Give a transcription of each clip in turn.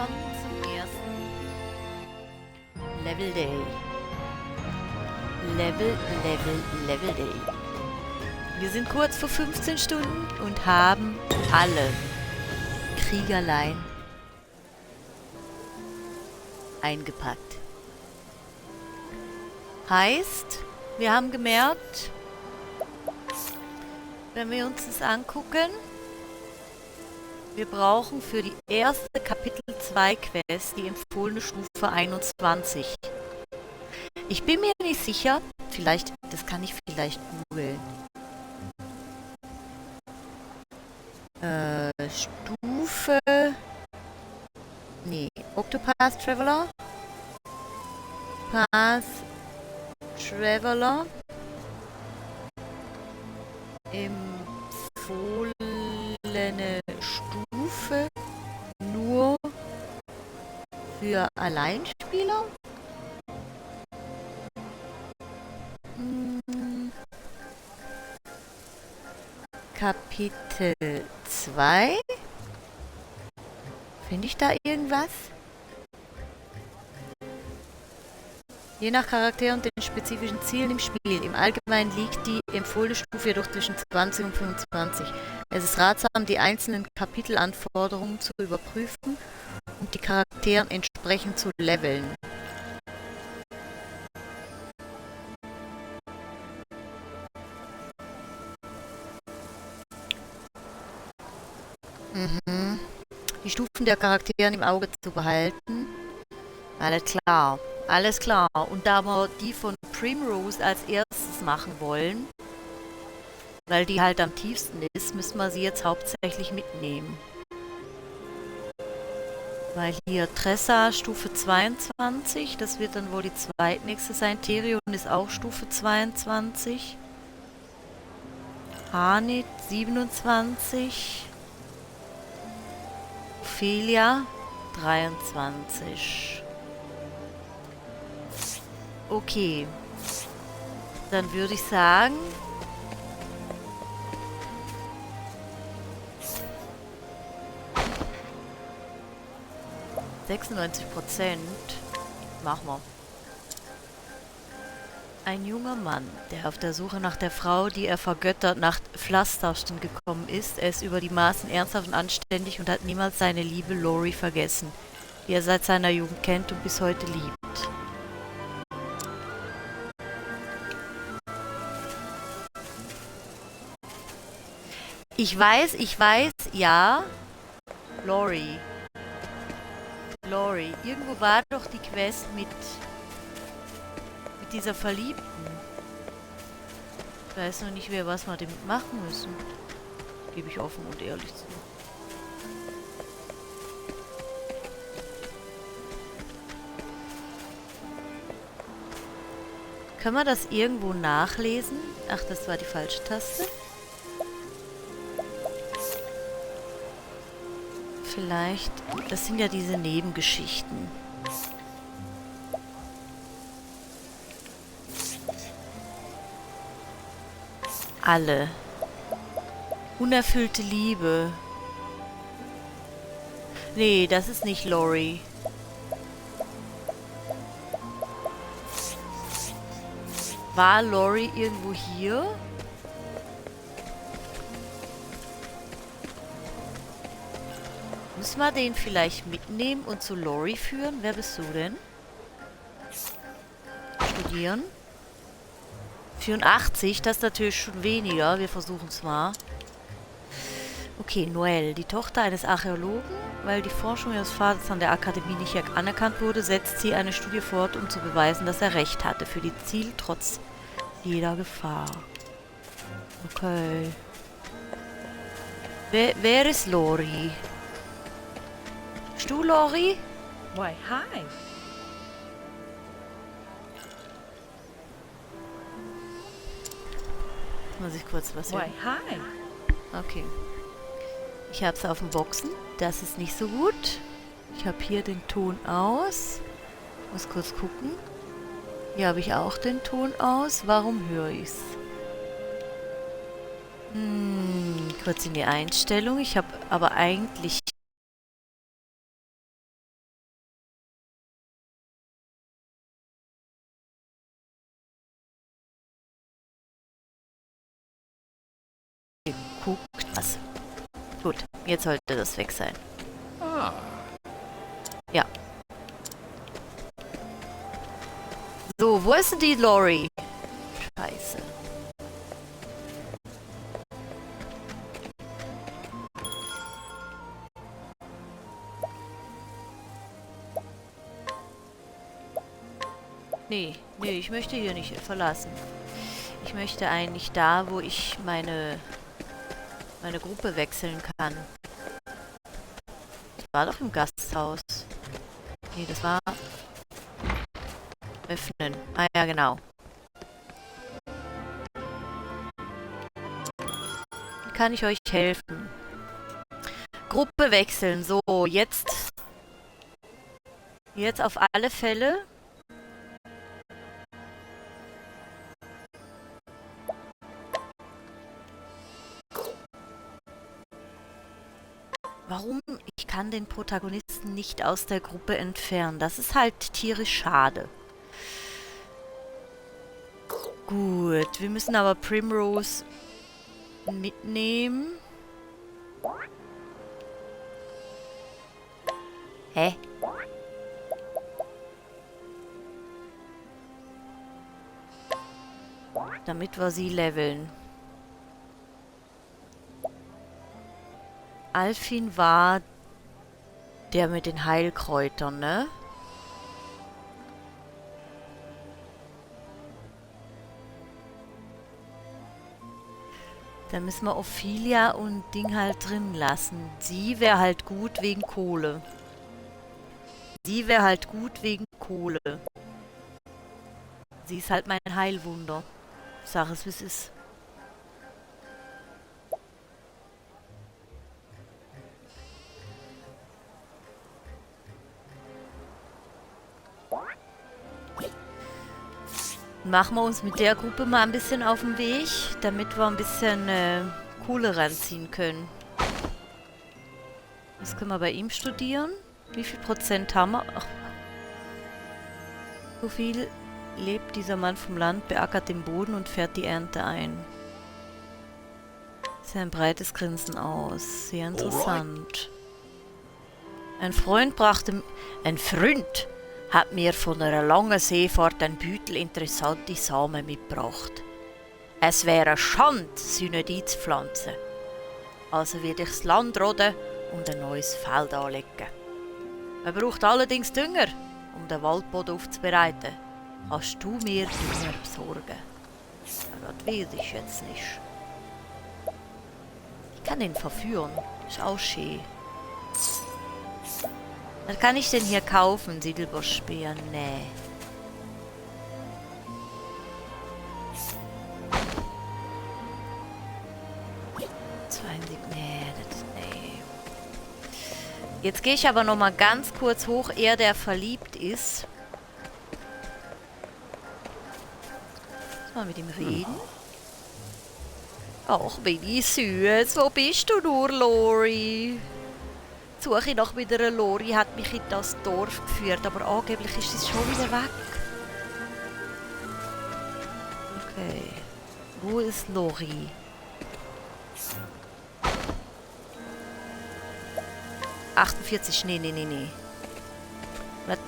willkommen zum ersten Level Day. Level Day. Wir sind kurz vor 15 Stunden und haben alle Kriegerlein eingepackt. Heißt, wir haben gemerkt, wenn wir uns das angucken, wir brauchen für die erste Kapitel 2 Quest die empfohlene Stufe 21. Ich bin mir nicht sicher, vielleicht, das kann ich vielleicht googeln. Stufe... Nee, Octopath Traveler. Path Traveler. Empfohlene Stufe nur für Alleinspieler. Kapitel 2. Finde ich da irgendwas? Je nach Charakter und den spezifischen Zielen im Spiel. Im Allgemeinen liegt die empfohlene Stufe jedoch zwischen 20 und 25. Es ist ratsam, die einzelnen Kapitelanforderungen zu überprüfen und die Charakteren entsprechend zu leveln. Die Stufen der Charakteren im Auge zu behalten. Alles klar. Alles klar. Und da wir die von Primrose als erstes machen wollen, weil die halt am tiefsten ist, müssen wir sie jetzt hauptsächlich mitnehmen. Weil hier Tressa Stufe 22, das wird dann wohl die zweitnächste sein. Therion ist auch Stufe 22. Hanit 27. Ophelia 23. Okay. Dann würde ich sagen, %. Machen wir. Ein junger Mann, der auf der Suche nach der Frau, die er vergöttert, nach Pflastersten gekommen ist. Er ist über die Maßen ernsthaft und anständig und hat niemals seine liebe Lori vergessen, die er seit seiner Jugend kennt und bis heute liebt. Ich weiß, ja. Lori. Irgendwo war doch die Quest mit dieser Verliebten. Ich weiß noch nicht mehr, was wir damit machen müssen. Gebe ich offen und ehrlich zu. Können wir das irgendwo nachlesen? Ach, das war die falsche Taste. Vielleicht, das sind ja diese Nebengeschichten. Alle. Unerfüllte Liebe. Nee, das ist nicht Lori. War Lori irgendwo hier? Müssen wir den vielleicht mitnehmen und zu Lori führen? Wer bist du denn? Studieren. 84, das ist natürlich schon weniger. Wir versuchen es mal. Okay, Noelle, die Tochter eines Archäologen. Weil die Forschung ihres Vaters an der Akademie nicht anerkannt wurde, setzt sie eine Studie fort, um zu beweisen, dass er recht hatte. Für die Ziel trotz jeder Gefahr. Okay. Wer ist Lori? Bist du Lori? Why, hi. Muss ich kurz was hören? Why, hi. Okay. Ich habe es auf dem Boxen. Das ist nicht so gut. Ich habe hier den Ton aus. Muss kurz gucken. Hier habe ich auch den Ton aus. Warum höre ich es? Kurz in die Einstellung. Ich habe aber eigentlich Was? Gut, jetzt sollte das weg sein. Ah. Ja. So, wo ist denn die Lori? Scheiße. Nee, ich möchte hier nicht verlassen. Ich möchte eigentlich da, wo ich meine Gruppe wechseln kann. Das war doch im Gasthaus. Nee, das war... Öffnen. Ah ja, genau. Wie kann ich euch helfen? Gruppe wechseln. So, jetzt... Jetzt auf alle Fälle... Warum? Ich kann den Protagonisten nicht aus der Gruppe entfernen. Das ist halt tierisch schade. Gut, wir müssen aber Primrose mitnehmen. Hä? Damit wir sie leveln. Alfin war der mit den Heilkräutern, ne? Da müssen wir Ophelia und Ding halt drin lassen. Sie wäre halt gut wegen Kohle. Sie wäre halt gut wegen Kohle. Sie ist halt mein Heilwunder. Sag es, wie es ist. Machen wir uns mit der Gruppe mal ein bisschen auf den Weg, damit wir ein bisschen Kohle ranziehen können. Das können wir bei ihm studieren. Wie viel Prozent haben wir? Ach. So viel lebt dieser Mann vom Land, beackert den Boden und fährt die Ernte ein. Sieht ein breites Grinsen aus. Sehr interessant. Ein Freund hat mir von einer langen Seefahrt ein Bündel interessante Samen mitgebracht. Es wäre Schande, sie nicht einzupflanzen. Also werde ich das Land roden und ein neues Feld anlegen. Man braucht allerdings Dünger, um den Waldboden aufzubereiten. Kannst du mir Dünger besorgen? Das weiß ich jetzt nicht. Ich kann ihn verführen. Ist auch schön. Was kann ich denn hier kaufen? Silberspeer? Nee. Nee. Jetzt gehe ich aber noch mal ganz kurz hoch. Er, der verliebt ist. Mal mit ihm reden. Ach, bin ich süß. Wo bist du nur, Lori? Die Suche nach wieder einer Lori hat mich in das Dorf geführt, aber angeblich ist sie schon wieder weg. Okay. Wo ist Lori? ...48, nee. Was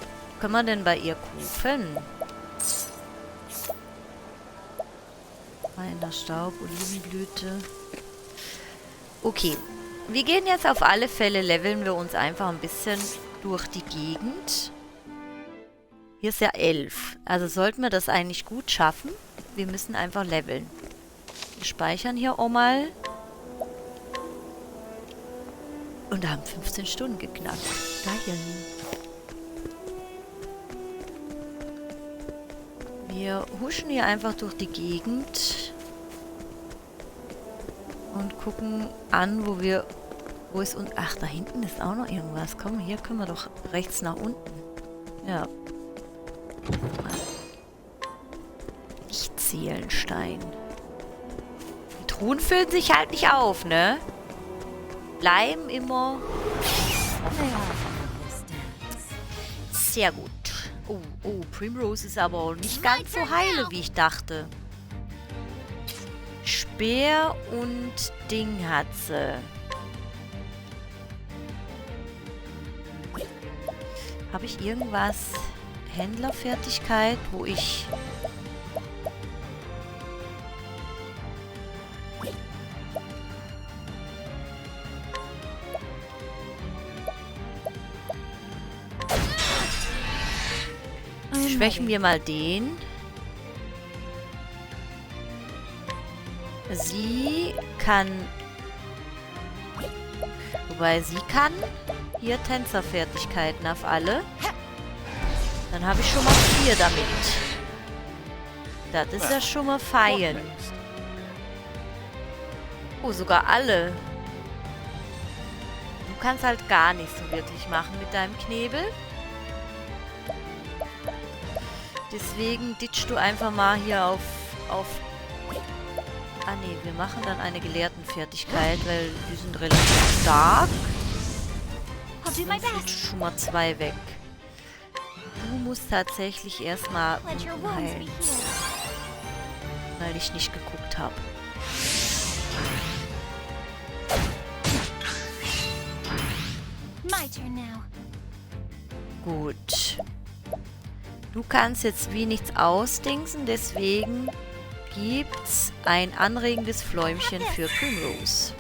kann man denn bei ihr kaufen? Reiner Staub, Olivenblüte. Okay. Wir gehen jetzt auf alle Fälle, leveln wir uns einfach ein bisschen durch die Gegend. Hier ist ja 11. Also sollten wir das eigentlich gut schaffen. Wir müssen einfach leveln. Wir speichern hier auch mal. Und haben 15 Stunden geknackt. Geil. Wir huschen hier einfach durch die Gegend. Und gucken an, wo ist und ach, da hinten ist auch noch irgendwas. Komm, hier können wir doch rechts nach unten. Ja. Nicht Seelenstein. Die Truhen füllen sich halt nicht auf, ne? Bleiben immer. Sehr gut. Oh, Primrose ist aber nicht ganz so heile, wie ich dachte. Speer und Ding hat sie. Habe ich irgendwas? Händlerfertigkeit, wo ich... Schwächen wir mal den. Sie kann... Wobei sie kann hier Tänzerfertigkeiten auf alle. Dann habe ich schon mal 4 damit. Das ist ja schon mal fein. Oh, sogar alle. Du kannst halt gar nichts so wirklich machen mit deinem Knebel. Deswegen ditchst du einfach mal hier auf... Ah ne, wir machen dann eine Gelehrtenfertigkeit, weil die sind relativ stark. Dann sind schon mal 2 weg. Du musst tatsächlich erstmal heilen. Weil ich nicht geguckt habe. Gut. Du kannst jetzt wie nichts ausdingsen, deswegen gibt's ein anregendes Fläumchen für Primrose.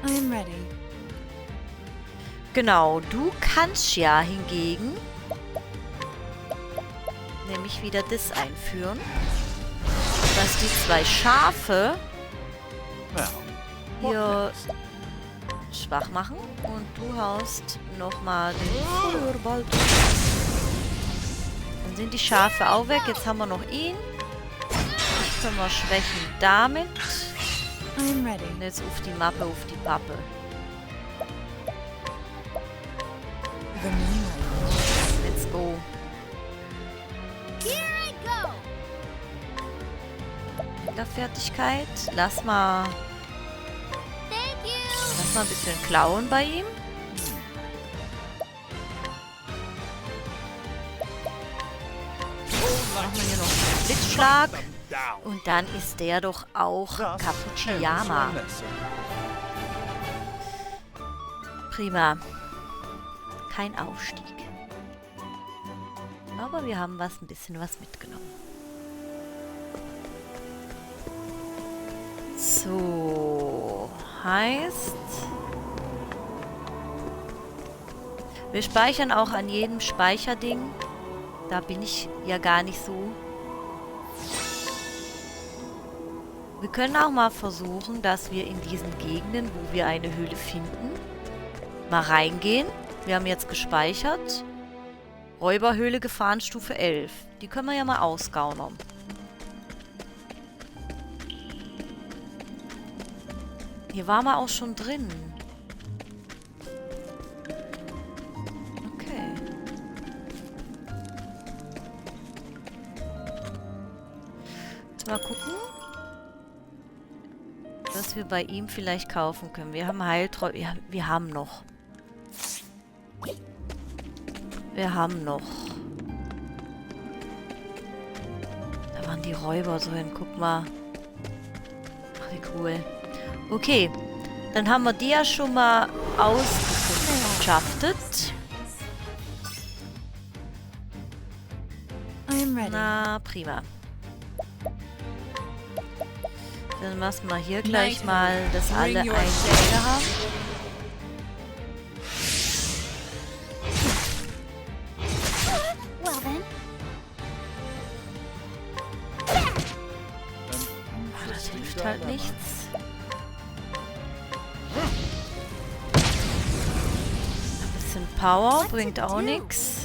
I'm ready. Genau, du kannst ja hingegen nämlich wieder das einführen, dass die 2 Schafe hier schwach machen und du haust nochmal den Feuerball durch. Dann sind die Schafe auch weg, jetzt haben wir noch ihn. Ich können wir schwächen damit. I'm ready. Und jetzt auf die Mappe, auf die Pappe. The moonlight. Let's go. Der Fertigkeit. Lass mal ein bisschen klauen bei ihm. Machen wir hier noch einen Blitzschlag. Und dann ist der doch auch Cappucciyama. Prima. Kein Aufstieg. Aber wir haben ein bisschen was mitgenommen. So. Heißt... Wir speichern auch an jedem Speicherding. Da bin ich ja gar nicht so. Wir können auch mal versuchen, dass wir in diesen Gegenden, wo wir eine Höhle finden, mal reingehen. Wir haben jetzt gespeichert. Räuberhöhle gefahren, Stufe 11. Die können wir ja mal ausgaunern. Hier waren wir auch schon drin. Okay. Jetzt mal gucken, was wir bei ihm vielleicht kaufen können. Wir haben Heilträume. Ja, wir haben noch. Wir haben noch. Da waren die Räuber drin. Guck mal. Ach, wie cool. Okay. Dann haben wir die ja schon mal ausgekundschaftet. Na, prima. Dann lassen wir hier gleich mal, dass alle ein Jäger haben. Das hilft halt nichts. Ein bisschen Power bringt auch nichts.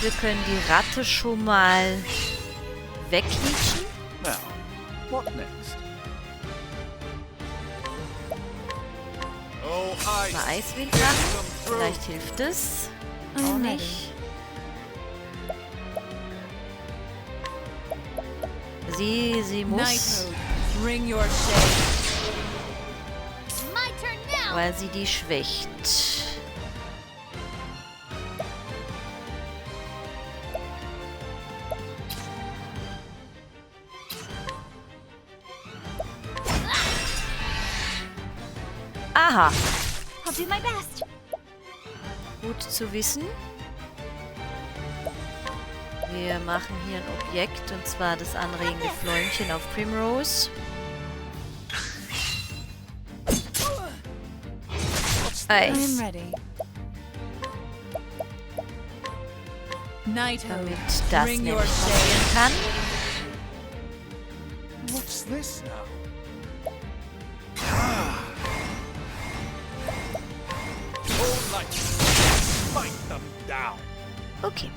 Wir können die Ratte schon mal wegquietschen. Mal Eiswind machen. Vielleicht hilft es. Auch nicht. Sie muss. Weil sie die schwächt. Haha. I'll do my best. Gut zu wissen. Wir machen hier ein Objekt, und zwar das anregende Fläumchen auf Primrose. I'm ready. Damit das nämlich passieren kann. What's this now? All light, fight them down. Okay.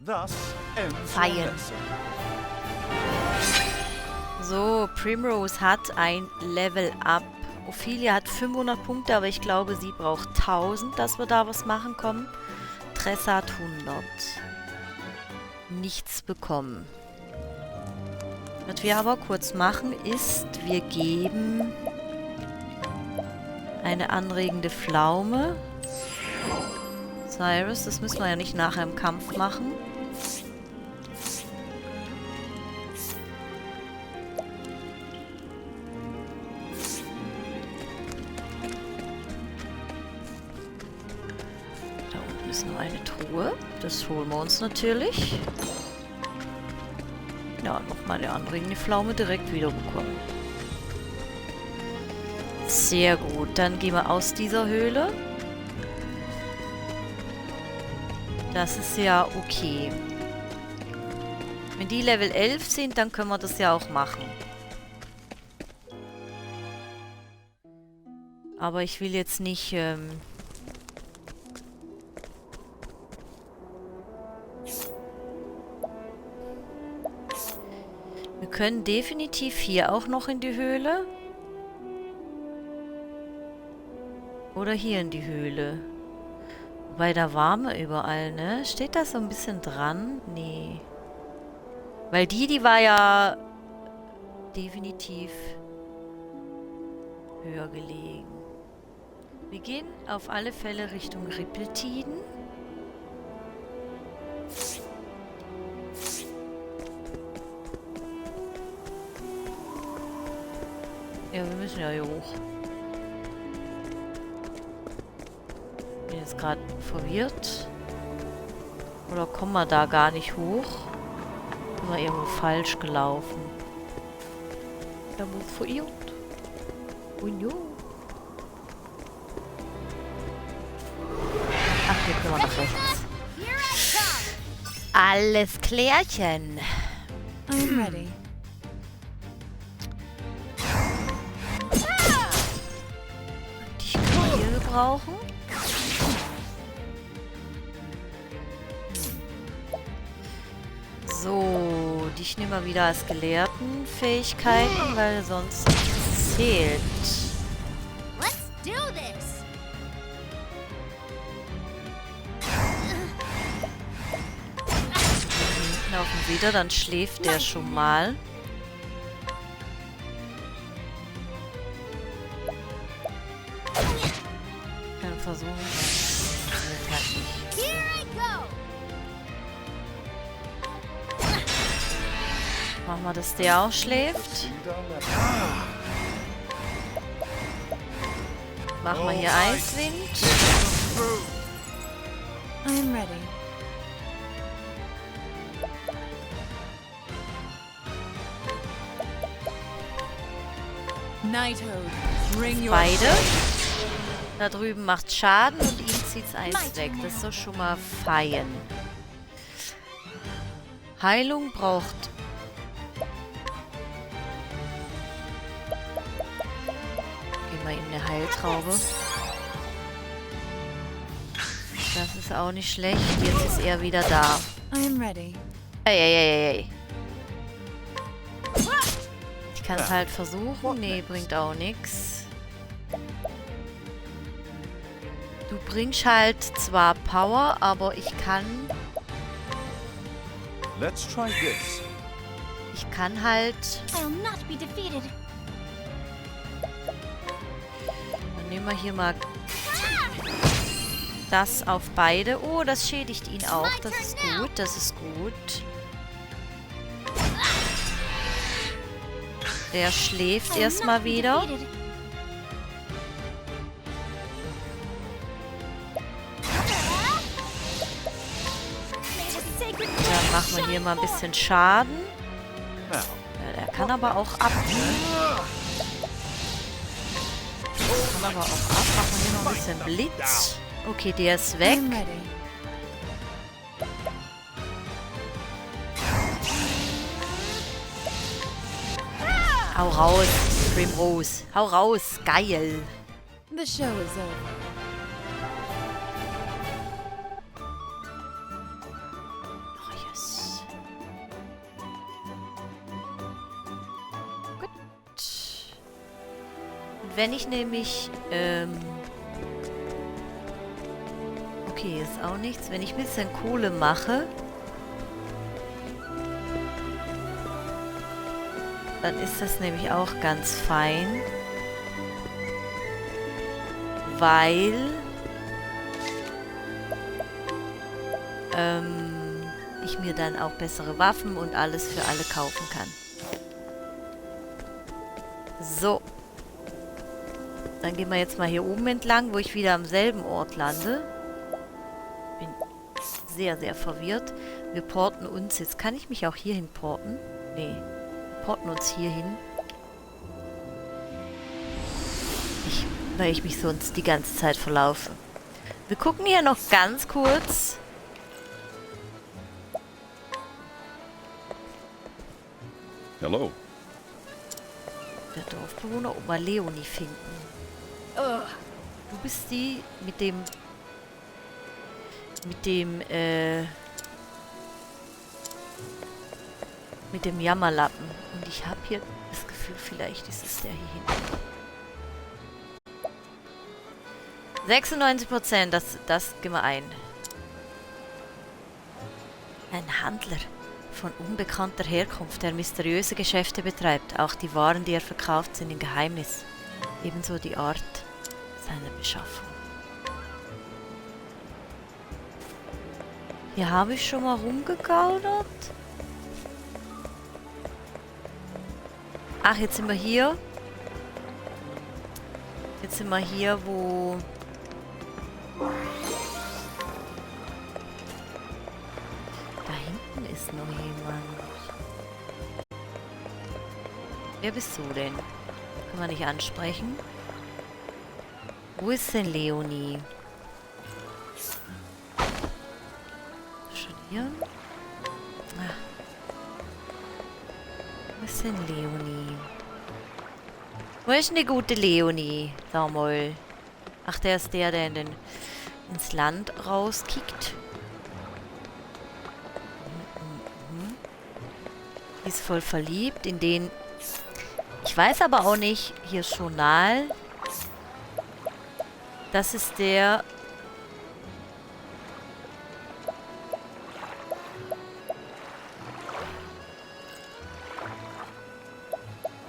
Thus ends the Feiern. lesson. So, Primrose hat ein Level Up. Ophelia hat 500 Punkte, aber ich glaube, sie braucht 1000, dass wir da was machen kommen. Tressa hat 100. Nichts bekommen. Was wir aber kurz machen, ist, wir geben eine anregende Pflaume. Cyrus, das müssen wir ja nicht nachher im Kampf machen. Da unten ist noch eine Truhe. Das holen wir uns natürlich. Ja, nochmal eine anregende Pflaume direkt wiederbekommen. Sehr gut. Dann gehen wir aus dieser Höhle. Das ist ja okay. Wenn die Level 11 sind, dann können wir das ja auch machen. Aber ich will jetzt nicht... Wir können definitiv hier auch noch in die Höhle. Oder hier in die Höhle. Wobei, da waren wir überall, ne? Steht da so ein bisschen dran? Nee. Weil die war ja definitiv höher gelegen. Wir gehen auf alle Fälle Richtung Rippeltiden. Ja, wir müssen ja hier hoch. Bin jetzt gerade verwirrt. Oder kommen wir da gar nicht hoch? Sind wir irgendwo falsch gelaufen? Da muss verirrt. Union. Ach, hier können wir nach rechts. Alles klärchen. I'm ready. Dich können wir hier gebrauchen. So, dich nehmen wir wieder als Gelehrtenfähigkeiten, weil sonst nichts zählt. Let's do this. Hinten auf dem Wieder, dann schläft der schon mal. Kann versuchen. Das wird halt nicht. Here I go. Machen wir, dass der auch schläft. Machen wir hier Eiswind. I'm ready. Beide. Da drüben macht Schaden und ihm zieht's eins weg. Das ist doch schon mal fein. Heilung braucht... Geben wir ihm eine Heiltraube. Das ist auch nicht schlecht. Jetzt ist er wieder da. I'm ready. Ey. Ich kann es halt versuchen. Nee, bringt auch nichts. Du bringst halt zwar Power, aber ich kann... Let's try this. Ich kann halt... I'll not be defeated. Dann nehmen wir hier mal das auf beide. Oh, das schädigt ihn auch. Das ist gut, das ist gut. Der schläft erstmal wieder. Machen wir hier mal ein bisschen Schaden. Now, Ja, der kann aber auch ab, ne? Kann aber auch ab. Machen wir hier noch ein bisschen Blitz. Okay, der ist weg. I'm ready. Hau raus, Primrose. Hau raus, geil. The show is over. Oh, yes. Gut. Und wenn ich nämlich, okay, ist auch nichts. Wenn ich ein bisschen Kohle mache, dann ist das nämlich auch ganz fein. Weil ich mir dann auch bessere Waffen und alles für alle kaufen kann. So. Dann gehen wir jetzt mal hier oben entlang, wo ich wieder am selben Ort lande. Bin sehr, sehr verwirrt. Wir porten uns jetzt. Kann ich mich auch hierhin porten? Nee. Wir porten uns hierhin. Weil ich mich sonst die ganze Zeit verlaufe. Wir gucken hier noch ganz kurz. Hello. Der Dorfbewohner, ob wir Leonie finden. Du bist die mit dem Jammerlappen. Und ich habe hier das Gefühl, vielleicht ist es der hier hinten. 96%, das gehen wir ein. Ein Handler von unbekannter Herkunft, der mysteriöse Geschäfte betreibt. Auch die Waren, die er verkauft, sind ein Geheimnis. Ebenso die Art seiner Beschaffung. Hier habe ich schon mal rumgegaudert. Ach, jetzt sind wir hier. Jetzt sind wir hier, wo... Da hinten ist noch jemand. Wer bist du denn? Kann man nicht ansprechen. Wo ist denn Leonie? Schon hier? Ah. Wo ist denn Leonie? Wo ist denn die gute Leonie? Sag mal. Ach, der ist der ins Land rauskickt. Die ist voll verliebt in den... Ich weiß aber auch nicht, hier ist Journal. Das ist der...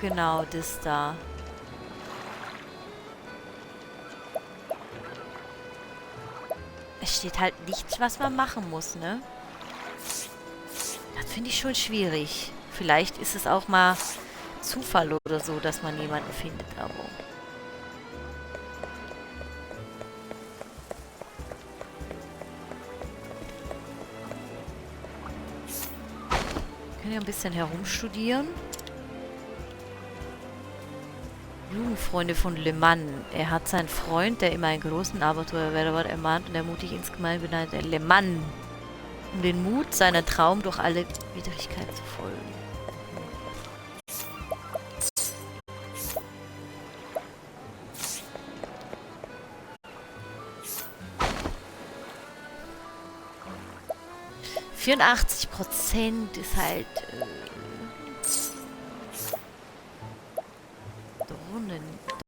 Genau, das da. Es steht halt nichts, was man machen muss, ne? Das finde ich schon schwierig. Vielleicht ist es auch mal Zufall oder so, dass man jemanden findet, aber... Wir können ja ein bisschen herumstudieren. Jugendfreunde von Le Mans. Er hat seinen Freund, der immer einen großen Abenteuerwälder war, ermahnt und ermutigt insgemein benannte Le Mans, um den Mut seiner Traum durch alle Widrigkeiten zu folgen. ...84% ist halt...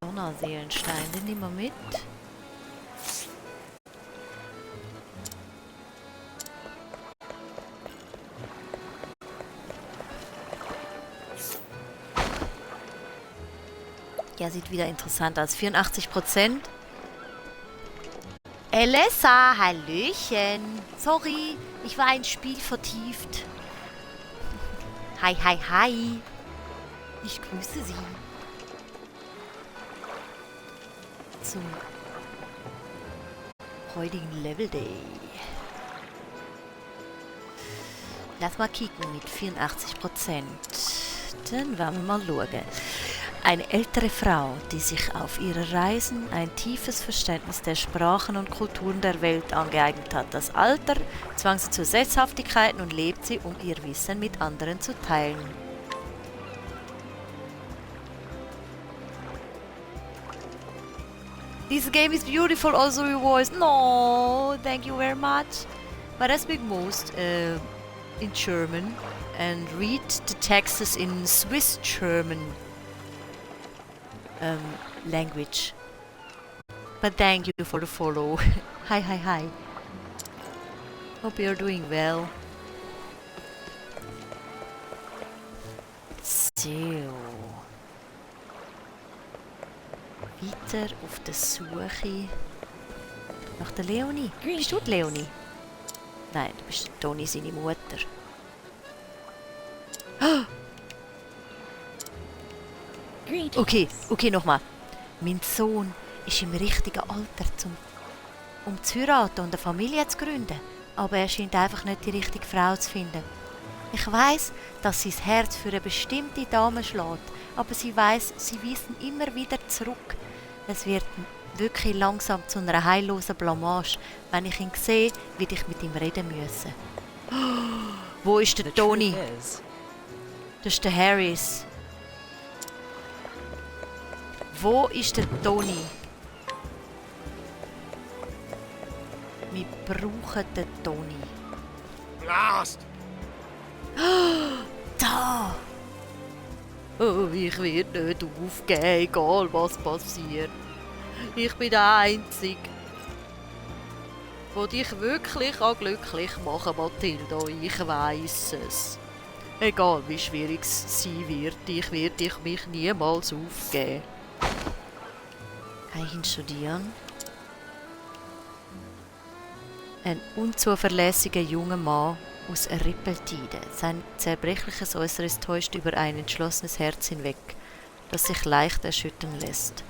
Donnerseelenstein, den nehmen wir mit. Ja, sieht wieder interessant aus. 84%. Elessa, hallöchen. Sorry, ich war ins Spiel vertieft. Hi, hi, hi. Ich grüße Sie. Zum heutigen Level Day. Lass mal kicken mit 84%. Dann wollen wir mal schauen. Eine ältere Frau, die sich auf ihrer Reisen ein tiefes Verständnis der Sprachen und Kulturen der Welt angeeignet hat. Das Alter zwang sie zu Sesshaftigkeiten und lebt sie, um ihr Wissen mit anderen zu teilen. This game is beautiful, also your voice. No, thank you very much. But I speak most in German and read the texts in Swiss German language. But thank you for the follow. Hi, hi, hi. Hope you're doing well. So. Weiter auf der Suche nach der Leonie. Bist du die Leonie? Nein, du bist Toni, seine Mutter. Okay, nochmal. Mein Sohn ist im richtigen Alter, um zu heiraten und eine Familie zu gründen. Aber er scheint einfach nicht die richtige Frau zu finden. Ich weiss, dass sein Herz für eine bestimmte Dame schlägt, aber sie weiss, sie weisen immer wieder zurück. Es wird wirklich langsam zu einer heillosen Blamage, wenn ich ihn sehe, wie ich mit ihm reden müsse. Wo ist der Toni? Das ist der Harris. Wo ist der Toni? Wir brauchen den Toni. Blast! Da! Oh, ich werde nicht aufgeben, egal was passiert. Ich bin der Einzige, der dich wirklich glücklich machen, Mathilda. Ich weiss es. Egal wie schwierig es sein wird, ich werde mich niemals aufgeben. Kann ich ihn studieren? Ein unzuverlässiger junger Mann aus Rippeltide. Sein zerbrechliches Äußeres täuscht über ein entschlossenes Herz hinweg, das sich leicht erschüttern lässt.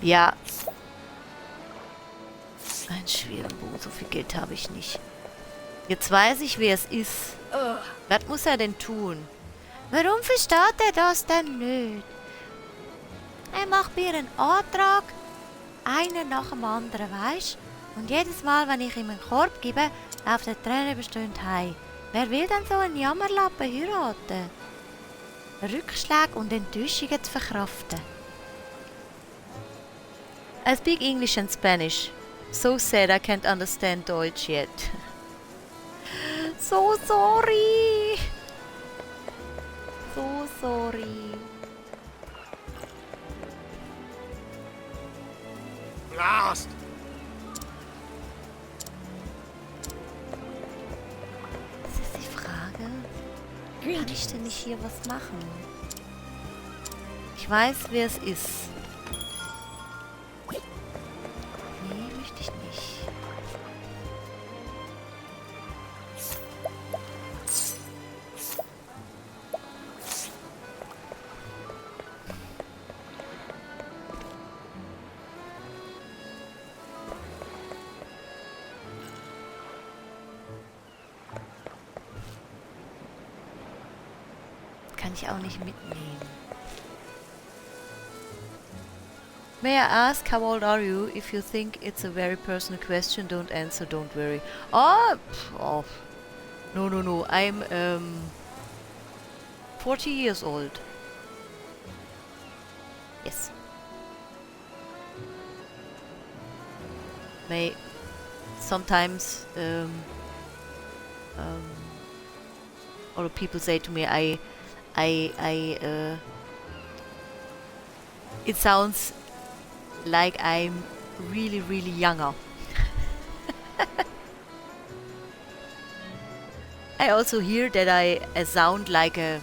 Ja. Ein Schwerenbogen, so viel Geld habe ich nicht. Jetzt weiß ich, wer es ist. Was muss er denn tun? Warum versteht er das denn nicht? Er macht mir einen Antrag, einer nach dem anderen, weisst? Und jedes Mal, wenn ich ihm einen Korb gebe, läuft der Tränen bestimmt heim. Wer will denn so einen Jammerlappen heiraten? Rückschläge und Enttäuschungen zu verkraften. I speak English and Spanish. So sad I can't understand Deutsch yet. So sorry. So sorry. Blast! Das ist die Frage. Kann ich denn nicht hier was machen? Ich weiß, wer es ist. Nee, möchte ich nicht. Kann ich auch nicht mitnehmen. May I ask how old are you? If you think it's a very personal question, don't answer, don't worry. Oh, no. I'm 40 years old. Yes. May sometimes other people say to me, it sounds like I'm really, really younger. I also hear that I sound like a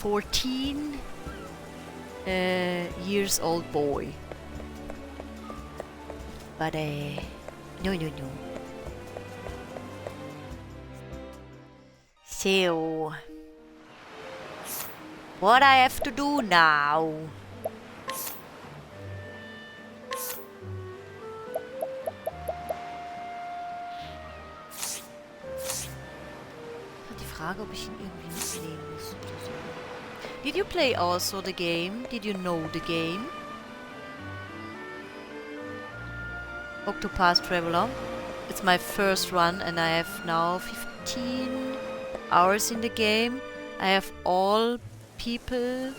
14 years old boy. But no. So, what I have to do now? Frage, ob ich ihn irgendwie mitnehmen muss oder so. Did you play also the game? Did you know the game? Octopath Traveler. It's my first run and I have now 15 hours in the game. I have all people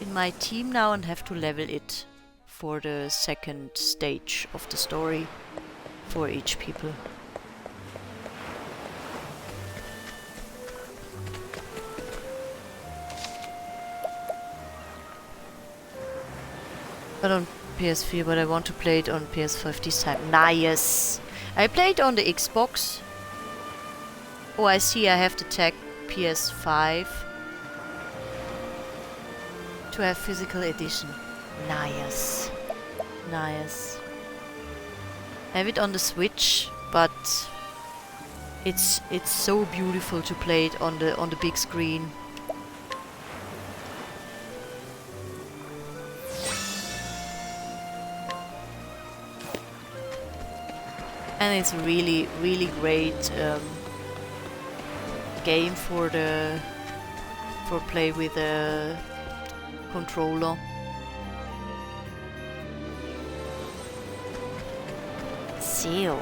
in my team now and have to level it for the second stage of the story for each people. But on PS4, but I want to play it on PS5 this time. Nice! I played on the Xbox. Oh, I see I have to tag PS5 to have physical edition. Nice. Nice. I have it on the Switch, but it's so beautiful to play it on the big screen. And it's really, really great game for play with a controller. So.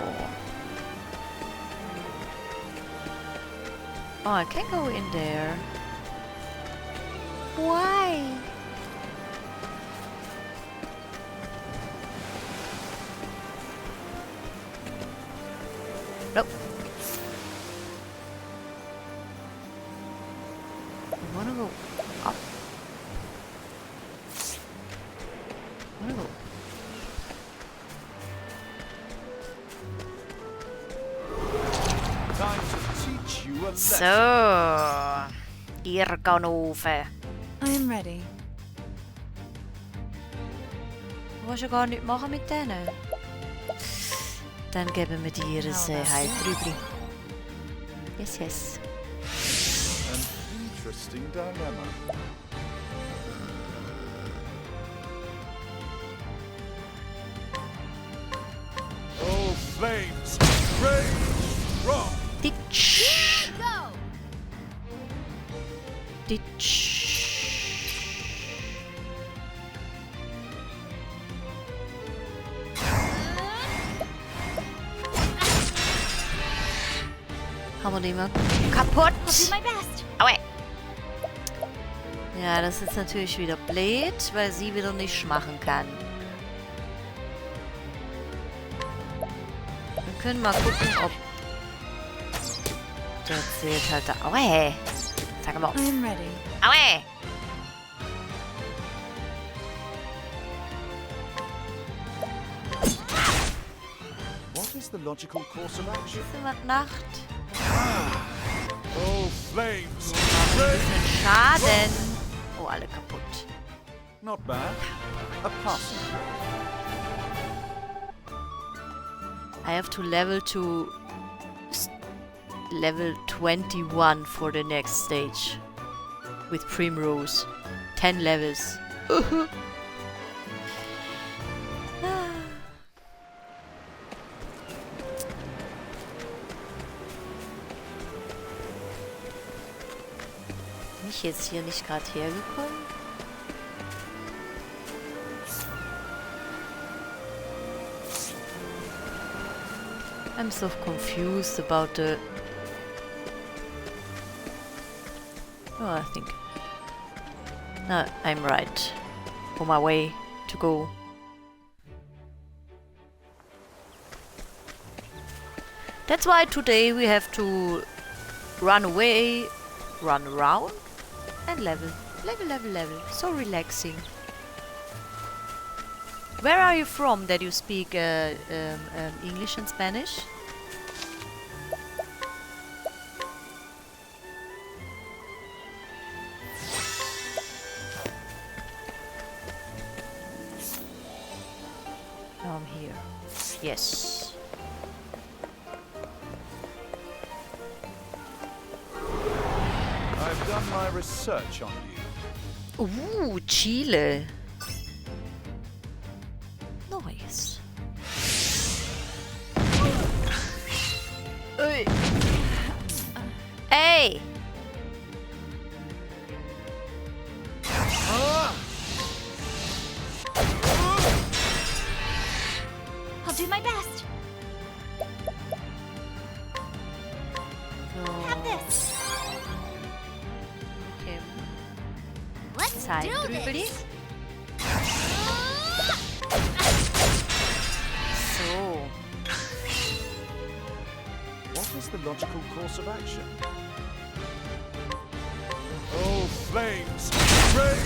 Oh, I can go in there. Why? Nope. I wanna go up. I wanna go. Time to teach you a lesson. So, Irrganove. I'm ready. Du willst ja gar nichts machen mit denen. Dann geben wir dir ein Heiltrübli. Yes, yes. An interesting dilemma. Oh, flames! Rage strong! Ditch. Go! Ditch. Haben wir den mal kaputt? I'll do my best. Aua. Ja, das ist natürlich wieder blöd, weil sie wieder nicht machen kann. Wir können mal gucken, ob... Der zählt halt da... Aua. Sag mal. I'm ready. Aua. What is the logical course of action? Ist immer Nacht. Oh, flames! Ein bisschen Schaden. Oh, alle kaputt. Not bad. A pass. I have to level to level 21 for the next stage with Primrose. 10 levels. Bin ich jetzt hier nicht gerade hergekommen? I'm so confused about the... Oh, I think... No, I'm right. On my way to go. That's why today we have to run away, run around, and level. Level, level, level. So relaxing. Where are you from that you speak English and Spanish? Now I'm here. Yes. I've done my research on you. Ooh, Chile. Nice. Hey! Hey! I'll do my best. Have this. Okay. Let's Zeit do drübeli. this. So. What is the logical course of action? Oh, flames! Rage!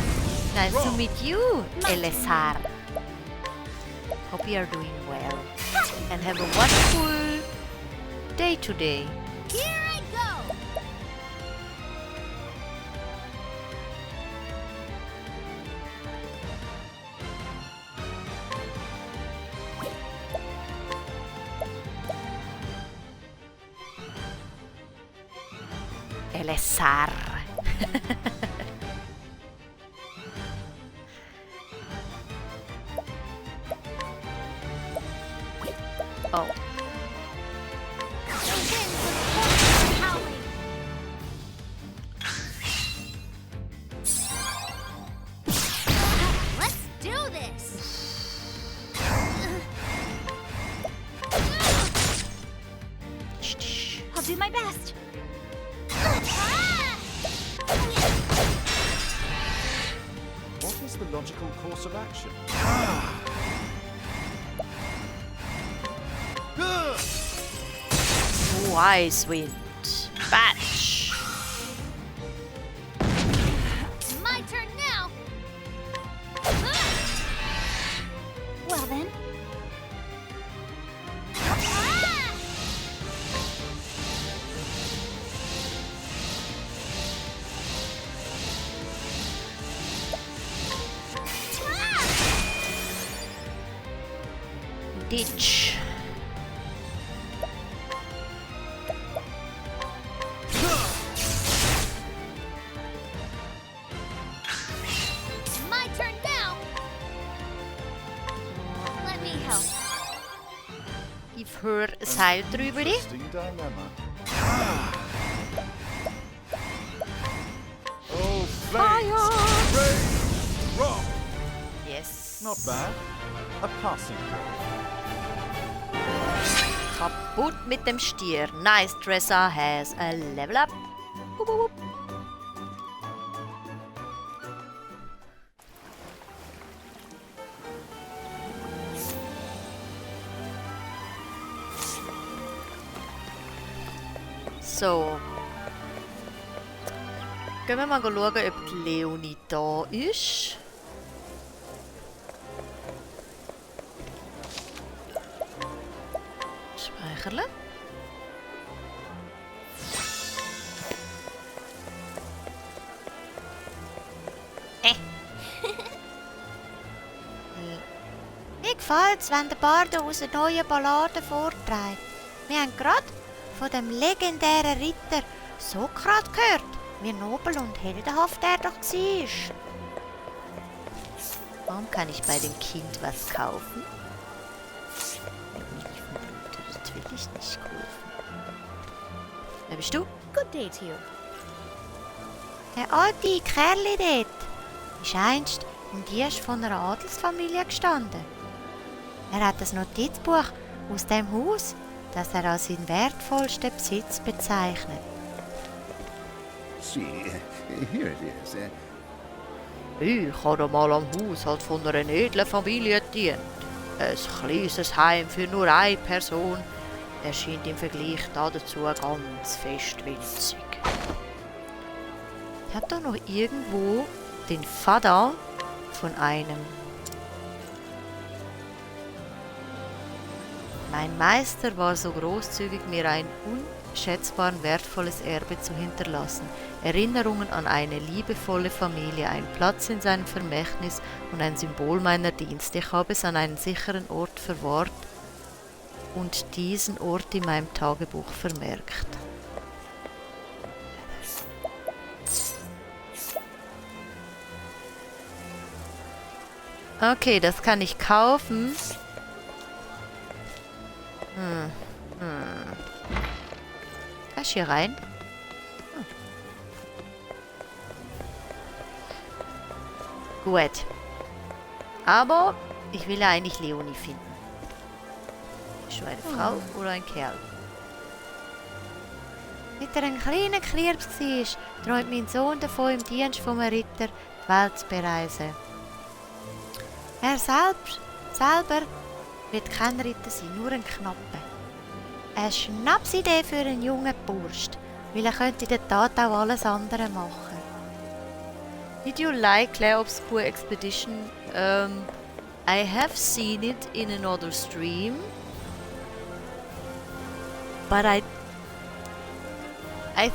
Nice to meet you, Elessar. Hope you are doing well. And have a wonderful day today. Here I go. Elessar. Oh. The wind was howling. Let's do this. I'll do my best. What is the logical course of action? Wise wind. Batch. My turn now. Well then. Ditch. My turn now. Let me help. Give her a Seiltrübeli. Interesting dilemma. Oh, flames! Rage! Rock! Yes. Not bad. A passing blow. Kaputt mit dem Stier. Nice dresser has a level up. Wup, wup, wup. So. Gehen wir mal schauen, ob die Leonie da ist. Speicherle. Mir gefällt es, wenn der Bardo aus einer neuen Ballade vorträgt. Wir haben gerade von dem legendären Ritter Sokrat gehört, wie nobel und heldenhaft er doch war. Warum kann ich bei dem Kind was kaufen? Das will ich nicht kaufen. Wer bist du? Good day to you. Der alte Kerli dort ist einst im Dienst von einer Adelsfamilie gestanden. Er hat das Notizbuch aus dem Haus, das er als seinen wertvollsten Besitz bezeichnet. See, here it is. Ich habe mal am Haushalt von einer edlen Familie gedient. Ein kleines Heim für nur eine Person erscheint im Vergleich dazu ganz fest winzig. Ich habe da noch irgendwo den Vater von einem. Mein Meister war so großzügig, mir ein unschätzbar wertvolles Erbe zu hinterlassen. Erinnerungen an eine liebevolle Familie, ein Platz in seinem Vermächtnis und ein Symbol meiner Dienste. Ich habe es an einen sicheren Ort verwahrt und diesen Ort in meinem Tagebuch vermerkt. Okay, das kann ich kaufen. Kannst hier rein? Gut. Aber ich will ja eigentlich Leonie finden. Bist du eine Frau oder ein Kerl? Als er ein kleiner Knirps war, träumt mein Sohn davon, im Dienst von einem Ritter die Welt zu bereisen. Er selber wird kein Ritter sein, nur ein Knappe. Eine Schnapsidee für einen jungen Bursch, weil er könnte in der Tat auch alles andere machen. Did you like Claire Obscure Expedition? I have seen it in another stream, but I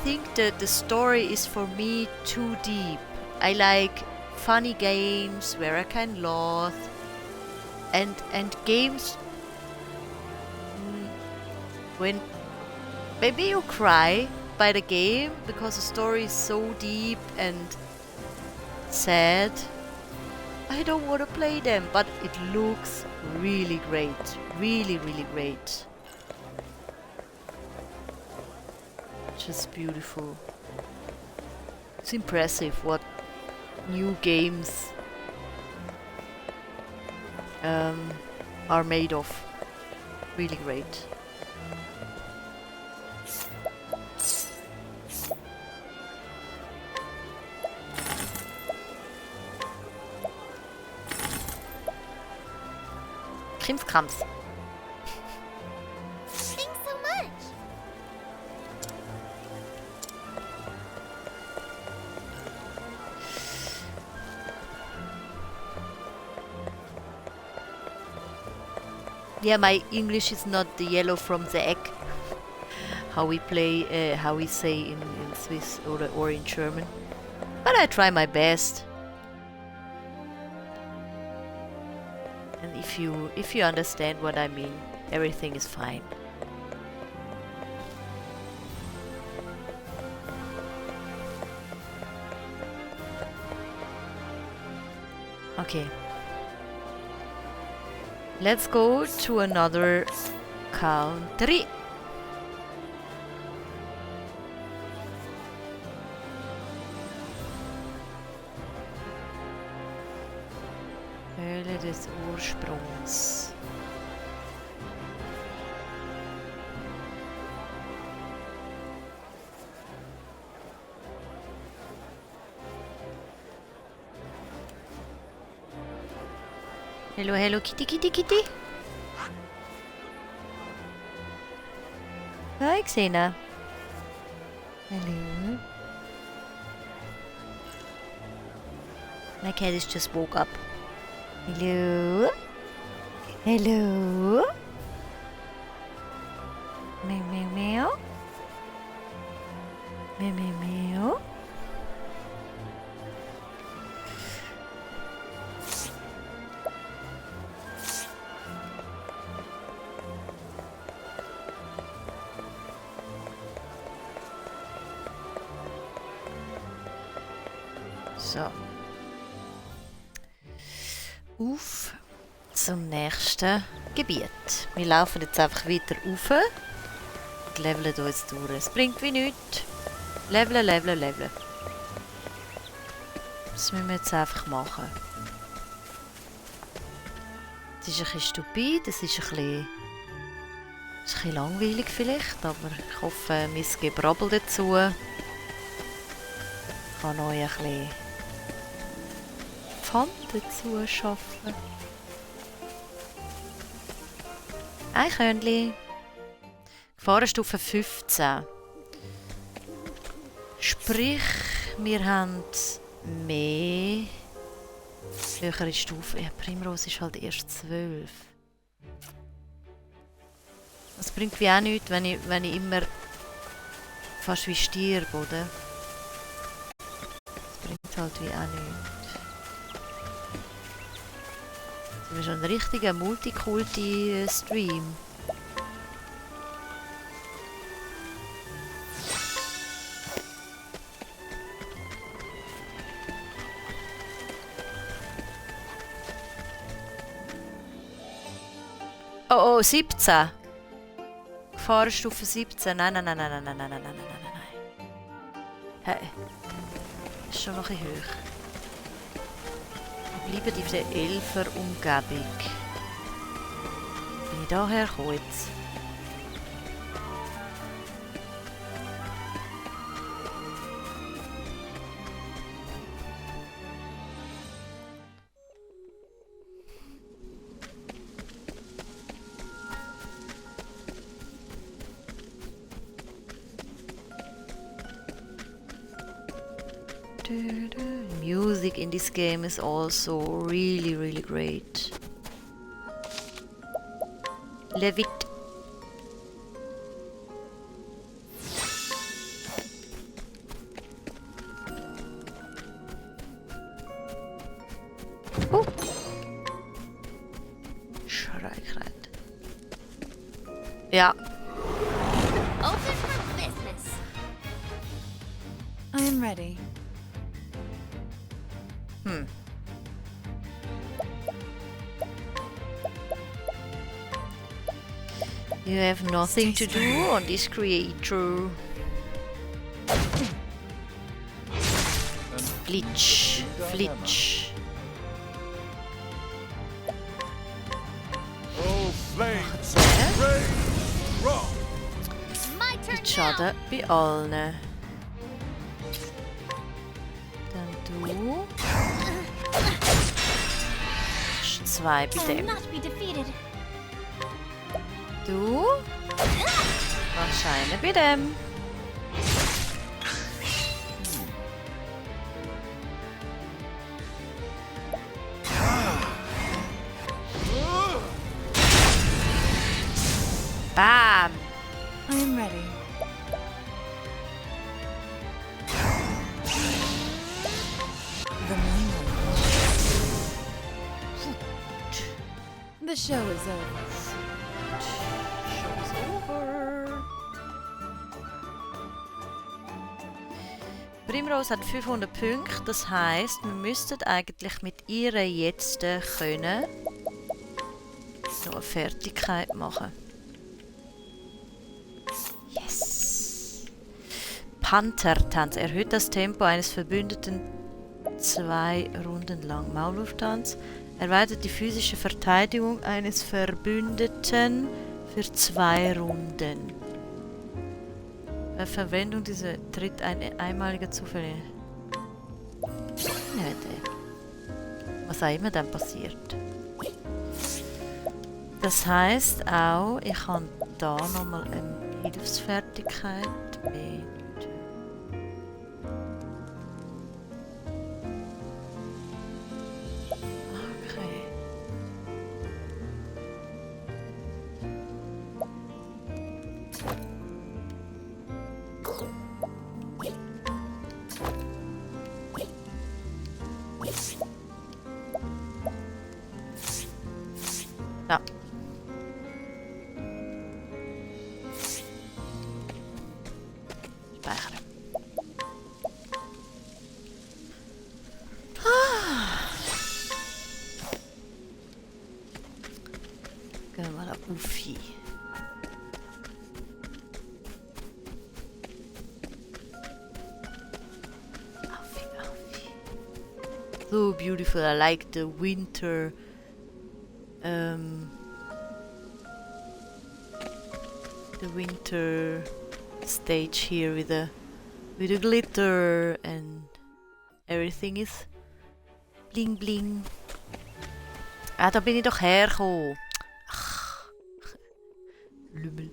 think that the story is for me too deep. I like funny games where I can laugh and games when maybe you cry by the game because the story is so deep and sad. I don't want to play them, but it looks really great. Really, really great. Just beautiful. It's impressive what new games are made of. Really great. Krimskrams. Thanks so much. Yeah, my English is not the yellow from the egg. How we play, how we say in Swiss or in German. But I try my best. And if you understand what I mean, everything is fine. Okay. Let's go to another country. Höhle des Ursprungs. Hello, hello, kitty, kitty, kitty. Hi, Xena. Hello. My cat is just woke up. Hello. Hello. Meow, meow, meow. Meow, meow, meow. So. Auf zum nächsten Gebiet. Wir laufen jetzt einfach weiter rauf und leveln uns durch. Es bringt wie nichts. Leveln, leveln, leveln. Das müssen wir jetzt einfach machen. Das ist ein bisschen stupid, das ist ein bisschen langweilig vielleicht, aber ich hoffe, mein Gebrabbel dazu kann euch ein bisschen Fun dazu schaffen. Eichhörnchen. Gefahrenstufe 15. Sprich, wir haben mehr höhere Stufen. Ja, Primrose ist halt erst 12. Das bringt wie auch nichts, wenn ich immer fast wie stirb, oder? Das bringt halt wie auch nichts. Das ist schon ein richtiger Multikulti-Stream. Oh, 17. Gefahrenstufe 17. Nein. Hey. Das ist schon noch ein bisschen hoch. Wir bleiben in der 11er Umgebung. ich da herkomme jetzt? Music in this game is also really, really great. Levit. Oh. Schreikrat. Ja. Open for business. I am ready. You have nothing to do on this creator. Flitsch, flitsch. Oh, flames! Rain! Rock! My turn Mit Schaden now. bei allen. Dann du. Zwei bei I'll dem. not be defeated. Du. Wahrscheinlich bei dem. Bam! I am ready. The moonlight. The show is over. Show's over. Primrose hat 500 Punkte, das heisst, wir müssten eigentlich mit ihr jetzt können noch eine Fertigkeit machen. Yes! Panthertanz erhöht das Tempo eines Verbündeten 2 Runden lang. Maulwurftanz erweitert die physische Verteidigung eines Verbündeten für 2 Runden. Bei Verwendung dieser tritt ein einmaliger Zufall. Was auch immer dann passiert. Das heisst auch, ich kann da nochmal eine Hilfsfertigkeit mit. Okay. Ja. Speichern. Gehen wir mal auf Uffi. So beautiful. I like the winter stage here with the glitter and everything is bling bling. Ah, da bin ich doch hergekommen. Ach. Lümmel.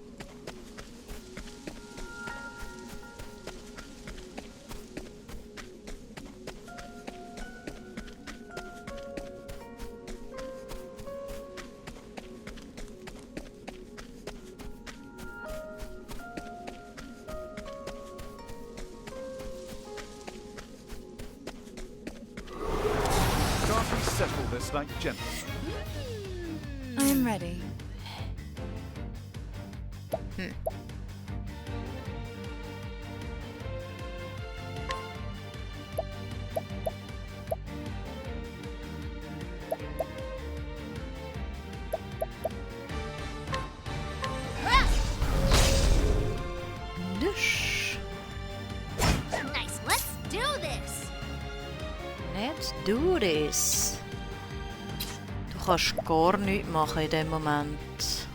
Can't we settle this like gentlemen? I am ready. Nisch. Nice. Let's do this. Let's do this. Du kannst gar nichts machen in dem Moment.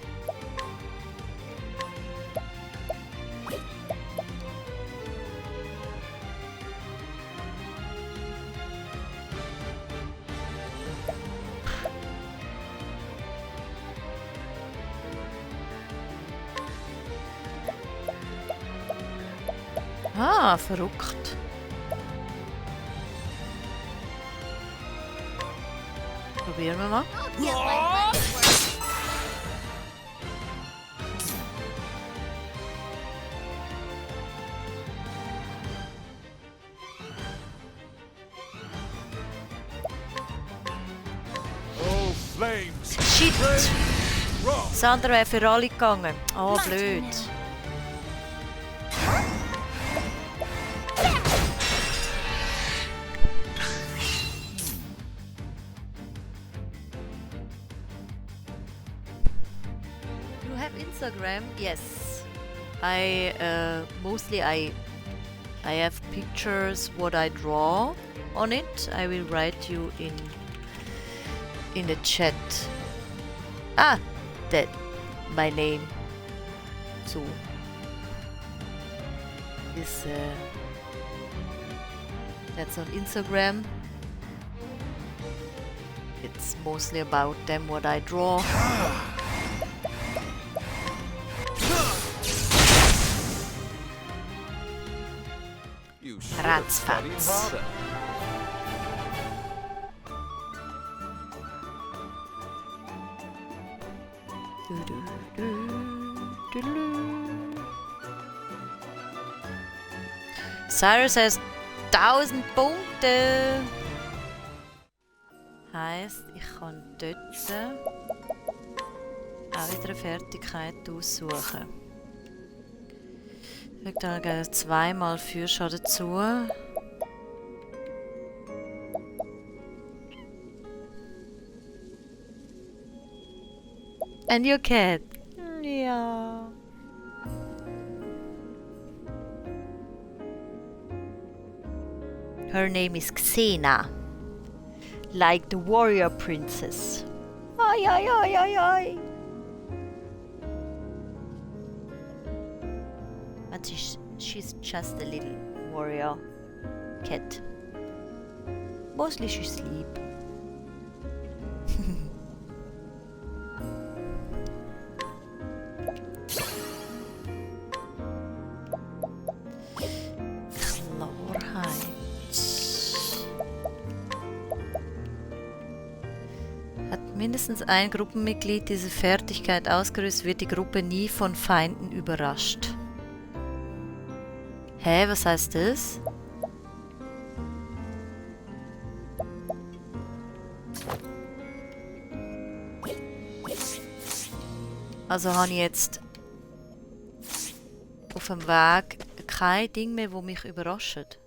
Ah, verrückt. Probieren wir mal. I'll get my money's worth. Oh, flames! Shit! Wrong! Das andere wäre für alle gegangen. Oh, blöd. You have Instagram? Yes. Mostly I have pictures what I draw on it. I will write you in the chat. Ah, that my name. So is that's on Instagram. It's mostly about them what I draw. You should have studied Ratzfatz. harder. Cyrus has 1000 Punkte. Heißt, ich kann dort auch wieder eine Fertigkeit aussuchen. Ich kriege dann gerne zweimal Fürschaden dazu. And your cat? Ja. Her name is Xena. Like the warrior princess. Ay, ay, ay, ay, ay. But she's just a little warrior cat. Mostly she sleep. Mindestens ein Gruppenmitglied diese Fertigkeit ausgerüstet, wird die Gruppe nie von Feinden überrascht. Hä, was heißt das? Also habe ich jetzt auf dem Weg kein Ding mehr, das mich überrascht.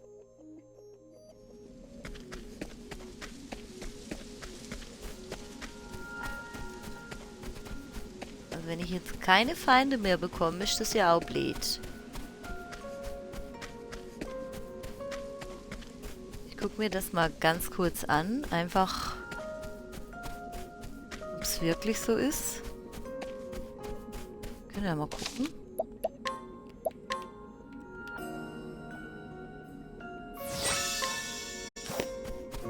Wenn ich jetzt keine Feinde mehr bekomme, ist das ja auch blöd. Ich gucke mir das mal ganz kurz an, einfach ob es wirklich so ist. Können wir mal gucken.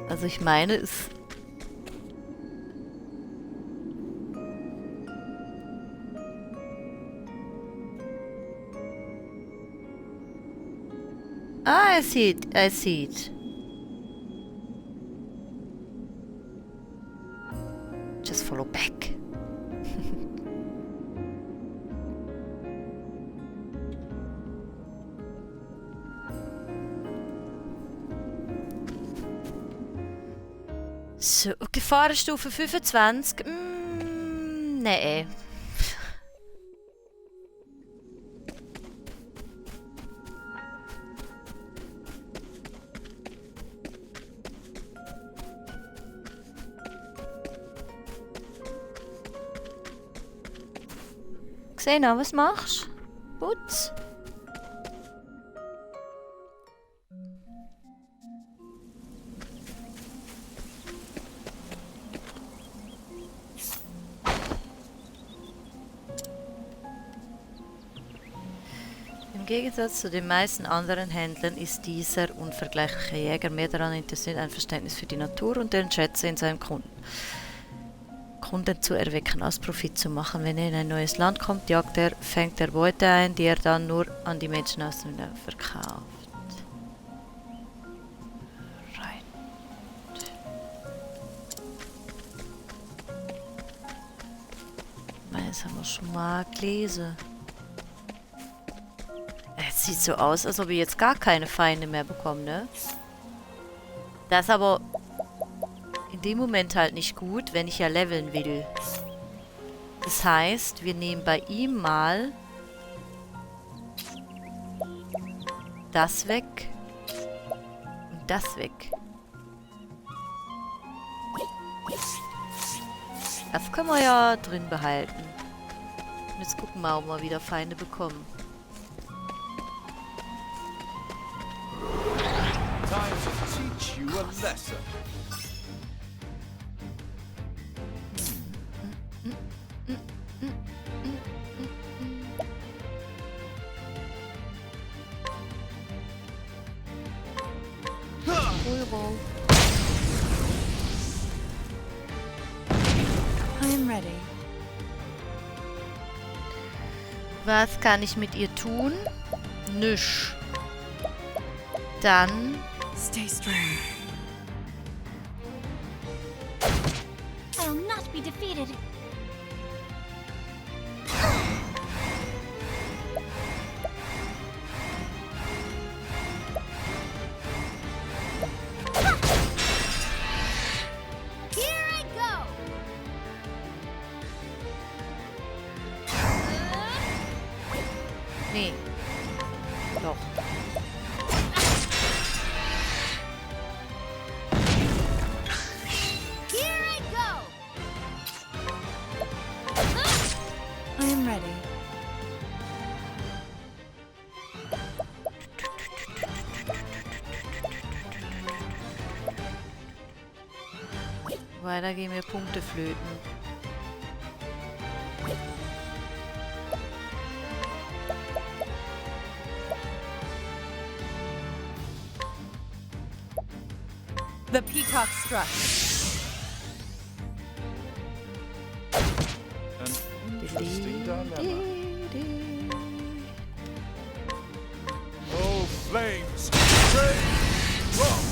Also ich meine, es I see it, I see it. Just follow back. So, Gefahrenstufe 25. Nee. Xena, was machst du? Putz. Im Gegensatz zu den meisten anderen Händlern ist dieser unvergleichliche Jäger mehr daran interessiert, ein Verständnis für die Natur und deren Schätze in seinem Kunden zu erwecken, aus Profit zu machen. Wenn er in ein neues Land kommt, fängt er Beute ein, die er dann nur an die Menschen aus dem Land verkauft. Right. Das haben wir schon mal gelesen. Es sieht so aus, als ob ich jetzt gar keine Feinde mehr bekomme, ne? Das ist aber in dem Moment halt nicht gut, wenn ich ja leveln will. Das heißt, wir nehmen bei ihm mal das weg und das weg. Das können wir ja drin behalten. Und jetzt gucken wir, ob wir wieder Feinde bekommen. Time to teach you a lesson. I am ready. Was kann ich mit ihr tun? Nüsch. Dann Stay strong. I'll not be defeated. Here I go. nee. Doch. Here I go. I am ready. Weiter gehen mir Punkte flöten. The peacock struck. An interesting dilemma. Oh, flames! Wrong!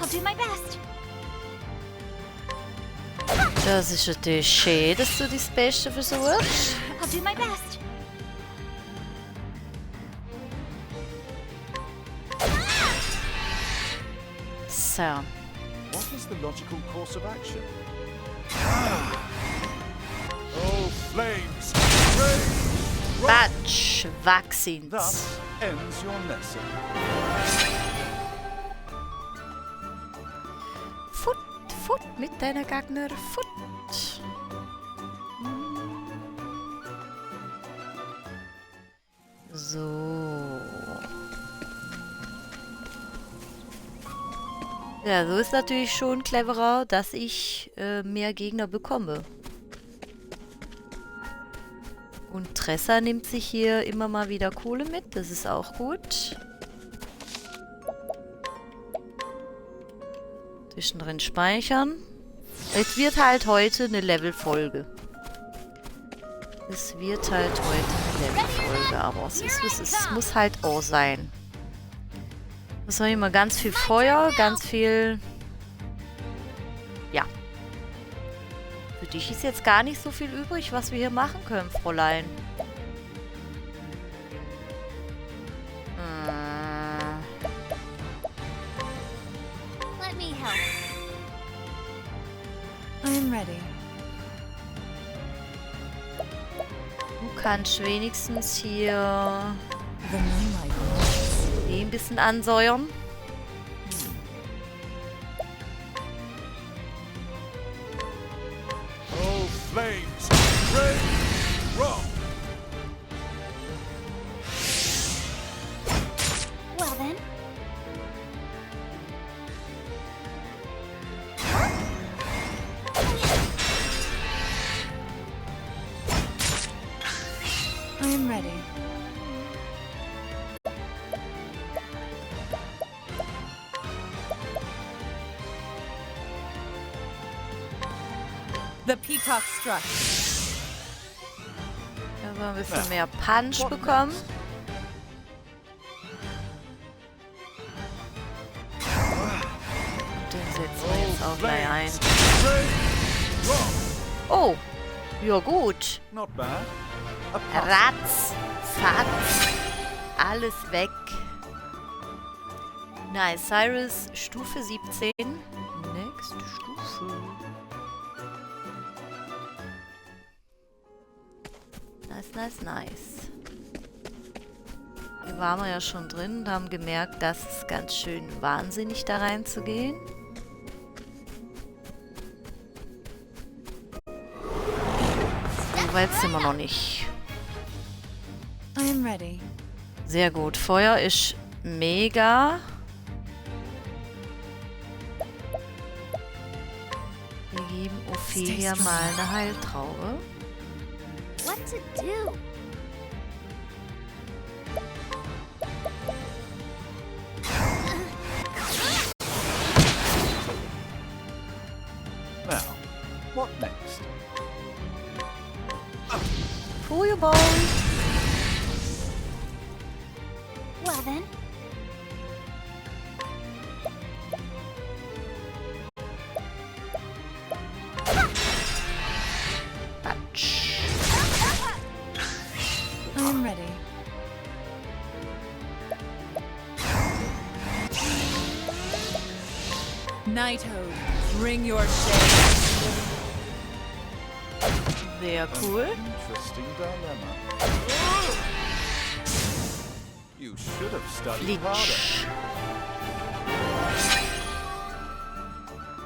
I'll do my best. Das ist natürlich schön, dass du das Beste versuchst. I'll do my best. So. What is the logical course of action? Oh, flames! Batsch, Wachsins. Thus ends your lesson. Fut mit deiner Gagner, Fut. So. Ja, so ist natürlich schon cleverer, dass ich mehr Gegner bekomme. Und Tressa nimmt sich hier immer mal wieder Kohle mit, das ist auch gut. Zwischendrin speichern. Es wird halt heute eine Levelfolge. Es wird halt heute eine Levelfolge, aber es ist, es muss halt auch sein. Das war immer ganz viel Feuer, ganz viel... Ja. Für dich ist jetzt gar nicht so viel übrig, was wir hier machen können, Fräulein. Let me help. I am ready. Du kannst wenigstens hier The moonlight glows. den ein bisschen ansäuern. Oh, flames! Wrong! Well then. I am ready. The peacock struck. Da wir ein bisschen mehr Punch bekommen. Und den setzen wir jetzt auch gleich ein. Oh, ja gut. Not bad. A pass. Ratz, Fatz, alles weg. Nice, Cyrus, Stufe 17. Nächste Stufe. Nice, nice, nice. Hier waren wir ja schon drin und haben gemerkt, dass es ganz schön wahnsinnig da reinzugehen. So weit sind wir noch nicht. I am ready. Sehr gut. Feuer ist mega. Wir geben Ophelia mal eine Heiltraube. What to do? Now, what next? Pull your boy. Well then, Batsch. I am ready. Knighthood, bring your shade. Sehr cool. Interesting dilemma. You should have studied harder. Glitch.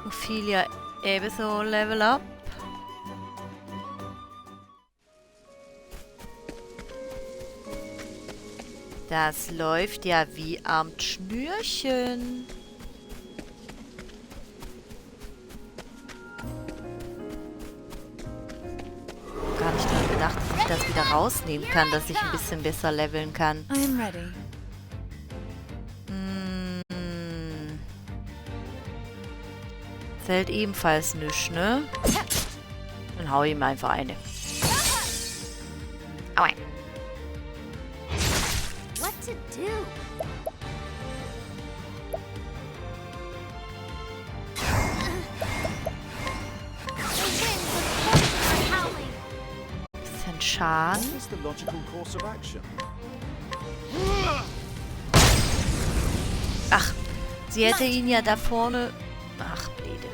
Ophelia ebenso Level Up. Das läuft ja wie am Schnürchen. Gar nicht dran gedacht, dass ich das wieder rausnehmen kann, dass ich ein bisschen besser leveln kann. I am ready. Zählt ebenfalls nicht, ne? Dann hau ich ihm einfach eine. Aua. what to do? The winds of fortune are howling. Bisschen Schaden. What is the logical course of action? Ach, sie hätte ihn ja da vorne... Ach, blöde.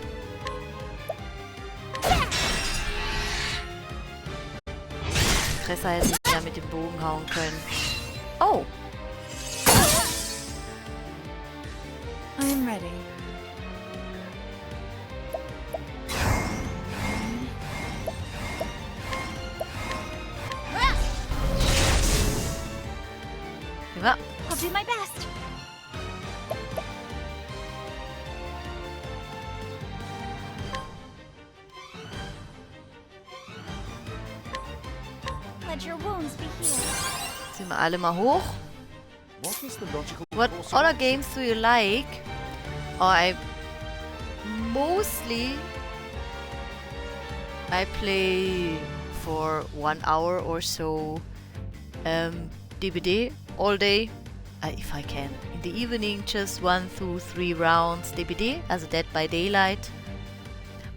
Fresser hätte ich ja mit dem Bogen hauen können. Oh, I am ready. ja. I'll do my best. Let your wounds be healed. Ziehen wir alle mal hoch. What is the logical What course of other action? games do you like? Oh, I play for 1 hour or so DBD all day, if I can. In the evening, just 1 to 3 rounds DBD, also Dead by Daylight.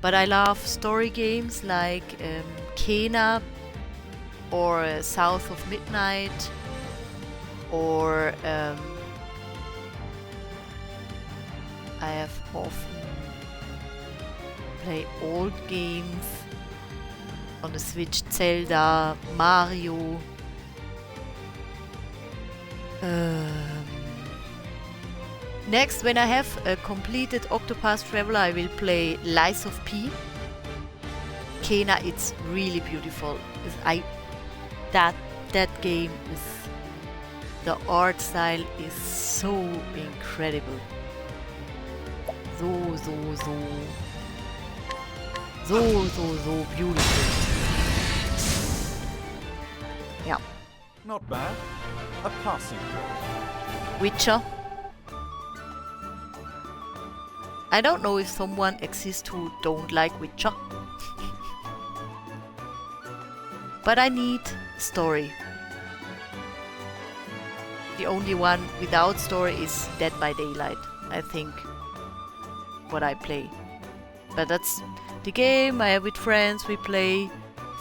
But I love story games like Kena or South of Midnight or I have often play old games on the Switch, Zelda, Mario. Next, when I have completed Octopath Traveler, I will play Lies of P. Kena, it's really beautiful. That game is, the art style is so incredible. So beautiful. Ja. Not bad. A passing grade. Witcher. I don't know if someone exists who don't like Witcher. But I need story. The only one without story is Dead by Daylight, I think, what I play. But that's the game I have with friends. We play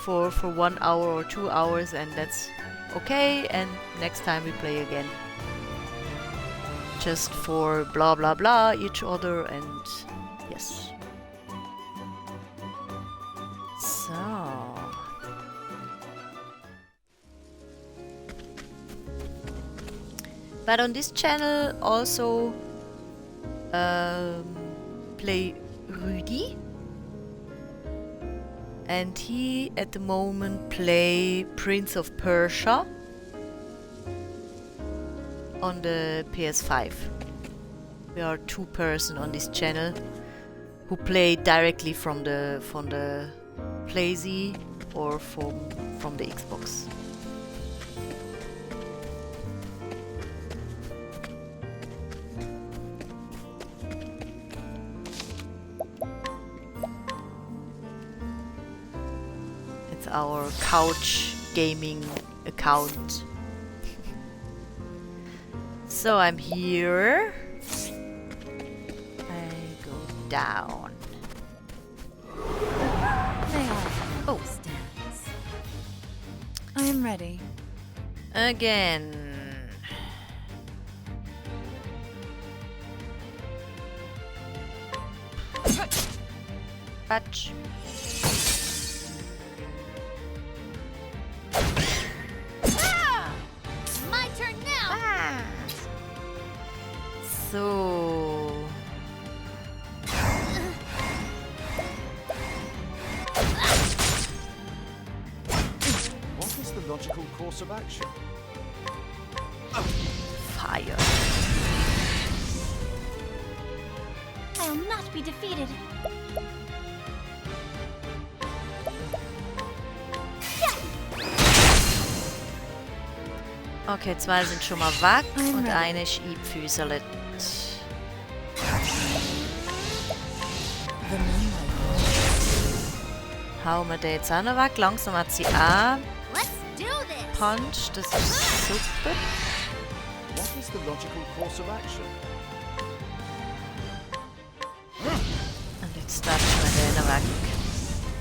for 1 hour or 2 hours, and that's okay, and next time we play again. Just for blah blah blah each other, and yes. So. But on this channel also play Rüdi. And he at the moment play Prince of Persia on the PS5. We are 2 person on this channel who play directly from the PlayZ or from the Xbox. It's our couch gaming account. So I'm here. I go down. They are Oh. stands. I am ready. Again. Patch. My turn now. So. What is the logical course of action? Fire. I will not be defeated. Okay, 2 sind schon mal weg I'm und ready. eine ist eingefüßelt. The moonlight. Hauen wir den jetzt auch noch weg. Langsam hat sie auch Let's do this. Punch. Das ist super. What is the logical course of action? Und jetzt darfst du den weg.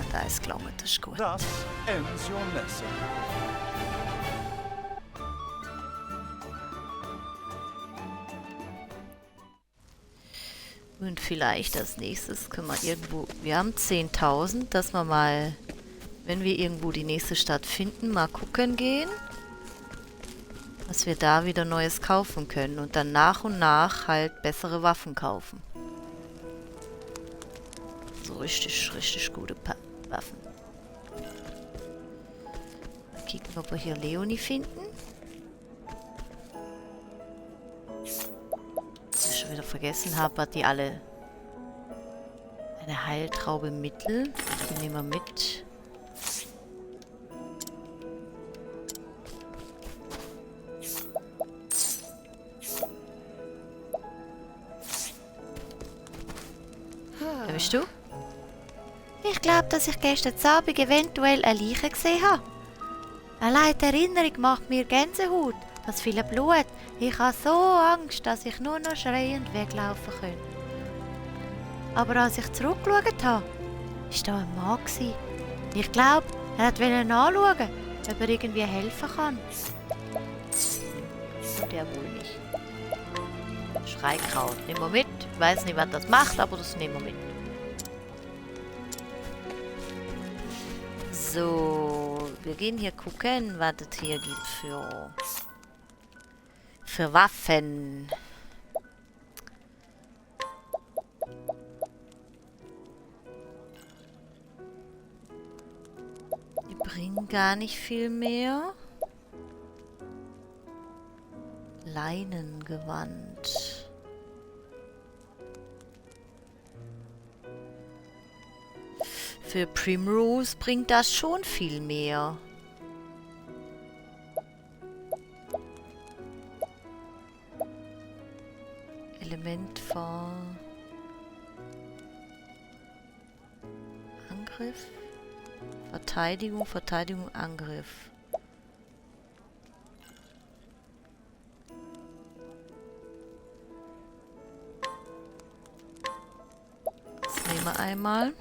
Und da ist gelungen, das ist gut. Thus ends your lesson. Und vielleicht als nächstes können wir irgendwo... Wir haben 10.000, dass wir mal, wenn wir irgendwo die nächste Stadt finden, mal gucken gehen, was wir da wieder Neues kaufen können. Und dann nach und nach halt bessere Waffen kaufen. So richtig, richtig gute Waffen. Mal kicken, ob wir hier Leonie finden. Schon wieder vergessen habe, hat die alle eine Heiltraube Mittel. Die nehmen wir mit. Wer bist du? Ich glaube, dass ich gestern Abend eventuell eine Leiche gesehen habe. Allein die Erinnerung macht mir Gänsehaut. Das viele Blut. Ich habe so Angst, dass ich nur noch schreiend weglaufen könnte. Aber als ich zurückgeschaut habe, war da ein Mann. Ich glaube, er wollte nachschauen, ob er irgendwie helfen kann. Der wohl nicht. Schreikraut. Nehmen wir mit. Ich weiß nicht, was das macht, aber das nehmen wir mit. So, wir gehen hier gucken, was es hier gibt für Waffen. Die bringen gar nicht viel mehr. Leinengewand. Für Primrose bringt das schon viel mehr. Element vor Angriff. Verteidigung, Verteidigung, Angriff. Das nehmen wir einmal.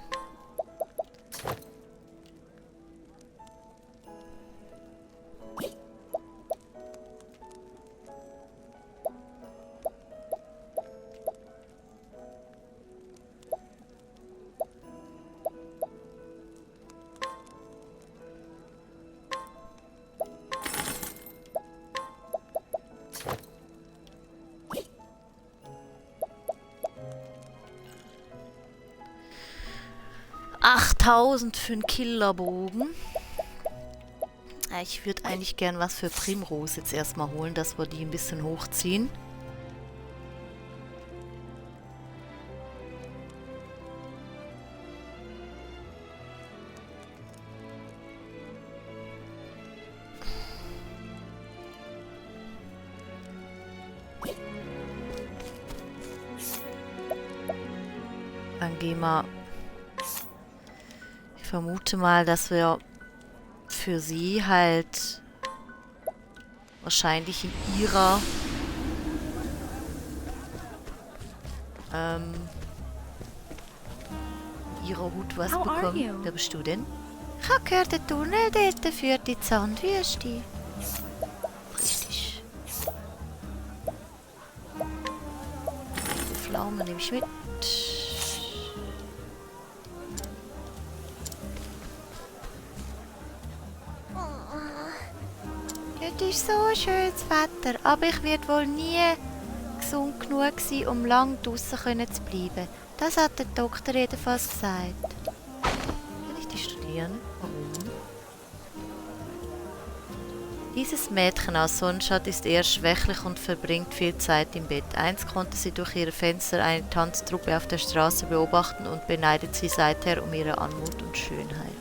für einen Killerbogen. Ich würde eigentlich gern was für Primrose jetzt erstmal holen, dass wir die ein bisschen hochziehen. Dann gehen wir... Ich vermute mal, dass wir für sie halt wahrscheinlich in ihrer Hut was bekommen. Wer bist du denn? Ich habe gehört, der Tunnel dort führt in die Sandwüste. Richtig. Die Pflaume nehme ich mit. Es ist so schönes Wetter, aber ich werde wohl nie gesund genug sein, um lang draussen zu bleiben. Das hat der Doktor jedenfalls gesagt. Kann ich die studieren? Warum? Dieses Mädchen aus Sonnenstadt ist eher schwächlich und verbringt viel Zeit im Bett. Einst konnte sie durch ihre Fenster eine Tanztruppe auf der Straße beobachten und beneidet sie seither um ihre Anmut und Schönheit.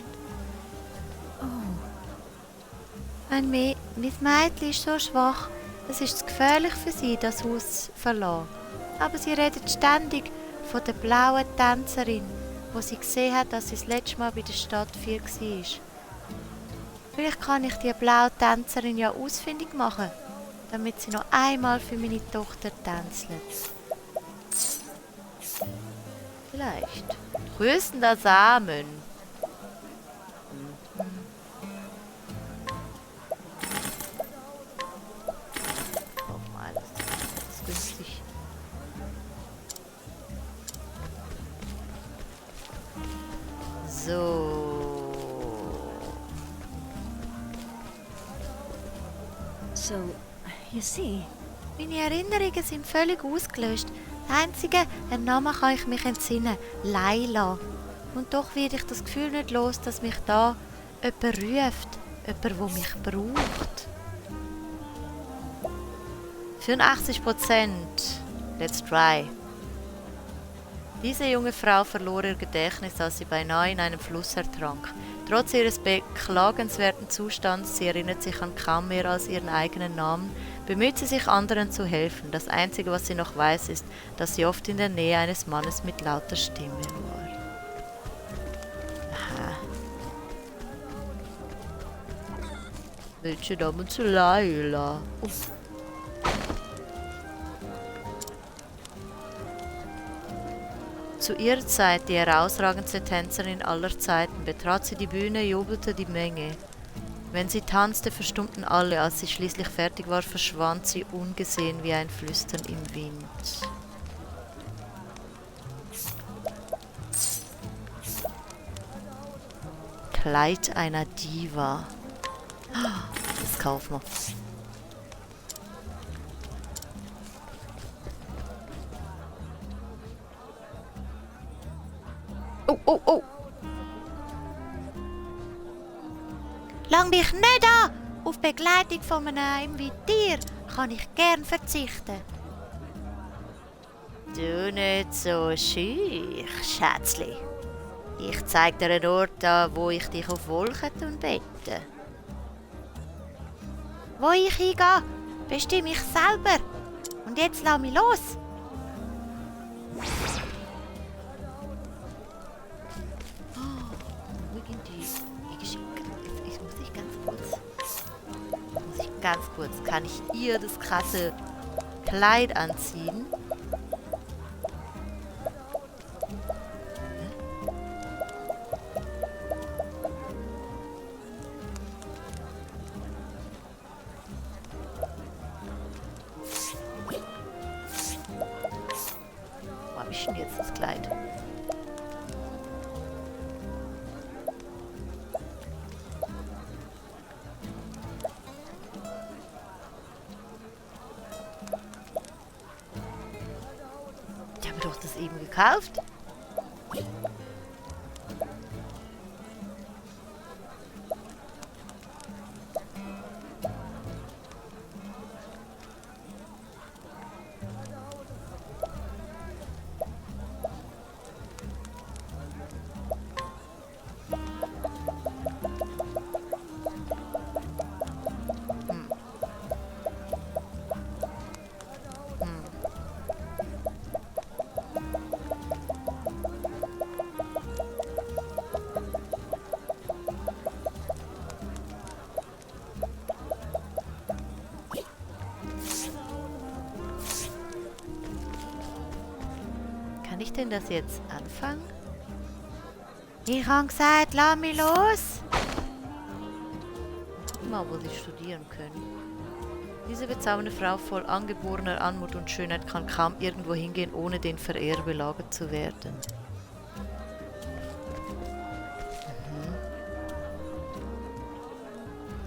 Mein Mädchen ist so schwach, es ist zu gefährlich für sie, das Haus zu verlassen. Aber sie redet ständig von der blauen Tänzerin, wo sie gesehen hat, dass sie das letzte Mal bei der Stadtfeier war. Vielleicht kann ich die blaue Tänzerin ja ausfindig machen, damit sie noch einmal für meine Tochter tänzelt. Vielleicht. Tröstender Samen. So, you see. Meine Erinnerungen sind völlig ausgelöscht. Das einzige, an Namen kann ich mich entsinnen. Laila. Und doch werde ich das Gefühl nicht los, dass mich da jemand ruft. Jemand, der mich braucht. 84%. Let's try. Diese junge Frau verlor ihr Gedächtnis, als sie beinahe in einem Fluss ertrank. Trotz ihres beklagenswerten Zustands, sie erinnert sich an kaum mehr als ihren eigenen Namen, bemüht sie sich, anderen zu helfen. Das Einzige, was sie noch weiß, ist, dass sie oft in der Nähe eines Mannes mit lauter Stimme war. Aha. Welche Namen zu Laila? Zu ihrer Zeit die herausragendste Tänzerin aller Zeiten, betrat sie die Bühne, jubelte die Menge. Wenn sie tanzte, verstummten alle. Als sie schließlich fertig war, verschwand sie ungesehen wie ein Flüstern im Wind. Kleid einer Diva. Das kaufen wir. Oh, oh, oh! Lang dich nicht an! Auf Begleitung von einem wie dir kann ich gern verzichten. Du nicht so schüch, Schätzli. Ich zeig dir einen Ort an, wo ich dich auf Wolken bette. Wo ich hingehe, bestimme ich selber. Und jetzt lass mich los! Irgendwie ganz kurz. Kann ich ihr das krasse Kleid anziehen? Wo habe ich denn jetzt das Kleid? Ich habe doch das eben gekauft. Kann ich denn das jetzt anfangen? Ich habe gesagt, lass mich los. Guck mal, wo sie studieren können. Diese bezaubernde Frau voll angeborener Anmut und Schönheit kann kaum irgendwo hingehen, ohne den Verehrer belagert zu werden.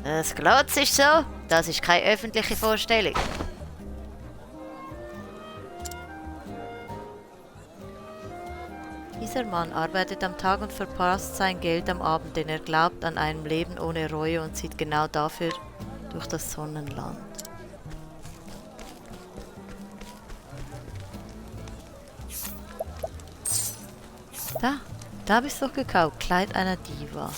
Das Glotz ist so. Das ist keine öffentliche Vorstellung. Dieser Mann arbeitet am Tag und verpasst sein Geld am Abend, denn er glaubt an einem Leben ohne Reue und zieht genau dafür durch das Sonnenland. Da habe ich es doch gekauft. Kleid einer Diva.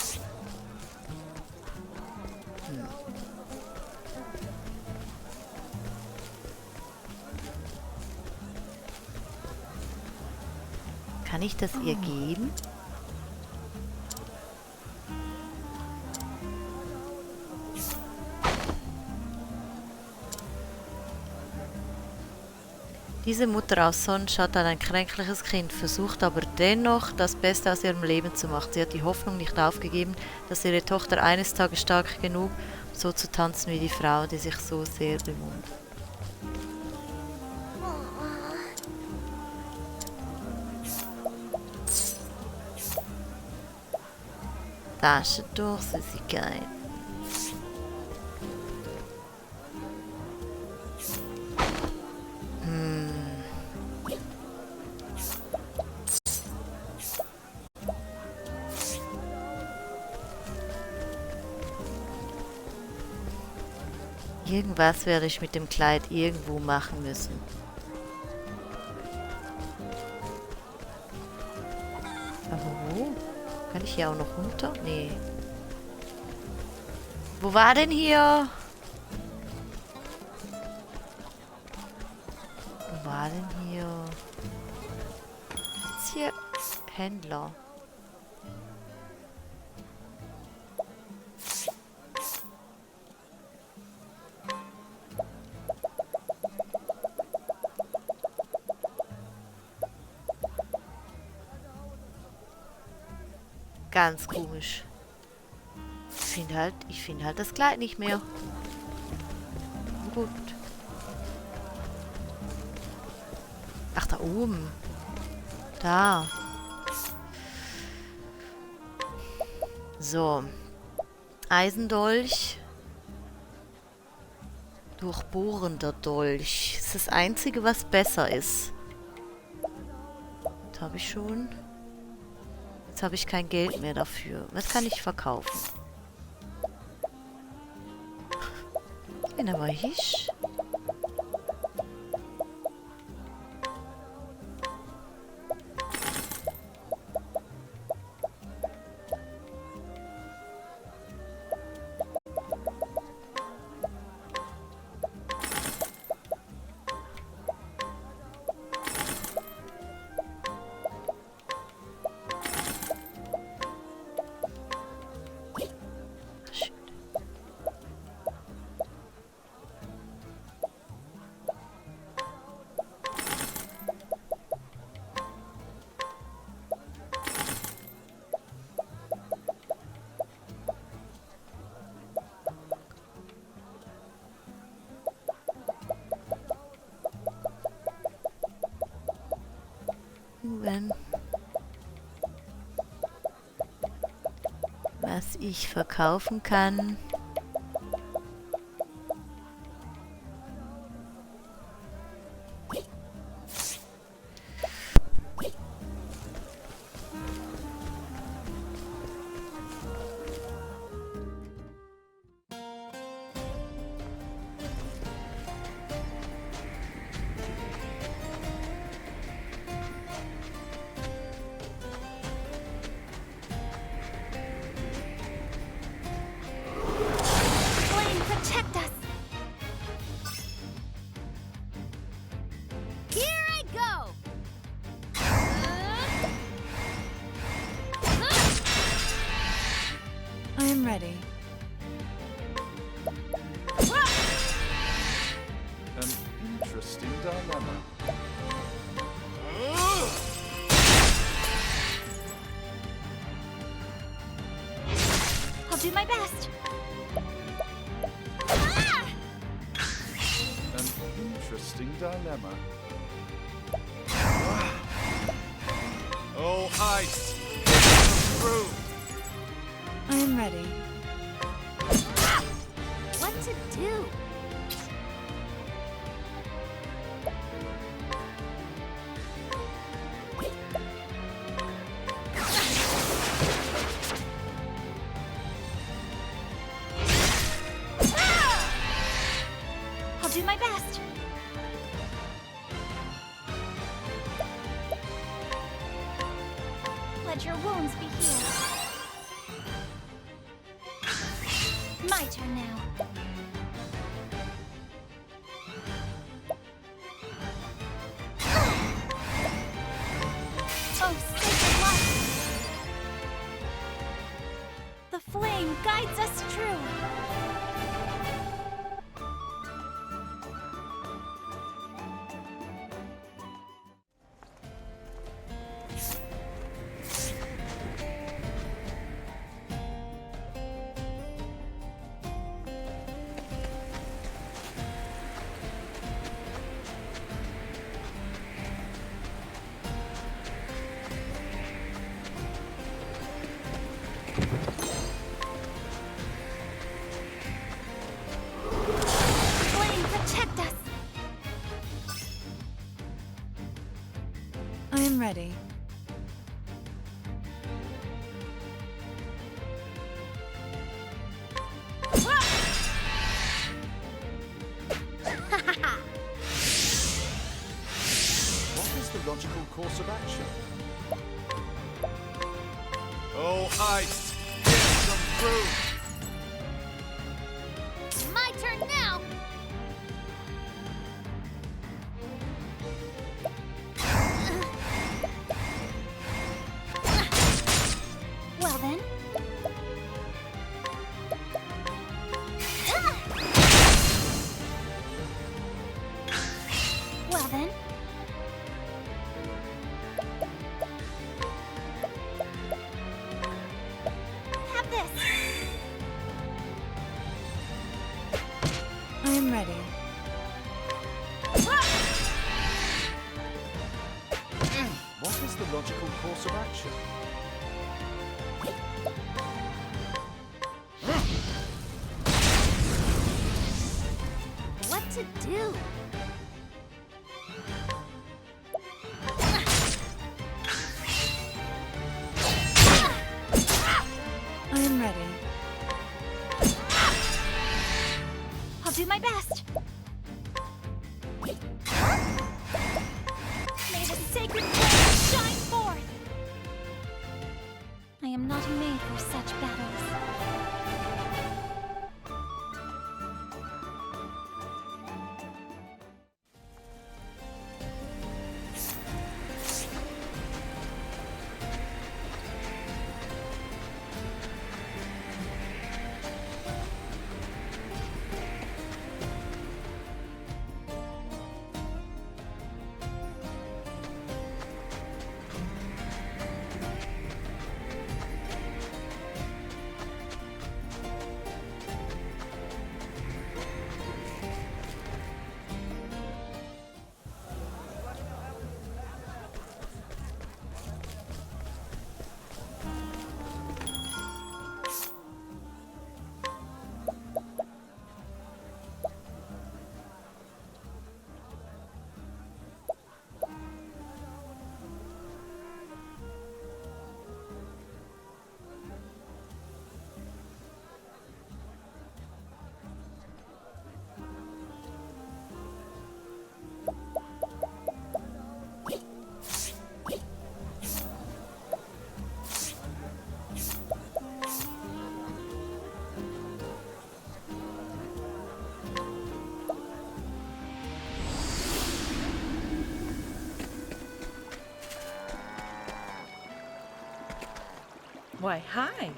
Kann ich das ihr geben? Diese Mutter aus Sonnenstadt hat ein kränkliches Kind, versucht aber dennoch, das Beste aus ihrem Leben zu machen. Sie hat die Hoffnung nicht aufgegeben, dass ihre Tochter eines Tages stark genug, um so zu tanzen wie die Frau, die sich so sehr bemüht. Taschentuch, Süßigkeit. Irgendwas werde ich mit dem Kleid irgendwo machen müssen. Aber wo? Kann ich hier auch noch runter? Nee. Wo war denn hier? Wo war denn hier? Ist hier Händler? Ganz komisch. Ich finde halt das Kleid nicht mehr. Gut. Ach, da oben. Da. So. Eisendolch. Durchbohrender Dolch. Das ist das Einzige, was besser ist. Das habe ich schon. Jetzt habe ich kein Geld mehr dafür. Was kann ich verkaufen? Ich bin aber hisch. was ich verkaufen kann. Flame, protect us! Here I go! I am ready. An interesting dilemma. I'll do my best. An interesting dilemma. Oh, ice! Get through! I am ready. What to do? I'll do my best. Let your wounds be healed. My turn now. Oh, sacred light! The flame guides us true. Flame, protect us! I am ready. What is the logical course of action? Oh, ice! Get some through! My turn now! Well then. Well then. Have this. I am ready. What is the logical course of action? What to do? I am ready. I'll do my best. May the sacred flame shine forth. I am not made for such battles. Why, hi.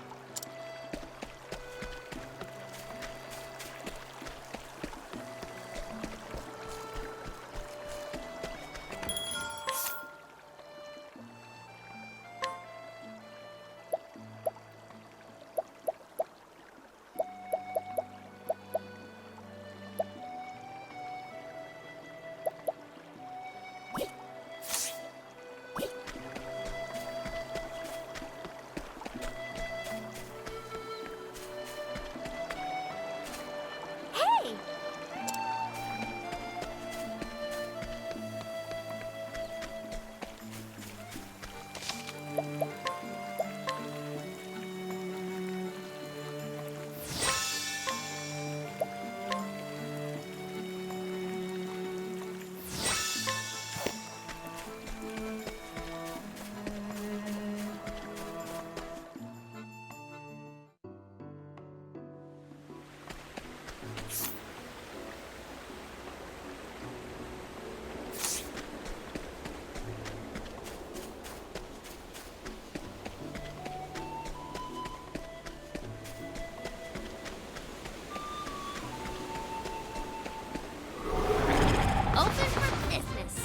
Open for business.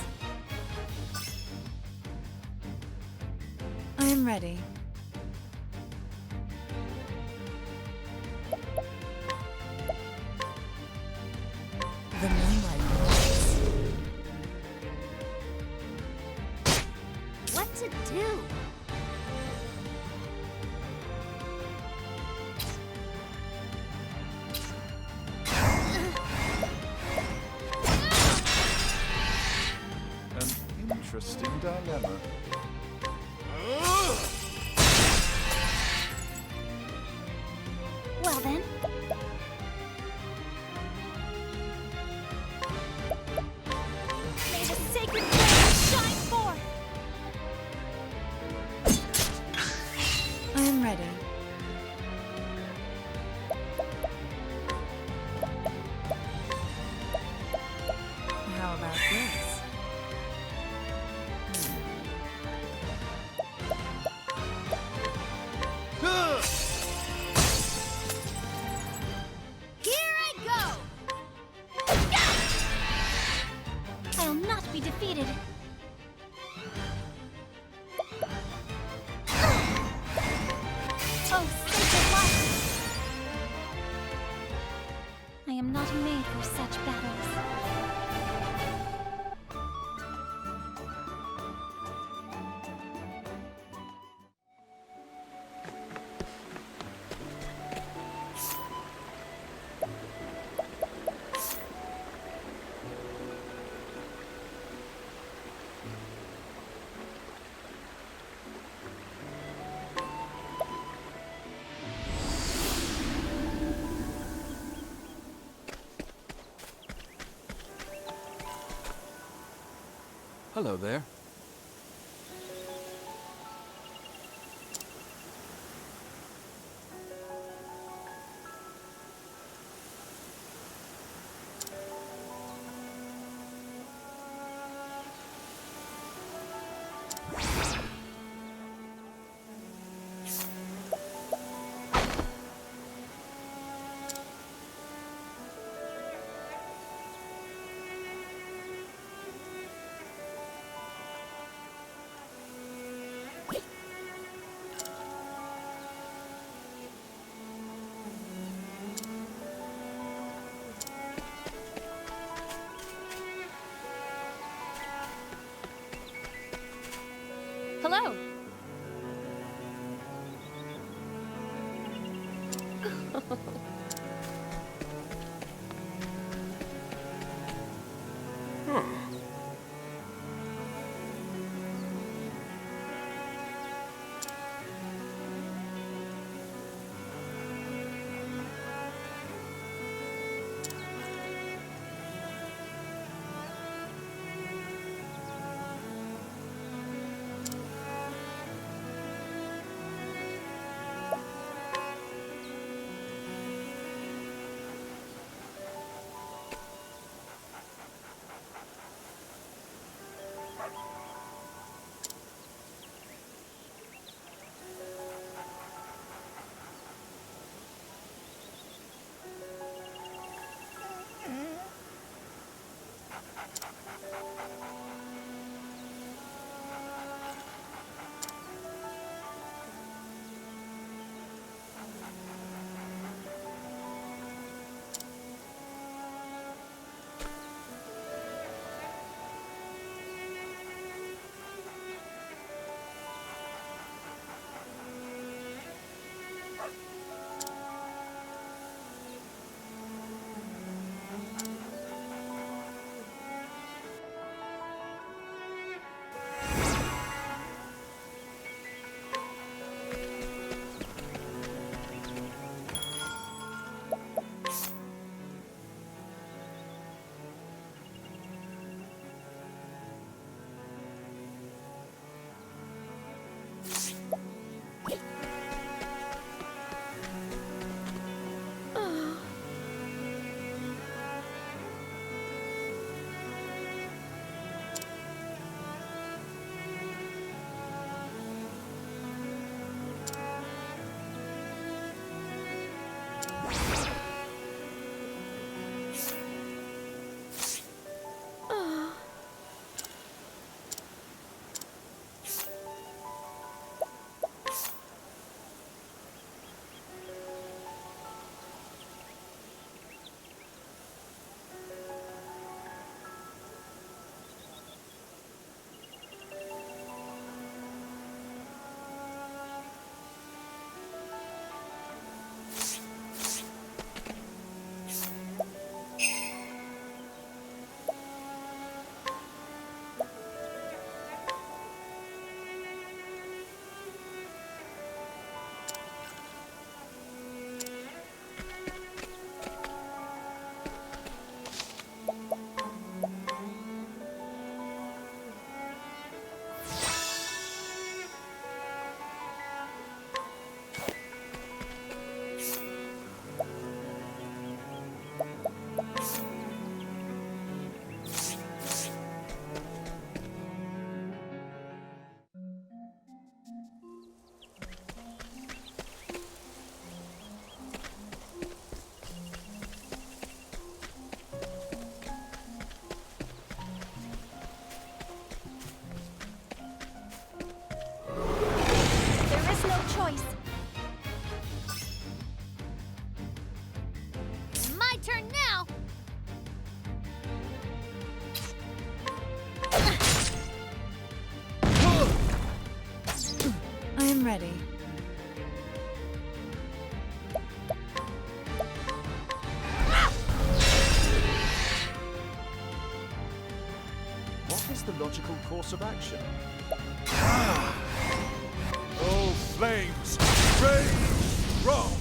I am ready. The moonlight glows. What to do? An interesting dilemma. Well then. May the sacred flame shine forth. I am ready. How about this? Here I go. I'll not be defeated. Oh, sacred light! I am not made for such battles. Hello there. Hello. Ready. What is the logical course of action? Oh, flames! Rage! Strong!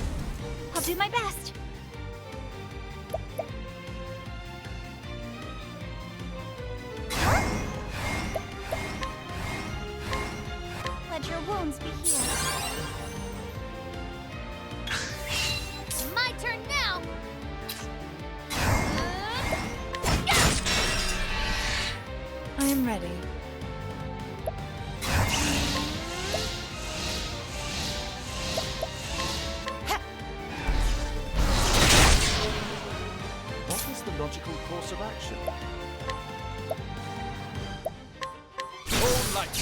I'll do my best. Let your wounds be healed. My turn now. I am ready. What is the logical course of action? Oh, light!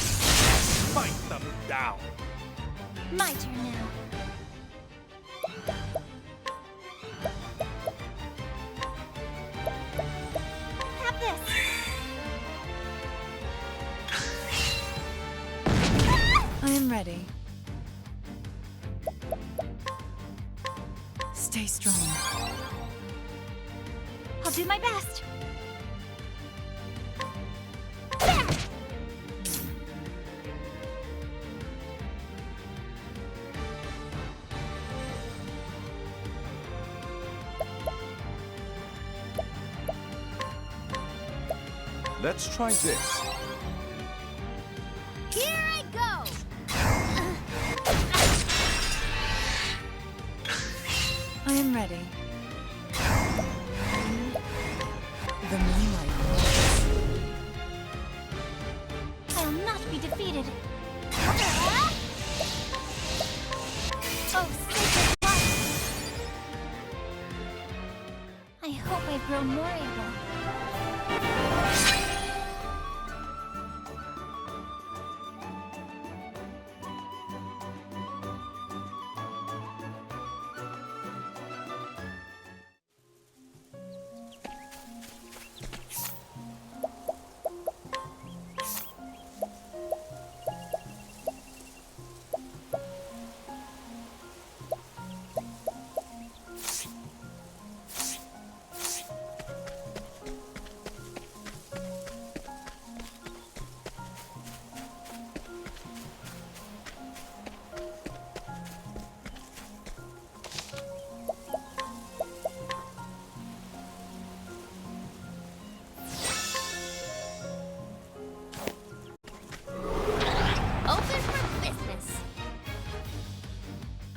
Fight them down! My turn now. Have this. I am ready. Stay strong. I'll do my best. Let's try this. Here I go. I am ready. The moonlight. I'll not be defeated. Oh, sacred light. I hope I've grown more able.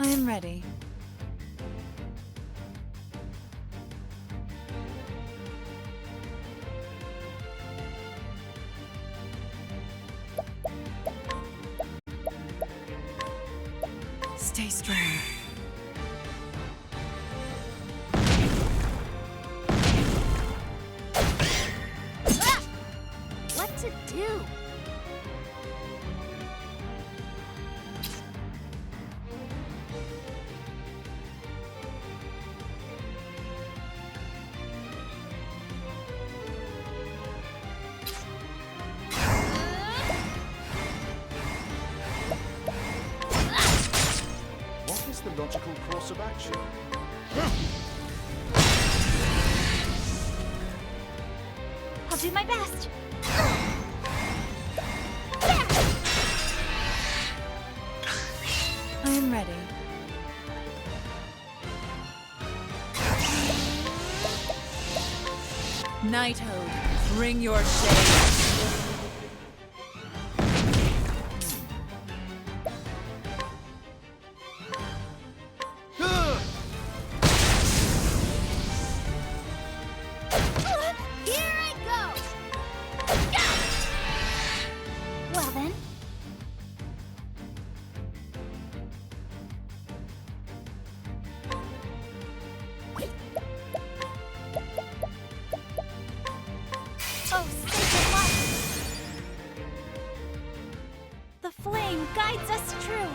I am ready. Stay strong. What to do? What is the logical course of action? I'll do my best. I am ready. Knighthood, bring your shade. Here I go. Well then. Oh, sacred light! The flame guides us true.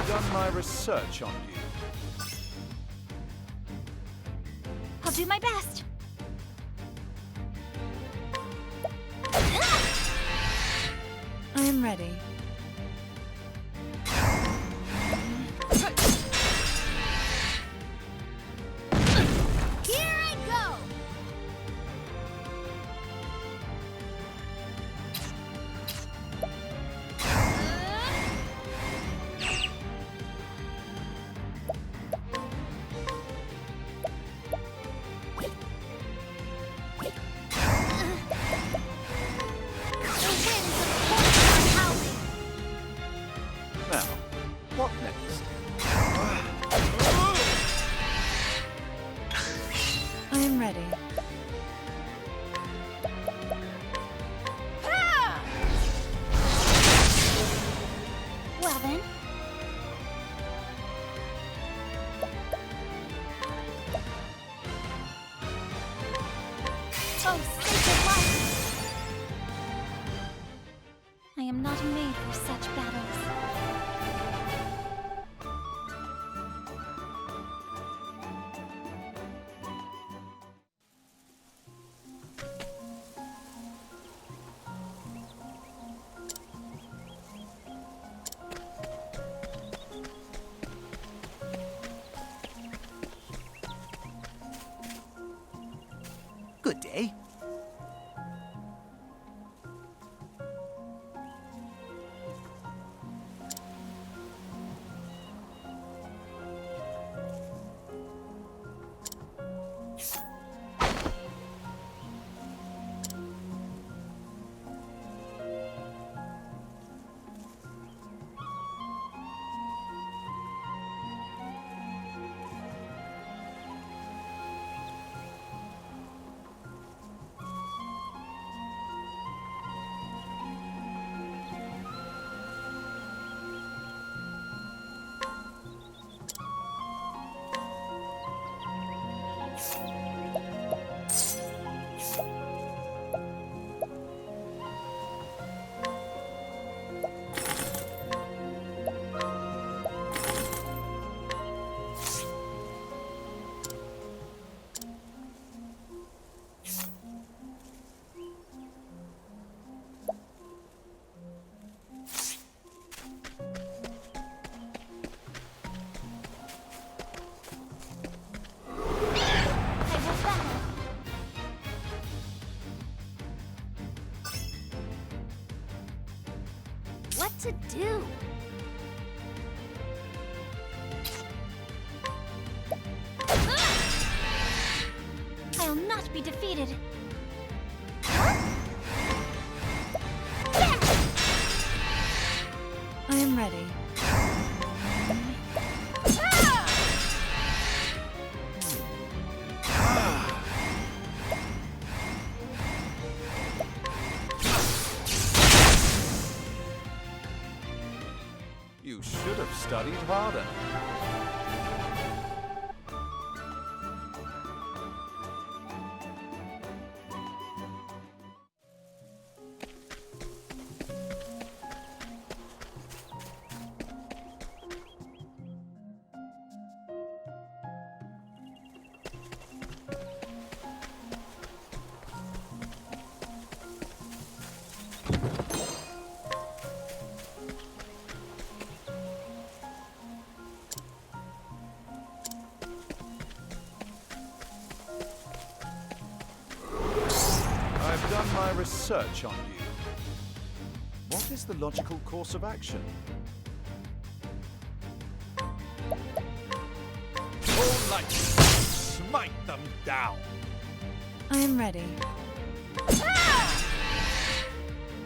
Done my research on you. I'll do my best. I am ready. Here I go. The winds of fortune are howling. for such battles. Good day. What to do? I'll not be defeated. I am ready. You should have studied harder. I've done my research on you. What is the logical course of action? All light, smite them down. I am ready.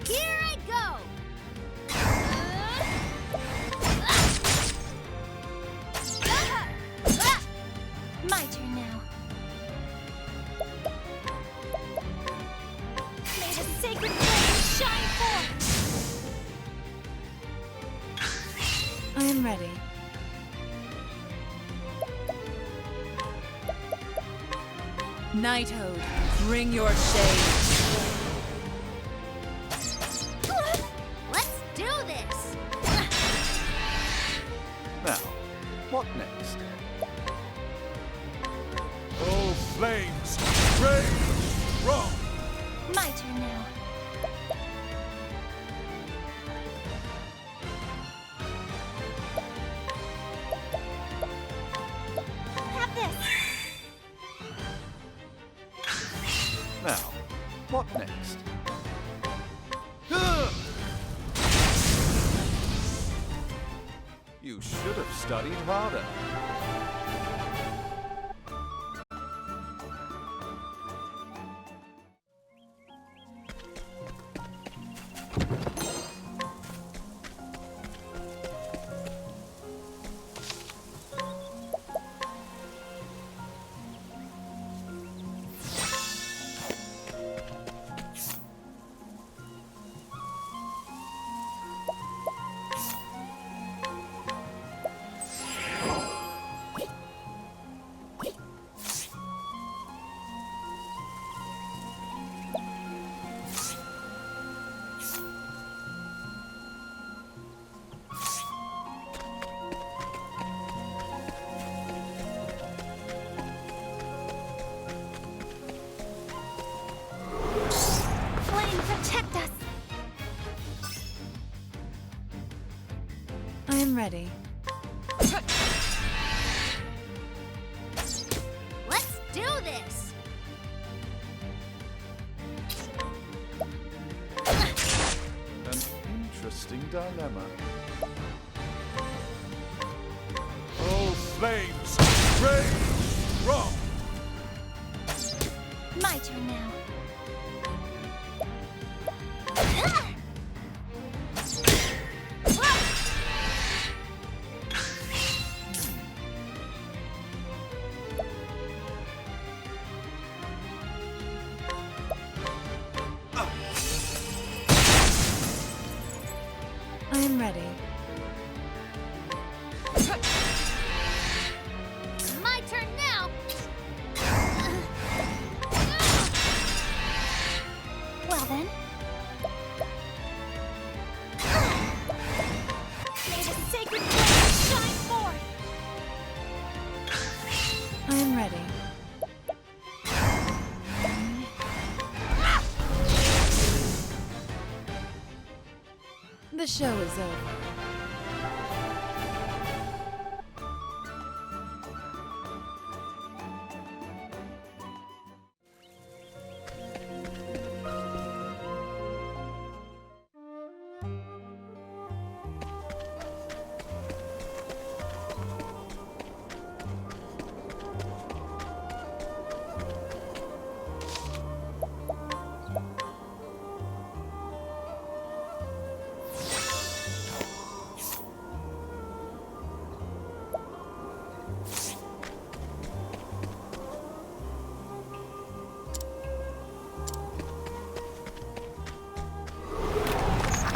Here I go! My turn now. May the sacred flame shine forth! I am ready. Knighthood, bring your shade. Let's do this! Now, what next? Oh, flames, rage strong. My turn now. Have this! Now, what next? You should have studied harder. ready. Let's do this! An interesting dilemma. Oh, flames! Rage! Wrong! My turn now. I am ready. My turn now! Well then. May the sacred flame shine forth! I am ready. The show is over.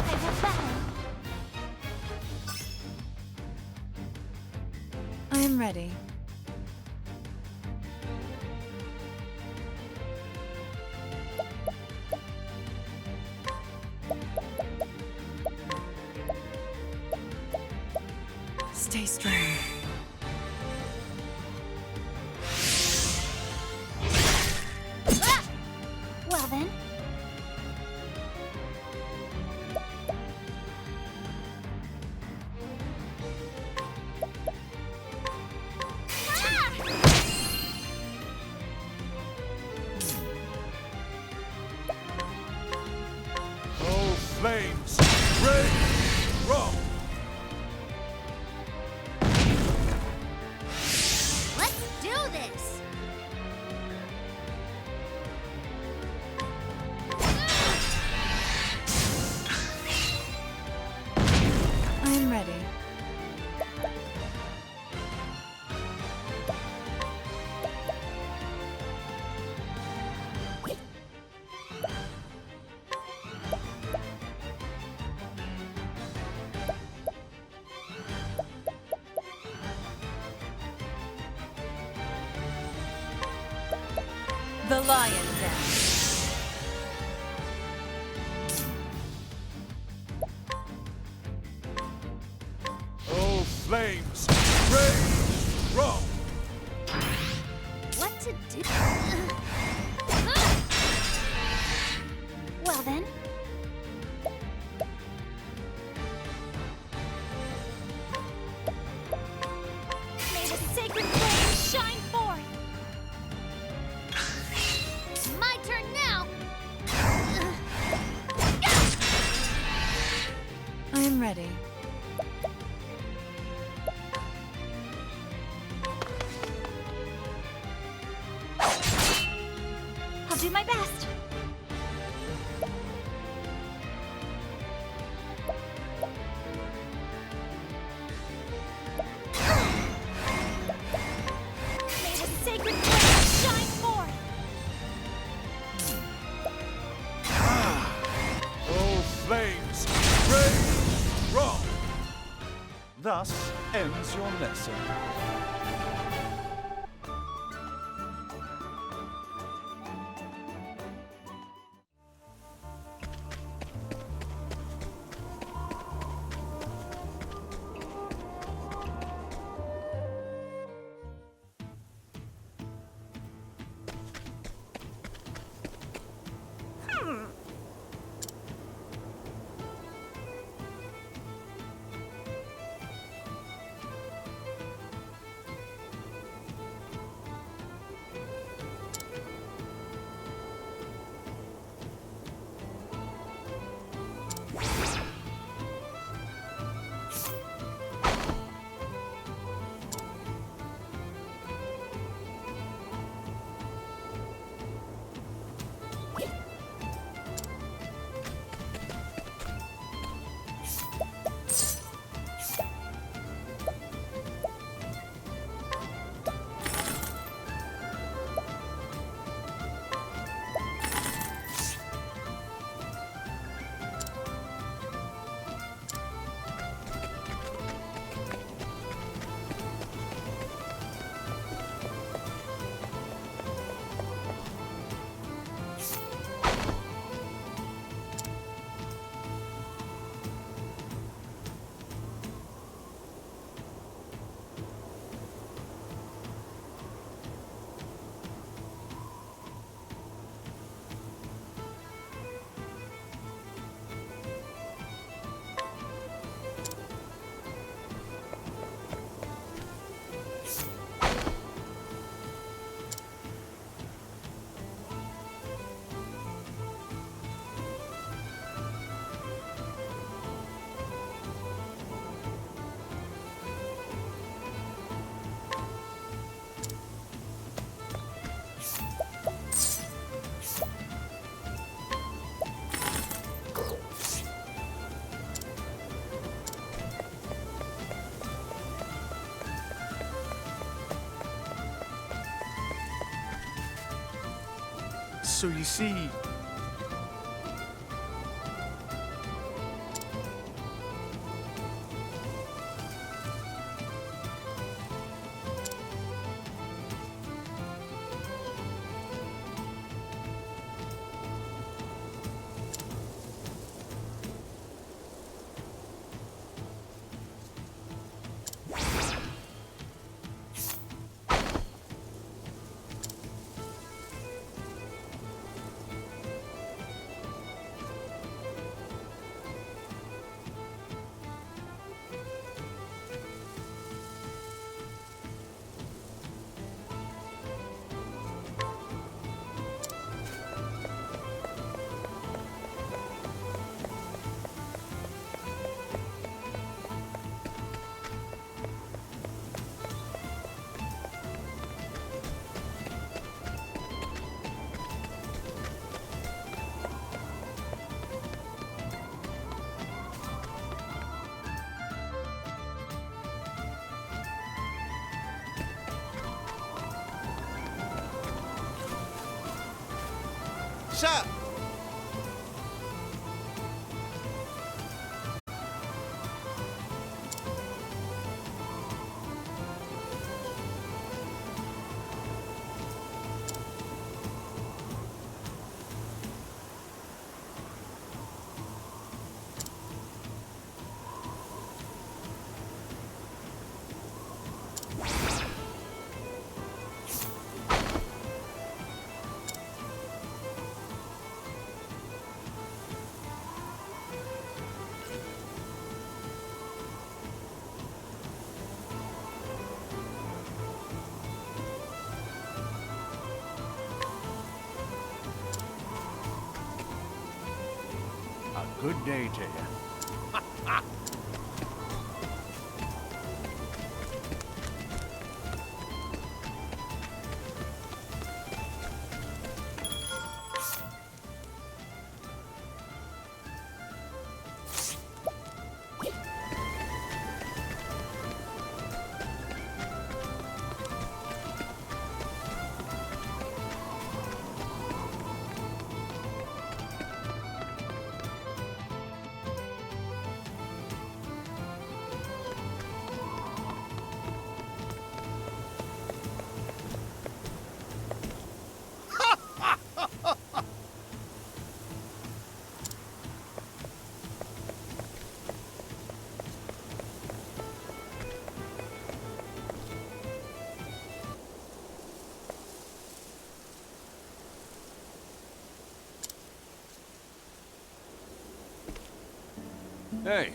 I will battle! I am ready. Stay strong. Ah! Well then. Ah! Oh, flames! Rage! Wrong! Let's do this! I am ready. The lion dance. Oh, flames! Rage! Wrong! What to do? Well then. May the sacred flame shine forth! My turn now! I am ready. I'll do my best! May the sacred flame shine forth! Oh, flames! Rage! Wrong! Thus ends your lesson. So you see... Sir! A good day to you. Hey.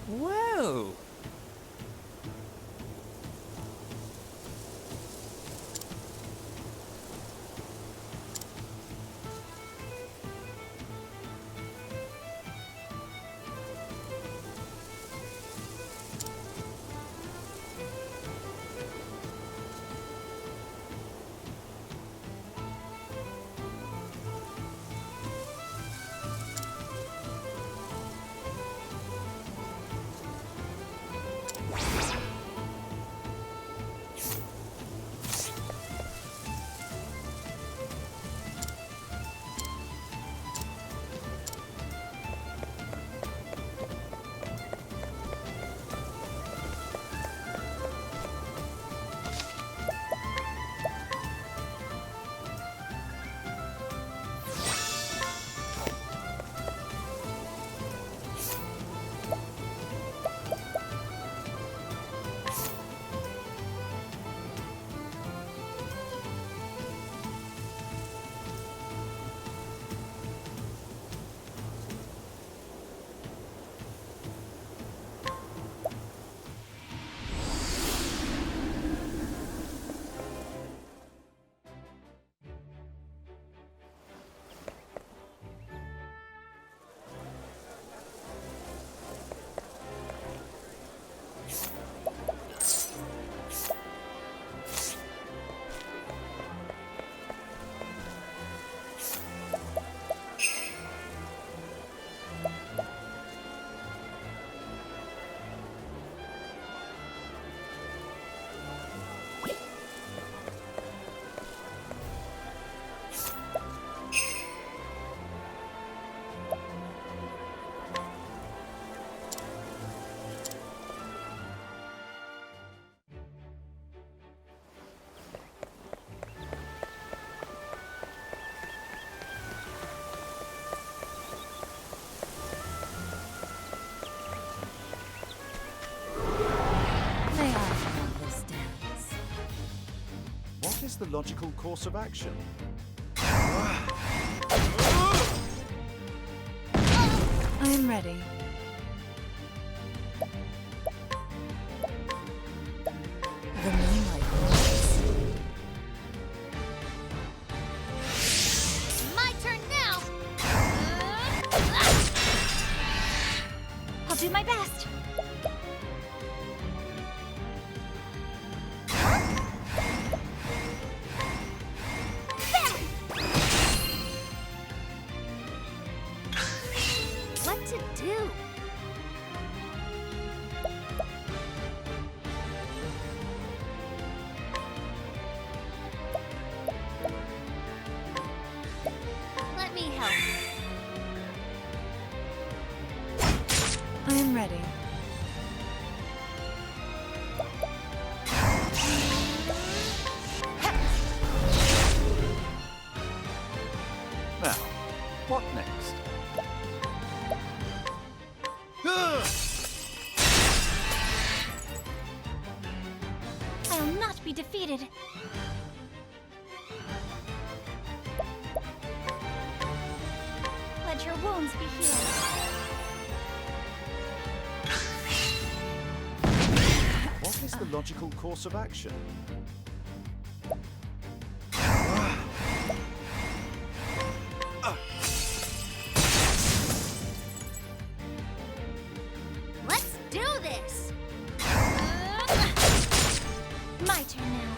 Whoa! May I have this dance? What is the logical course of action? I am ready. The moonlight glows. My turn now! I'll do my best. There! What to do? Let me help. I am ready. Now, what next? I'll not be defeated. Let your wounds be healed. What is the logical course of action? Let's do this! My turn now.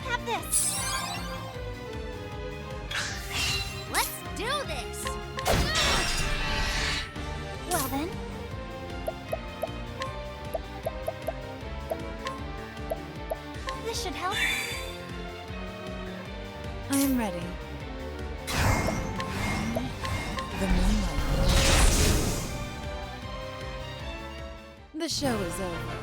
Have this! Let's do this! Well then. This should help. I am ready. The moonlight glows. The show is over.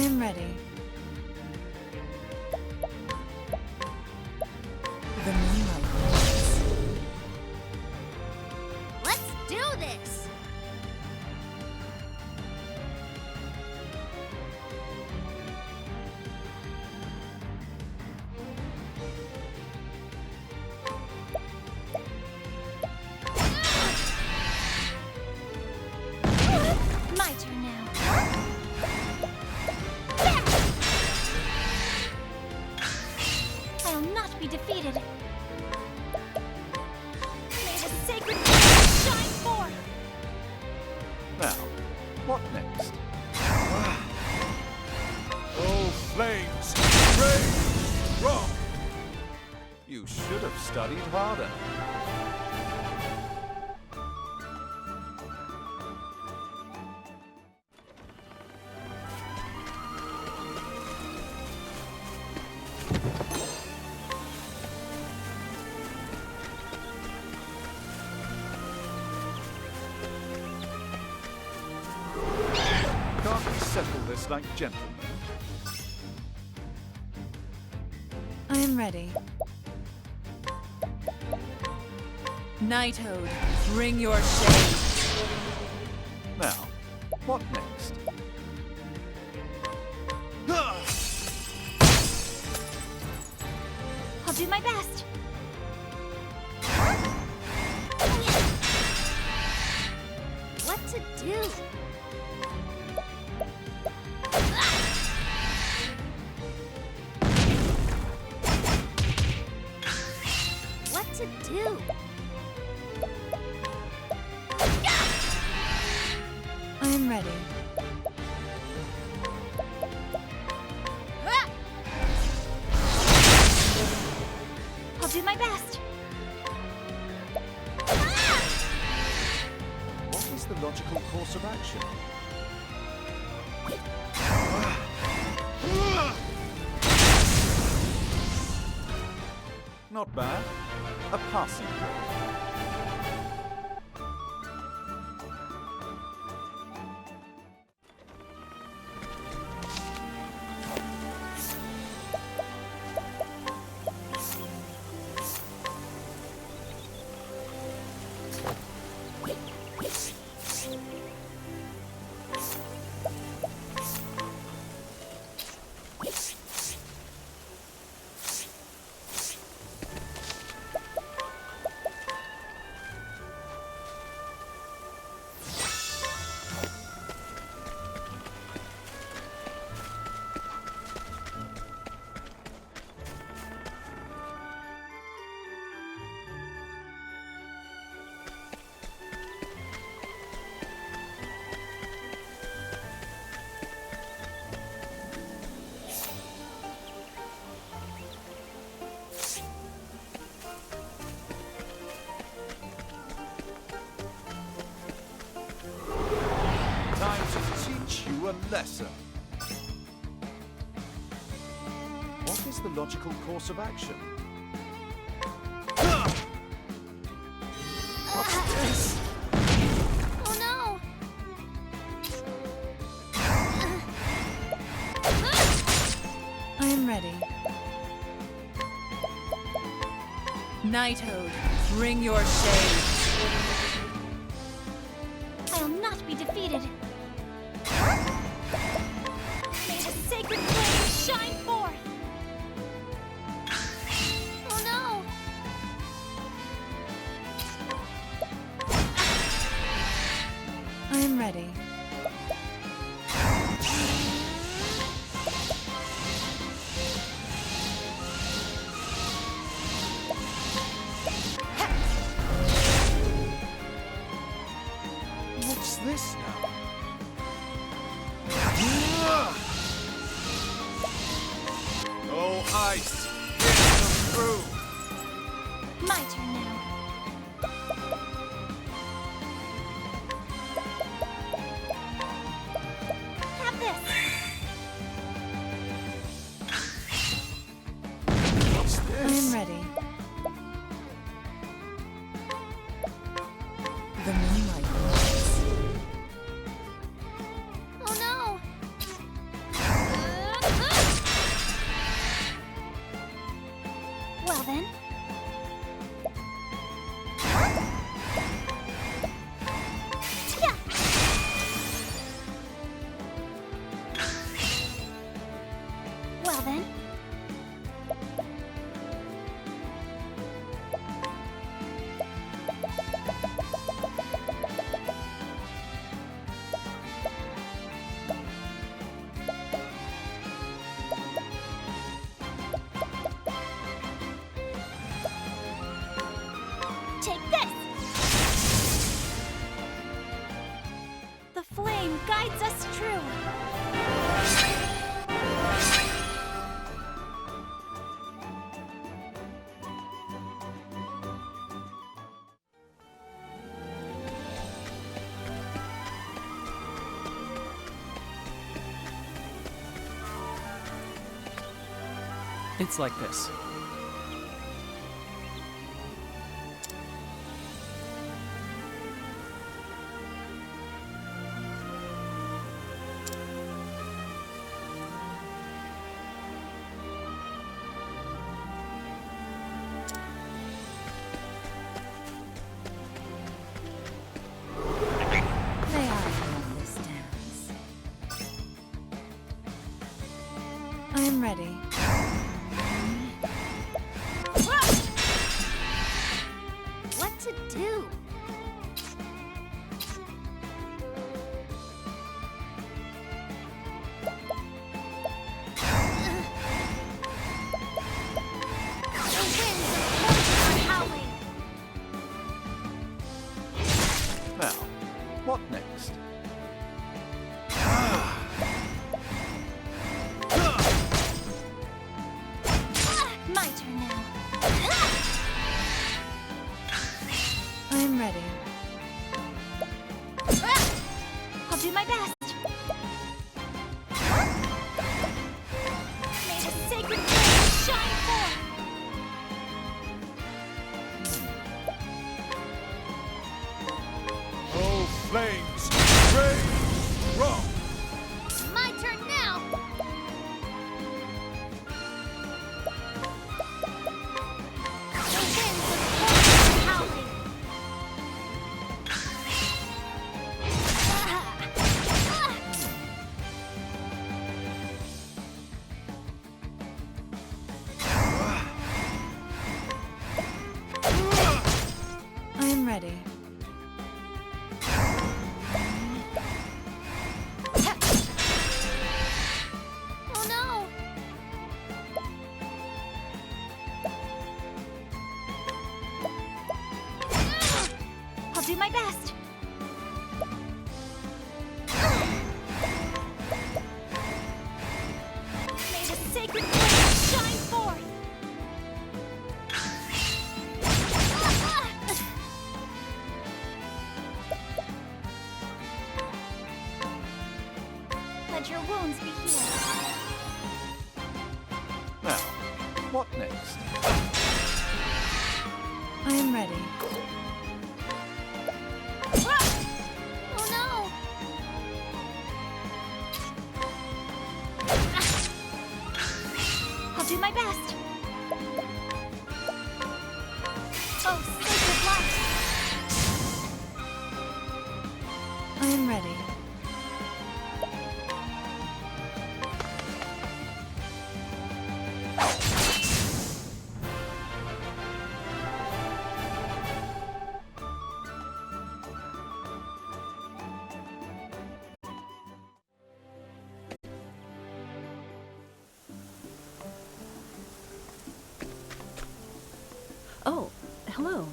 am ready. The moonlight glows. Let's do this! My turn now. I'll not be defeated. May the sacred flame shine forth! Now, what next? Oh, flames! Rage! Strong! You should have studied harder. Can't we settle this like gentlemen? I am ready. Knighthood, bring your shade. Now, what next? I'll do my best. What to do? What to do? I am ready. I'll do my best. What is the logical course of action? Not bad. A passing grade. Time to teach you a lesson. What is the logical course of action? What's this? Oh no! I am ready. Knighthood, bring your shade. I'll not be defeated. May the sacred flame shine forth! Oh no! I am ready. What's this now? Oh, ice! Get them through! My turn now. Have this! What's I am this? ready. The moonlight glows. Oh no! Well then. Yeah. Well then. Take this! The flame guides us true. It's like this. May I run this dance? I am ready. What to do? The winds of fortune are howling. Now, what next? My turn now. I am ready. I'll do my best. May the sacred flame shine forth. Oh, flames! Rain! Rock! My turn now. The winds of fortune are howling. I am ready. Oh no! I'll do my best. May the sacred flame shine forth. Let your wounds be healed. Now, what next? I am ready. Oh no! I'll do my best. Oh, sacred light! I am ready. Oh, hello.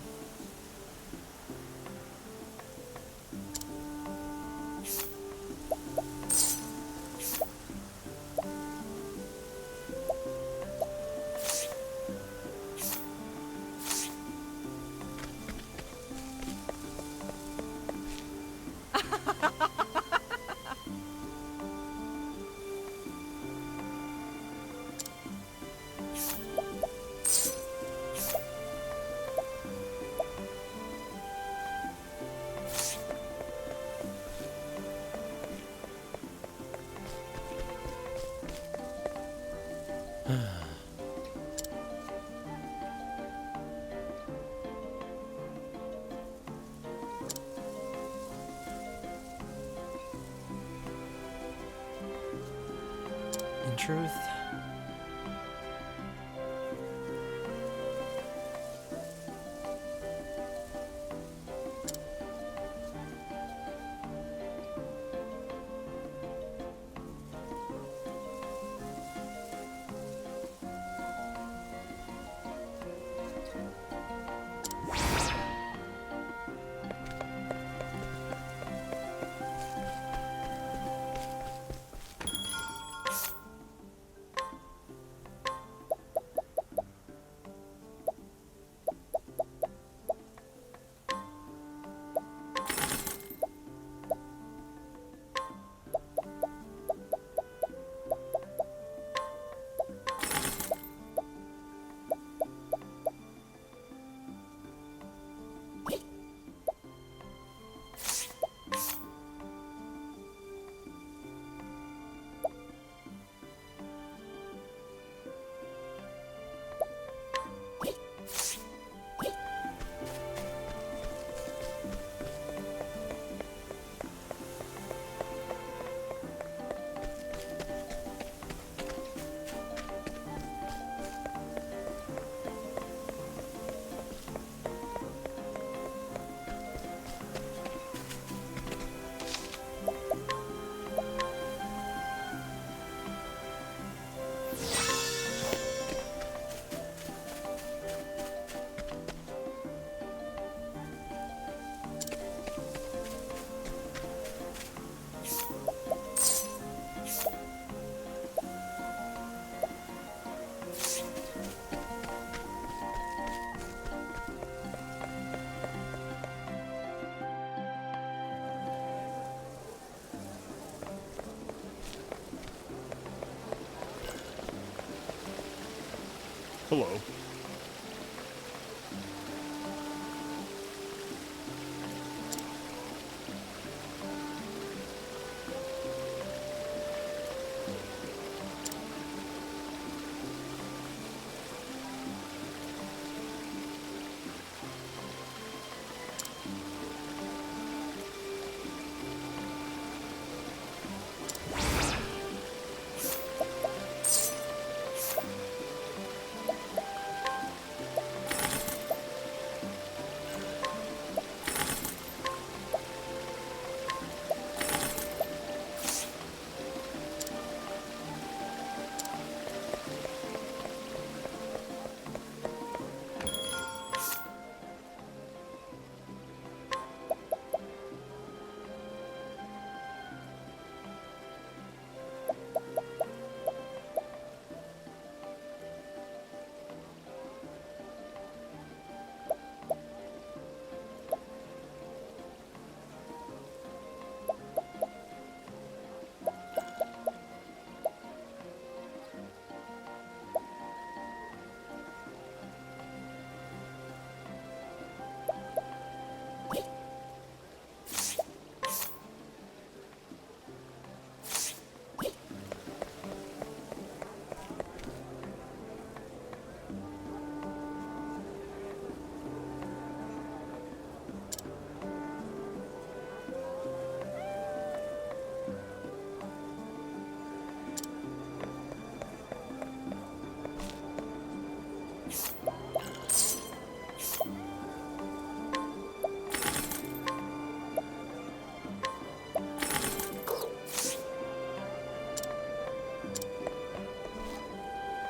In truth, Hello.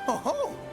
Ho ho!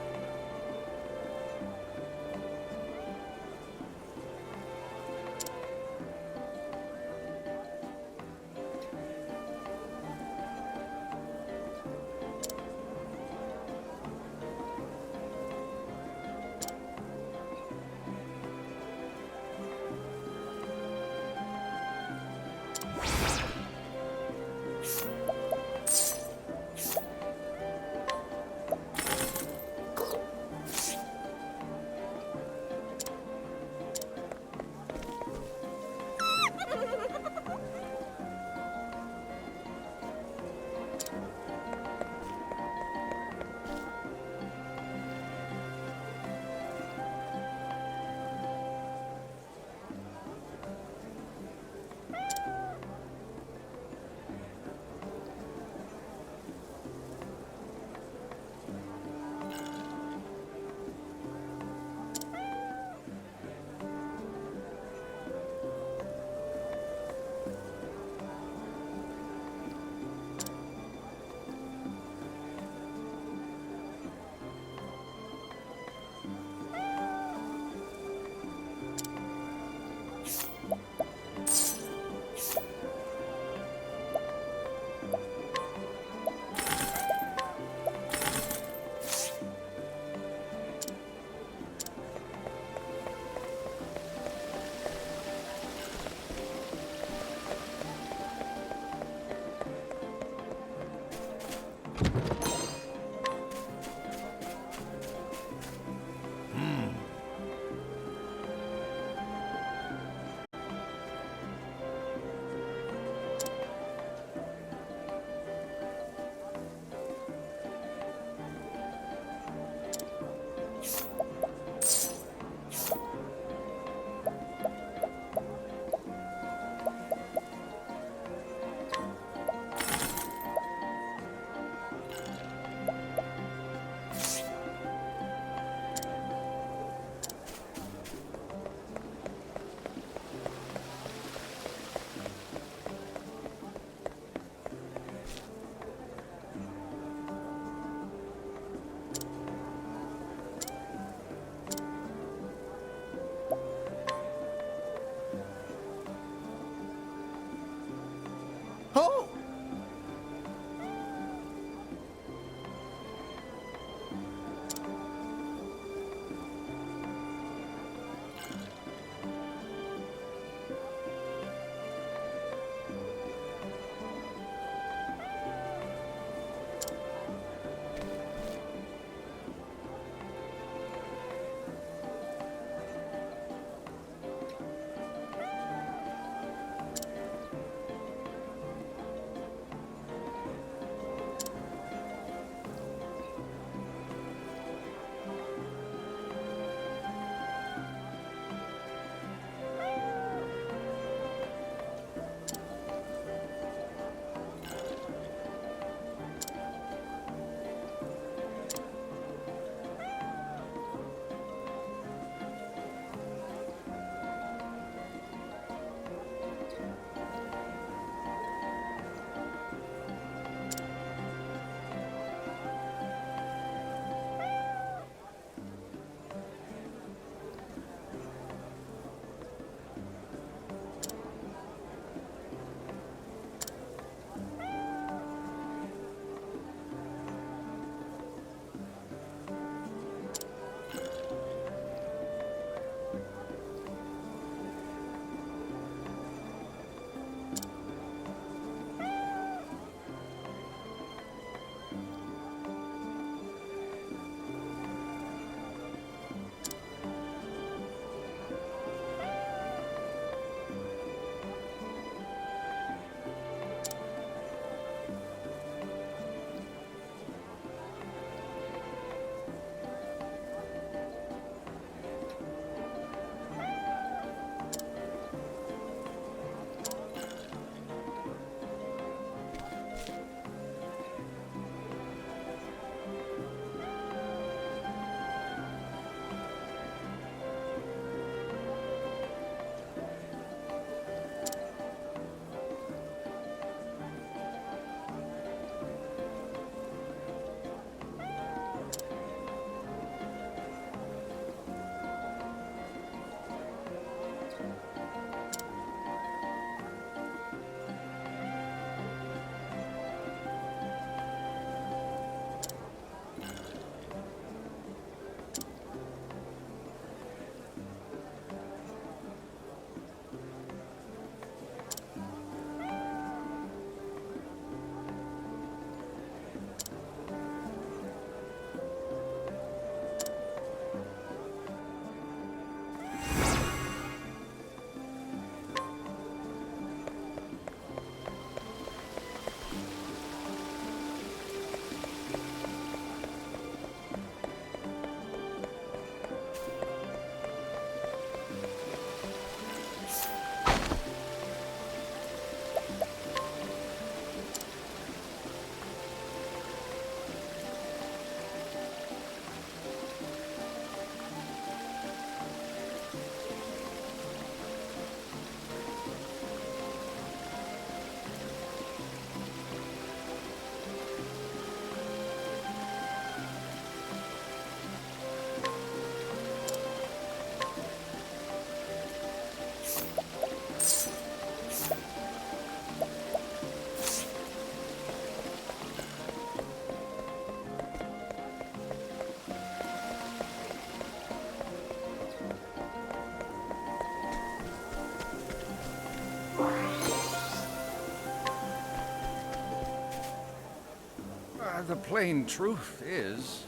The plain truth is...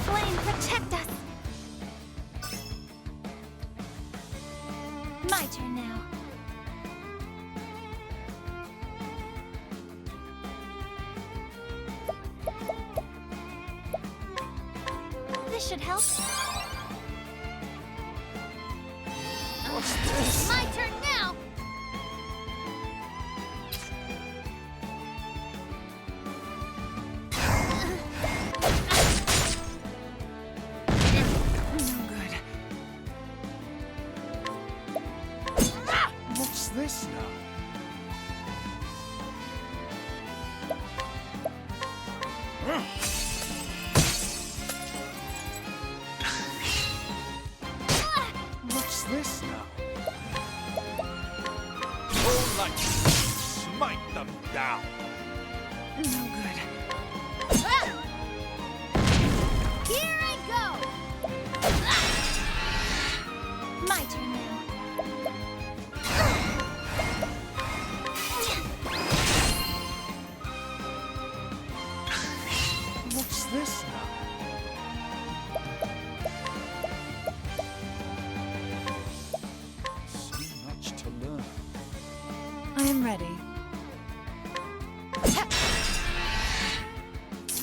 Flame, protect us! My turn now. This should help. What's this? My turn now! What's this now? What's this now? All light, smite them down. No good. Here I go! My turn now. What's this now? So much to learn. I am ready.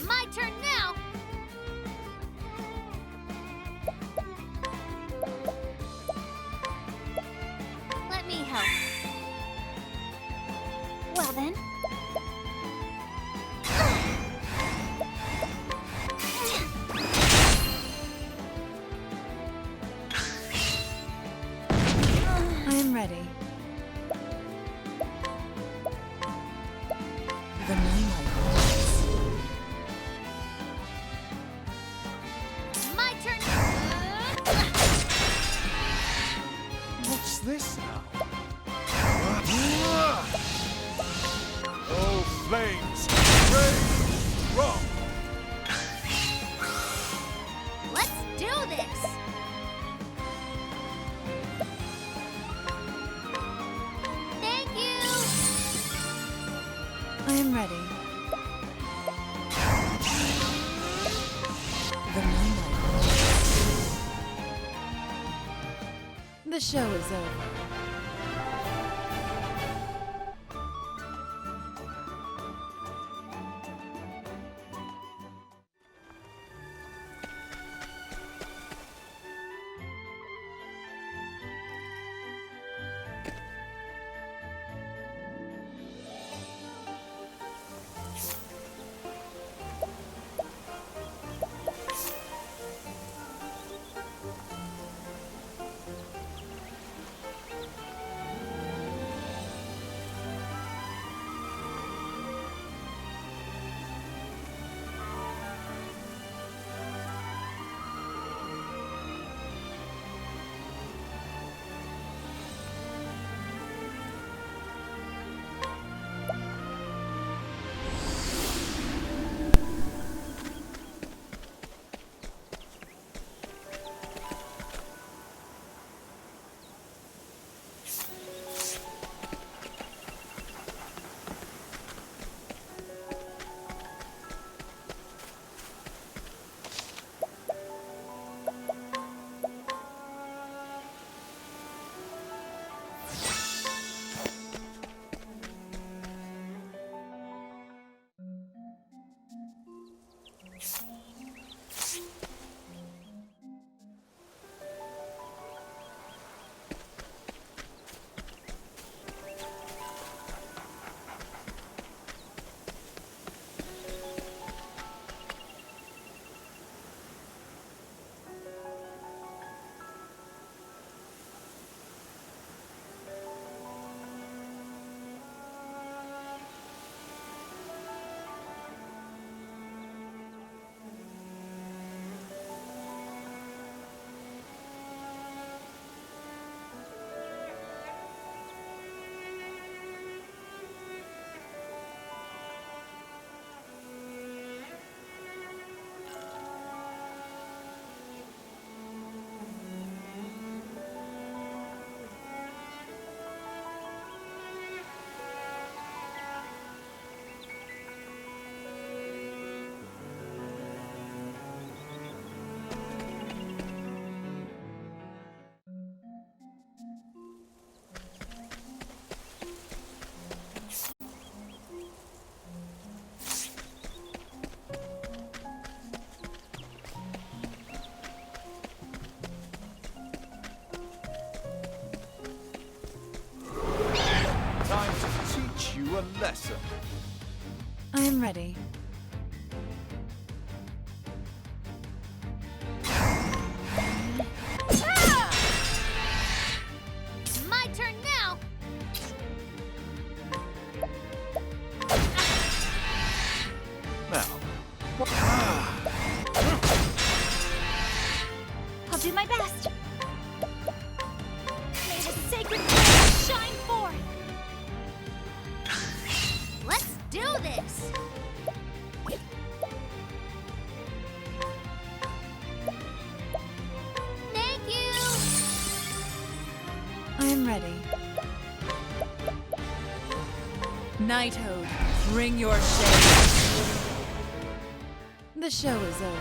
My turn now! Let me help. Well then. I am ready. The moonlight glows. My turn! What's this now? Oh, flames! Rage! Strong! Let's do this! Thank you! I am ready. The moonlight glows. The show is over. I'm ready. My turn now. Now, I'll do my best. May the sacred flame shine forth. Let's do this. Thank you. I'm ready. Knighthood, bring your shade. The show is over.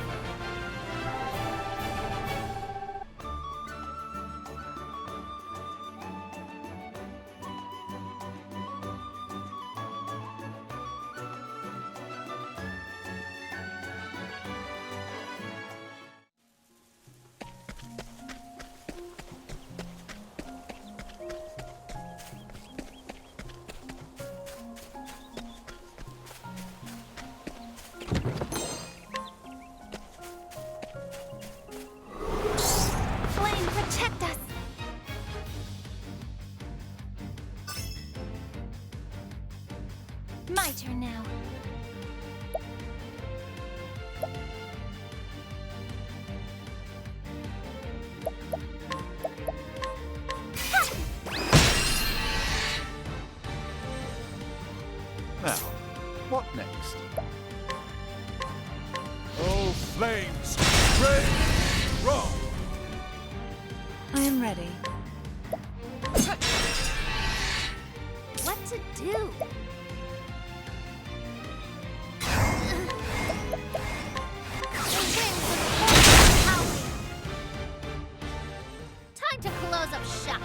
Flame, protect us. My turn now. now, what next? Oh, flames! Rain! Wrong! I am ready. What to do? The winds of howling. Time to close up shop.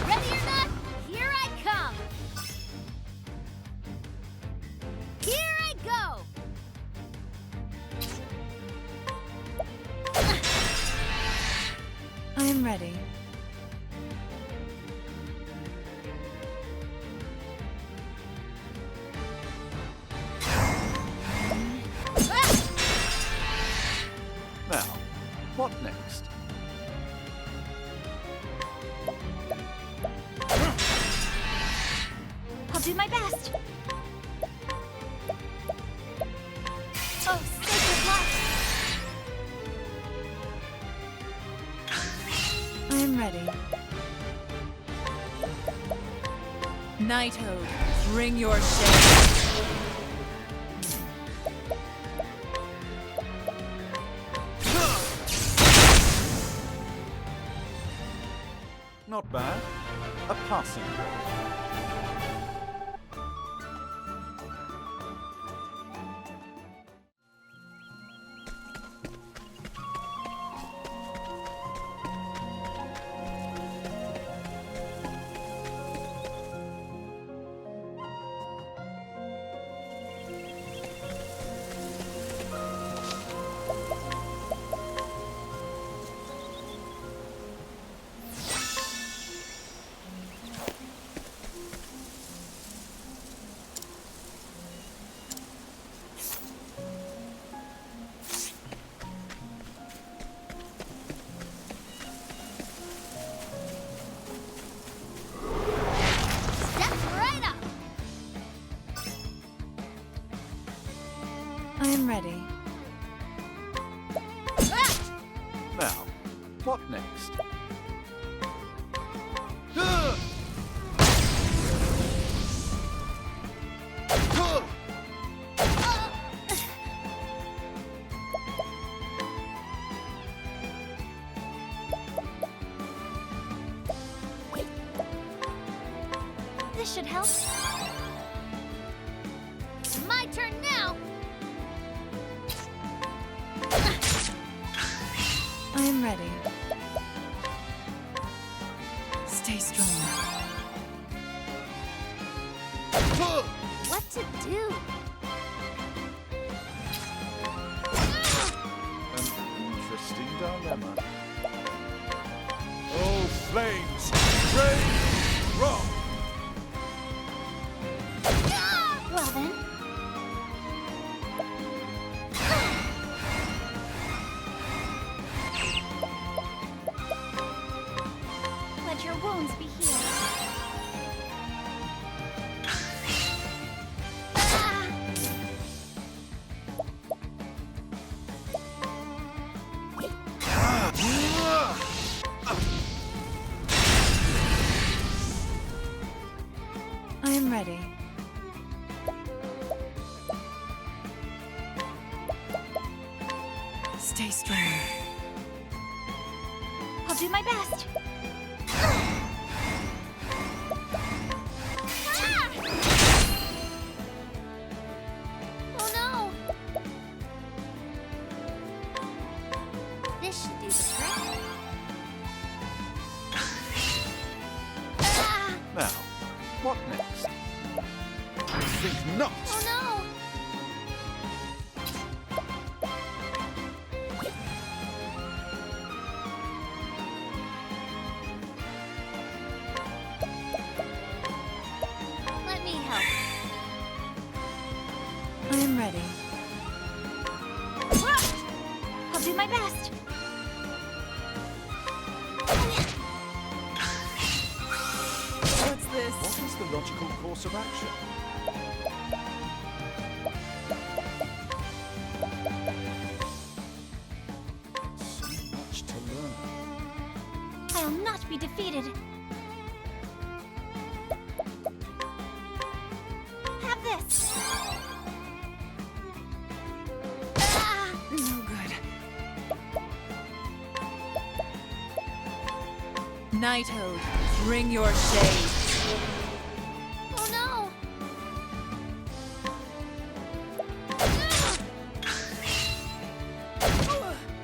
Ready or not, here I come. Here I go. I am ready. Now, what next? I'll do my best. Oh, sacred light. I am ready. Knighthood, bring your shade. Not bad. A passing grade. Step right up. I am ready. Ah! This should help. My turn now! I am ready. Stay strong. What to do? An interesting dilemma. Oh, flames! Rain! Wrong! Well then. Let your wounds be healed. I am ready. Stay strong. I'll do my best. Oh no! This should do the trick. Now, what next? I think not! Oh no! Let me help. I am ready. I'll do my best. What's this? What is the logical course of action? So much to learn. I'll not be defeated. Have this. No good. Knighthood, bring your shade. Oh no!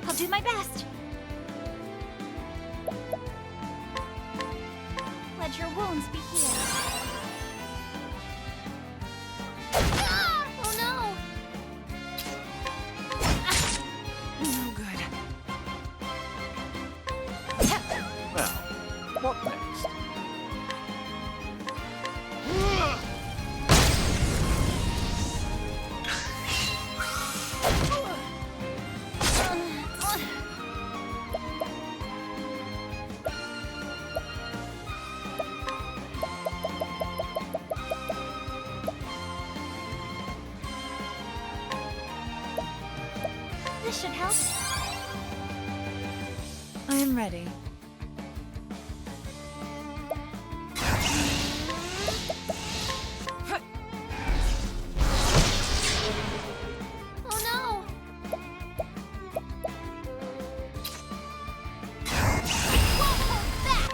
I'll do my best. Let your wounds be healed. Oh no! No good. Now, what next? This should help. I am ready. Oh no! Won't hold back!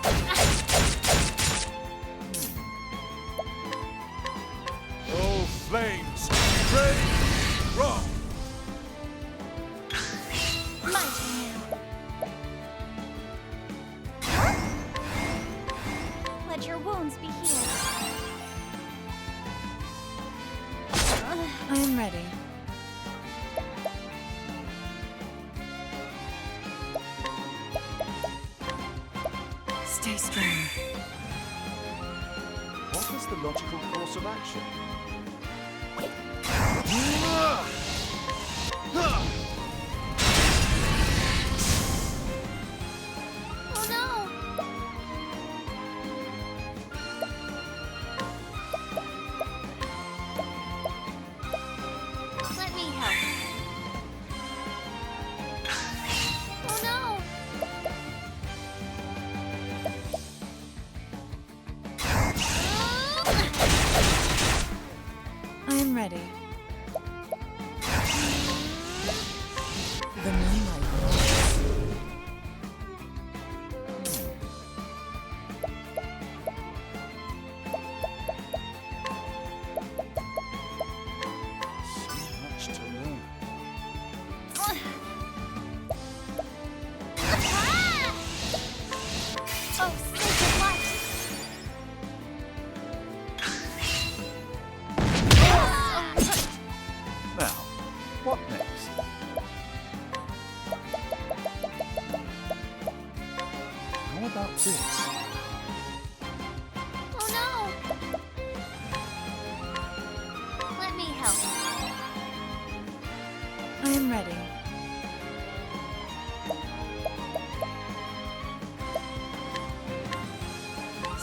Oh, flames! Rain! Wrong! My turn now. Let your wounds be healed. I am ready. Stay strong. What is the logical course of action? Oh no! Let me help. Oh no! I am ready. The moonlight glows.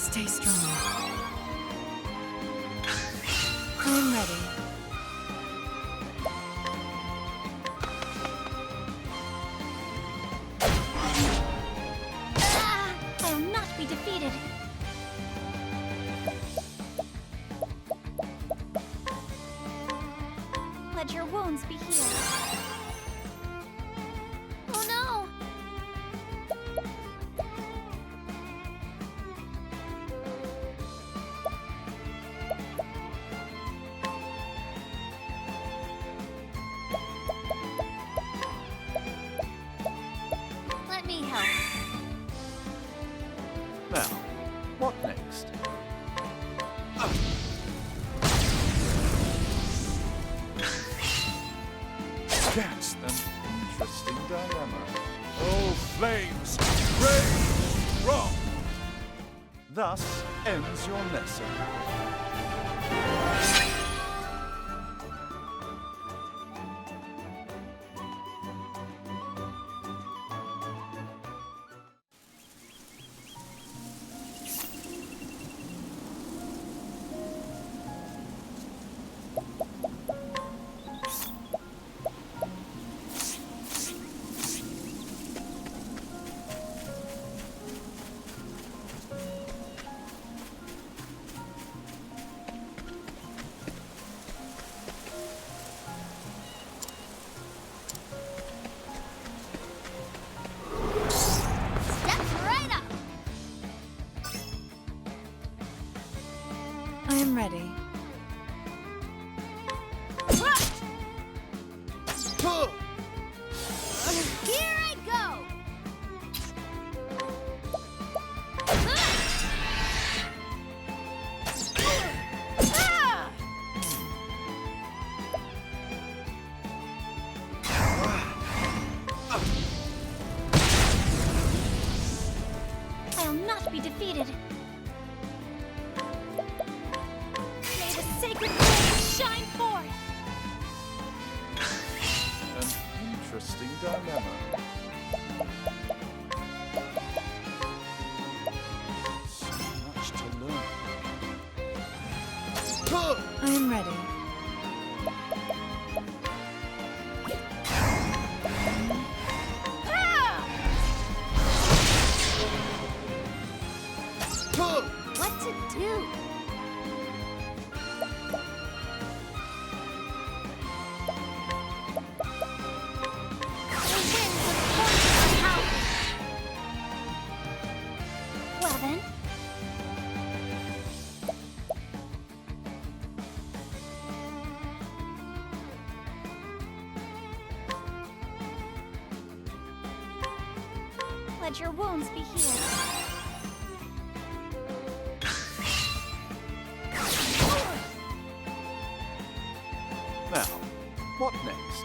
Stay strong. I'm ready. I will not be defeated. Let your wounds be healed. Oh no! Let me help. Now, what next? That's an interesting dilemma. Oh, flames, rage strong! Thus ends your lesson. I am ready. Here I go! I will not be defeated. May the sacred flame shine forth! An interesting dilemma. So much to learn. I am ready. What to do? The winds of force are howling. Well then. Let your wounds be healed. Now, what next?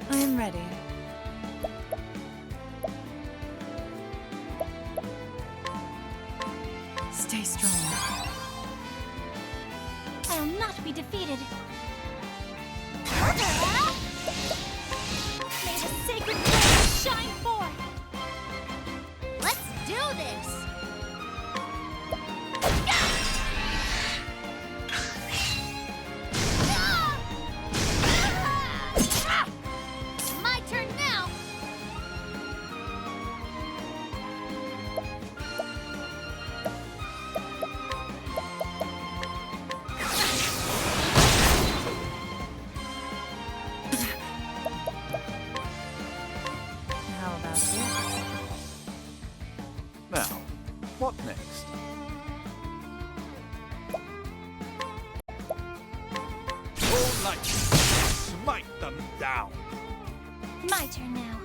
I am ready. Stay strong. I will not be defeated. May the sacred flame shine forth. Let's do this. My turn now. How about this? Now, what next? All light, smite them down. My turn now.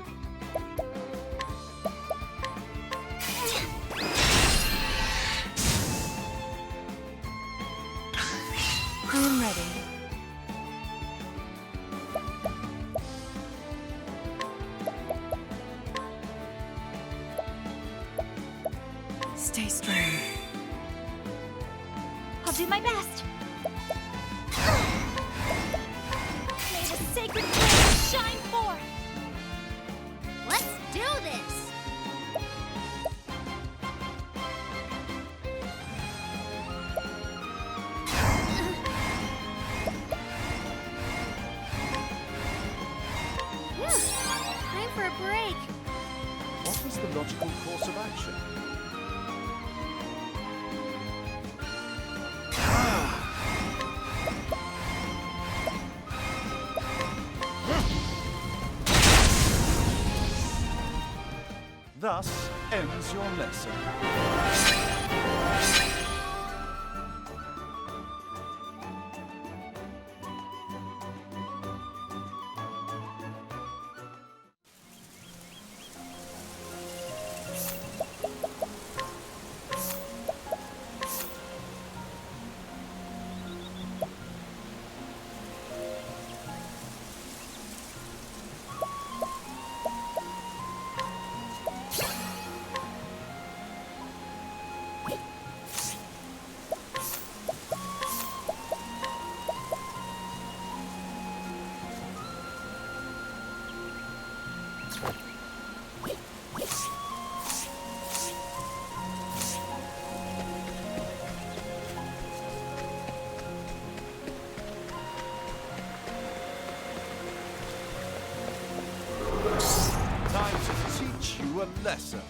I am ready. Stay strong. I'll do my best. May the sacred flame shine forth. for a break. What is the logical course of action? Thus ends your lesson. Time to teach you a lesson.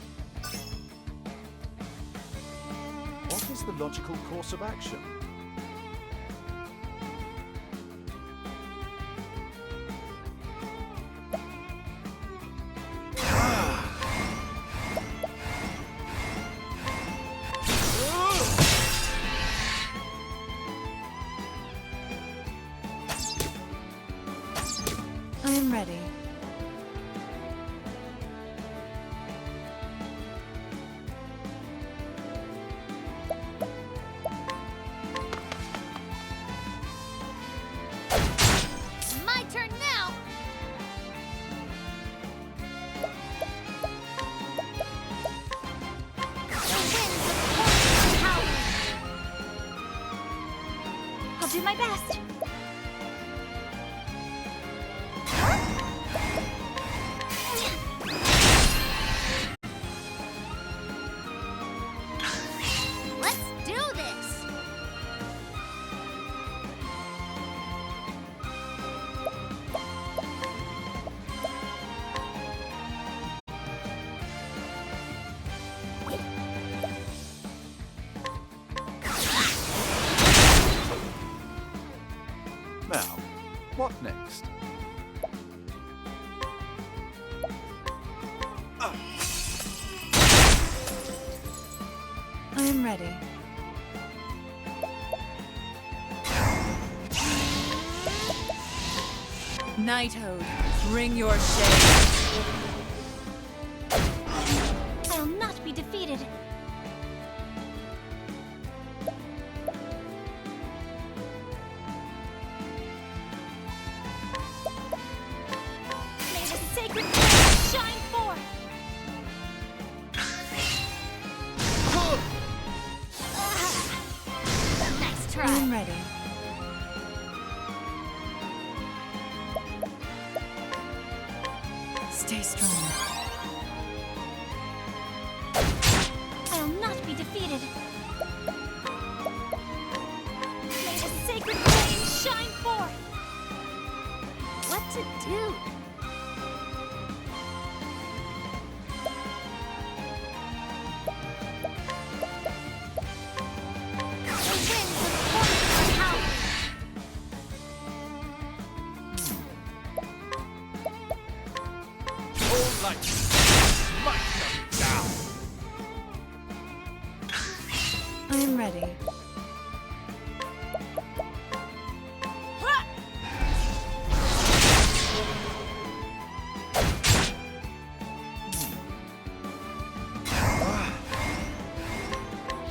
What is the logical course of action? I am ready. My turn now. The winds of fortune howl. I'll do my best. Let's do this. Now, what next? I am ready. Knighthood, bring your shade. I'll not be defeated. May the sacred flame shine forth. Nice I try. am ready. Stay strong. I'll not be defeated. May the sacred flame shine forth. What to do? The winds of fortune howl. All light, smite them down. I am ready.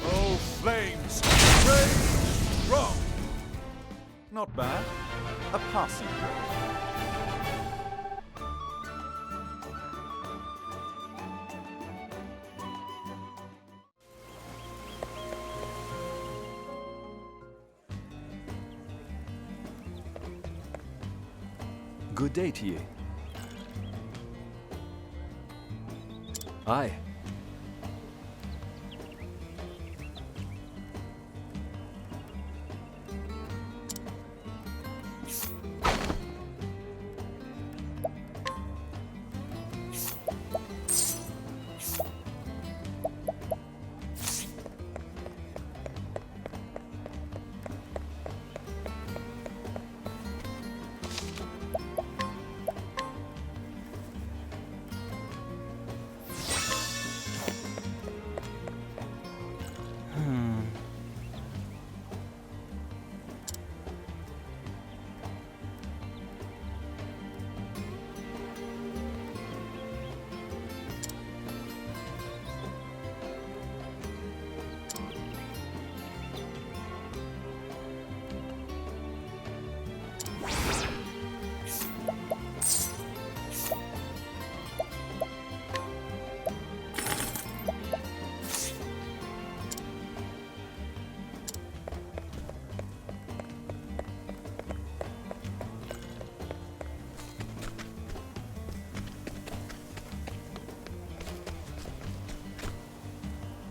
Oh, flames, rage strong. Not bad. A passing grade. Good day to you. Aye.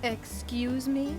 Excuse me?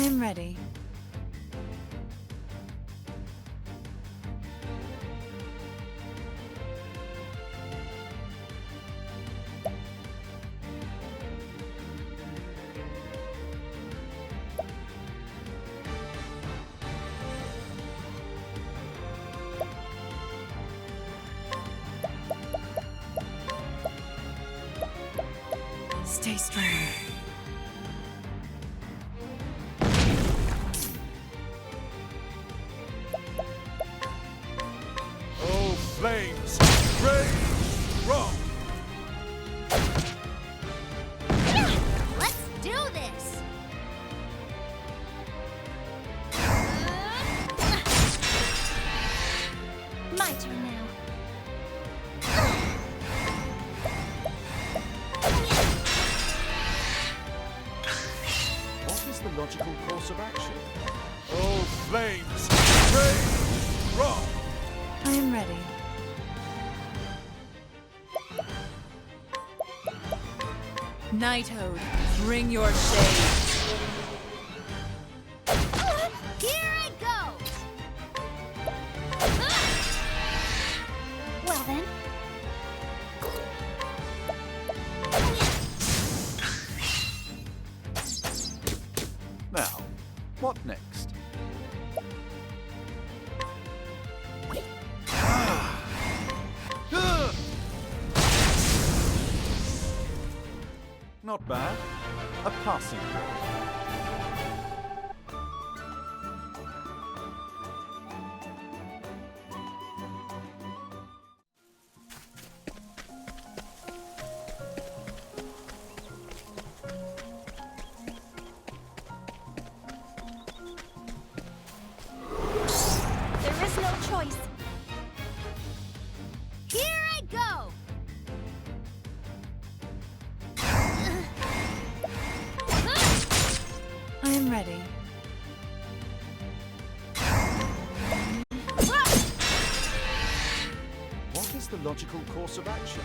I am ready. Stay strong. Oh, flames, rage strong! Let's do this! My turn now. What is the logical course of action? Oh, flames, rage strong! I am ready. Knighthood, bring your shade. Here it goes! Well then. Now, what next? Not bad. A passing grade. There is no choice. Here I go! I am ready. What is the logical course of action?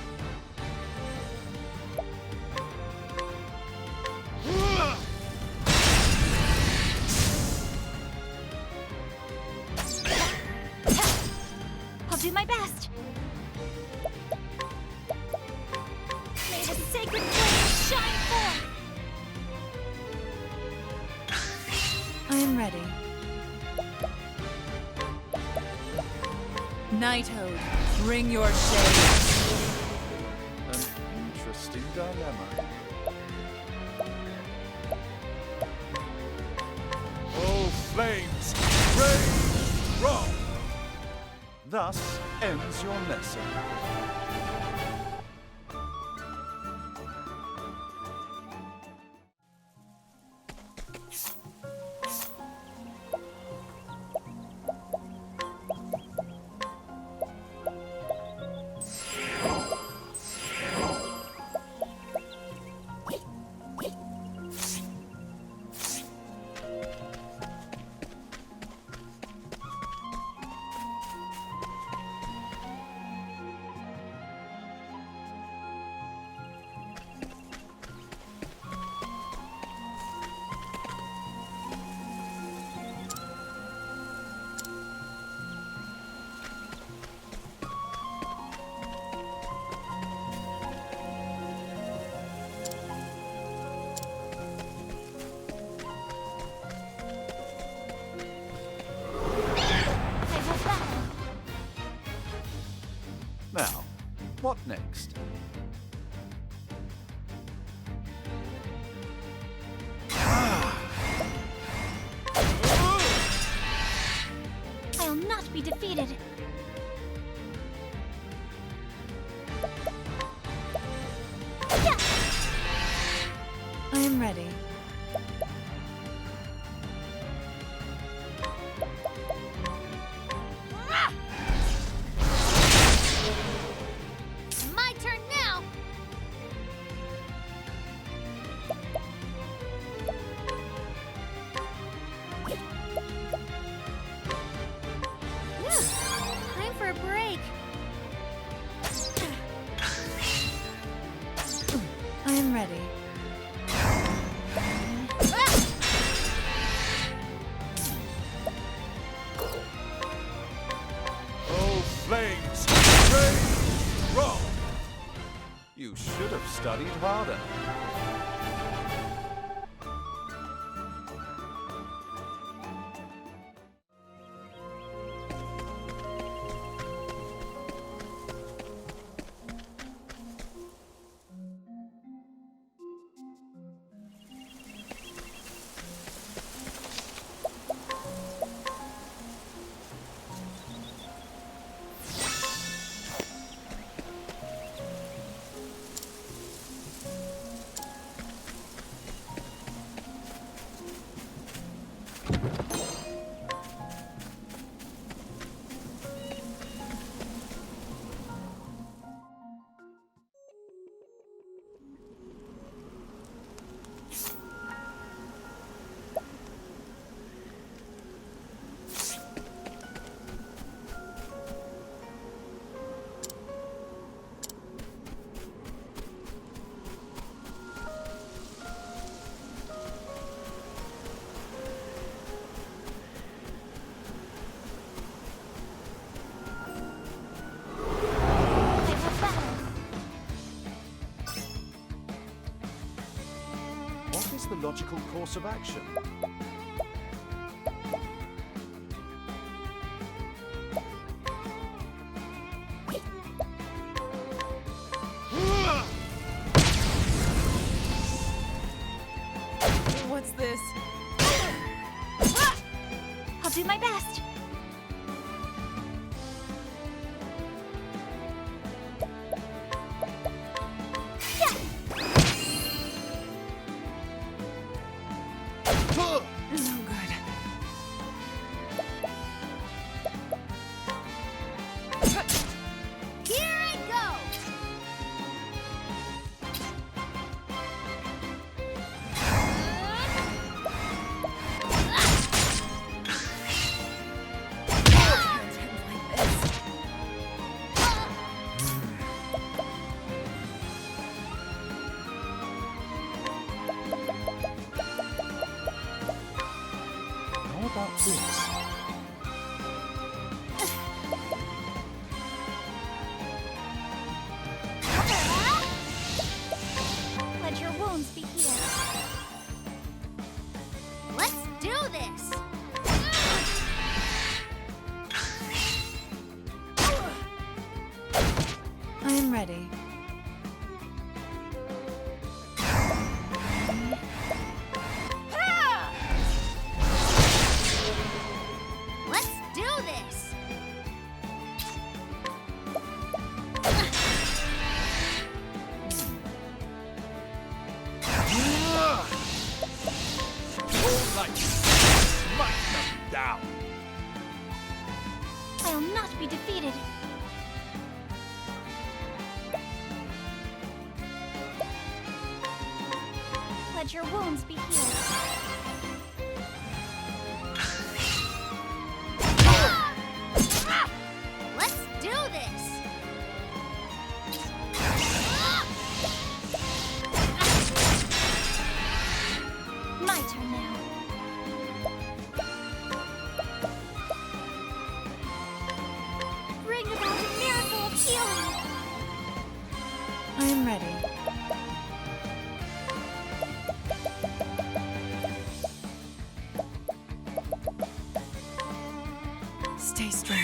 I'll do my best. May the sacred flame shine forth. I am ready. Knighthood, bring your shade. An interesting dilemma. Oh, flames, rage strong! Thus ends your lesson. Now, what next? I'll not be defeated. I am ready. My turn now. Time for a break. I am ready. Oh, flames, rage strong! You should have studied harder. logical course of action? What's this? I'll do my best. No good. Here I go. How about this? Let your wounds be healed. Let's do this. I am ready. Let's do this. All light. Smite them down. I'll not be defeated. Let your wounds be healed. Let's do this. My turn now. Bring about a miracle of healing. I am ready. Stay strong.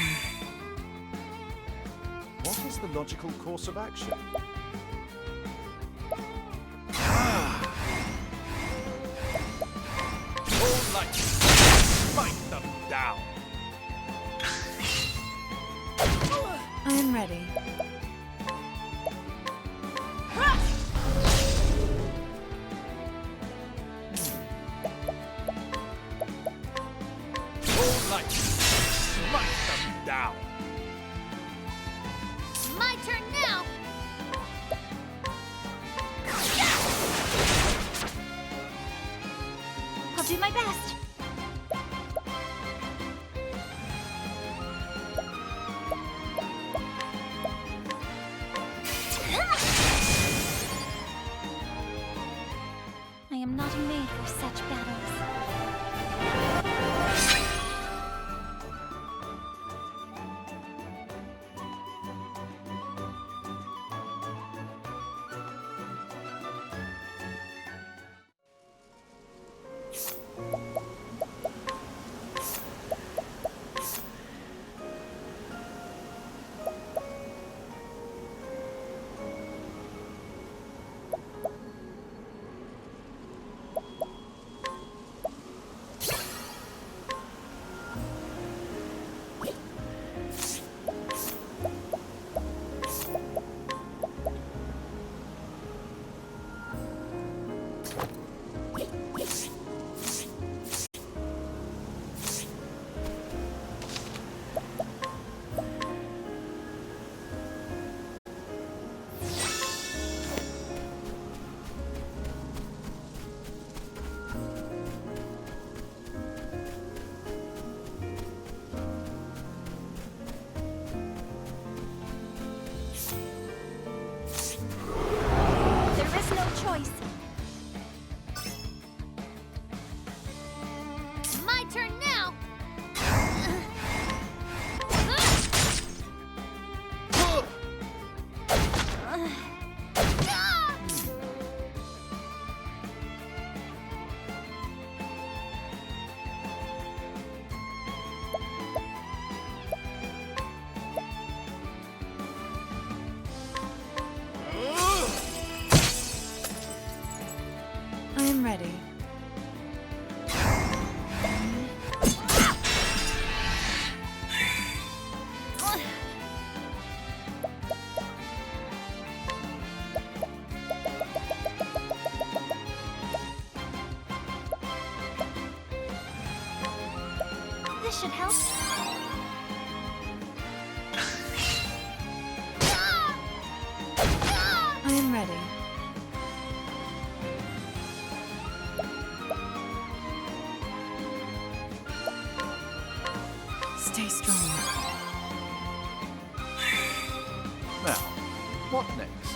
What is the logical course of action? All light. Smite them down. I am ready. All light. Smite them down. My turn now. I'll do my best. I am not made for such battles. This should help. I am ready. Stay strong. Now, what next?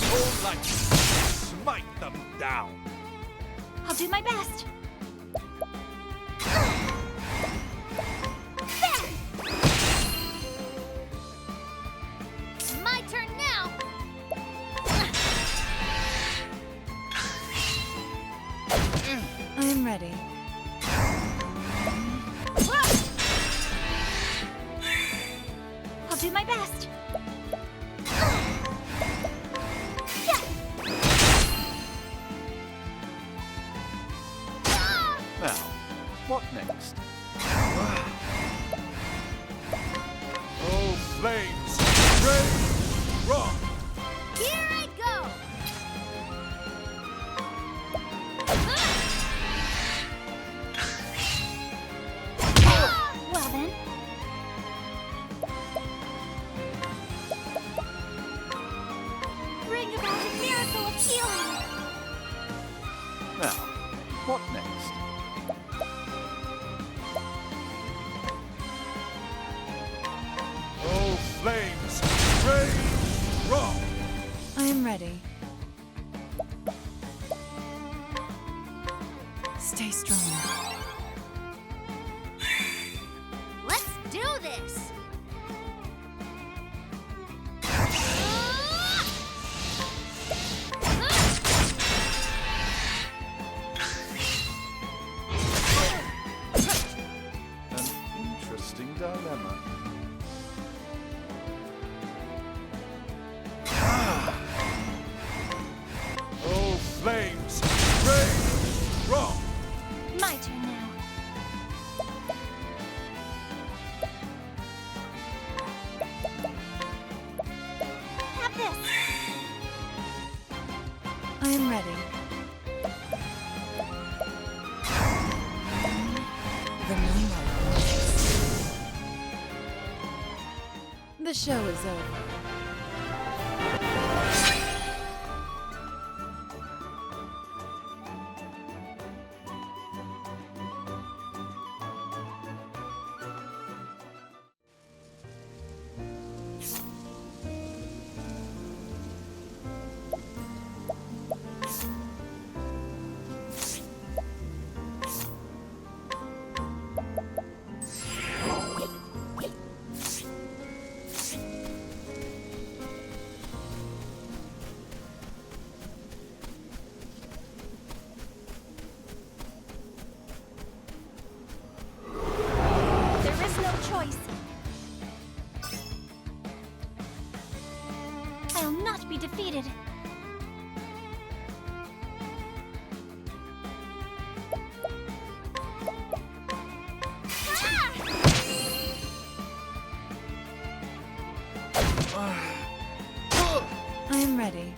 All light, smite them down. I'll do my best. My turn now. I am ready. I'll do my best. Now, what next? Oh, flames, rage, rock. Here I go. Well then. Bring about a miracle of healing. Now, what next? Oh, flames, rage, rock. I am ready. Stay strong. Let's do this. An interesting dilemma. Oh, flames, rage, rock. My turn now. Have this. I am ready. The moonlight. The show is over. There is no choice. I'll not be defeated. I am ready.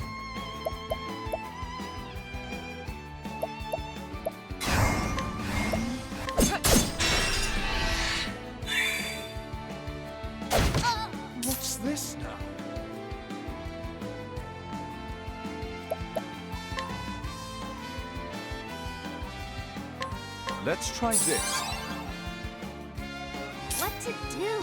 What's this now? Let's try this. What to do?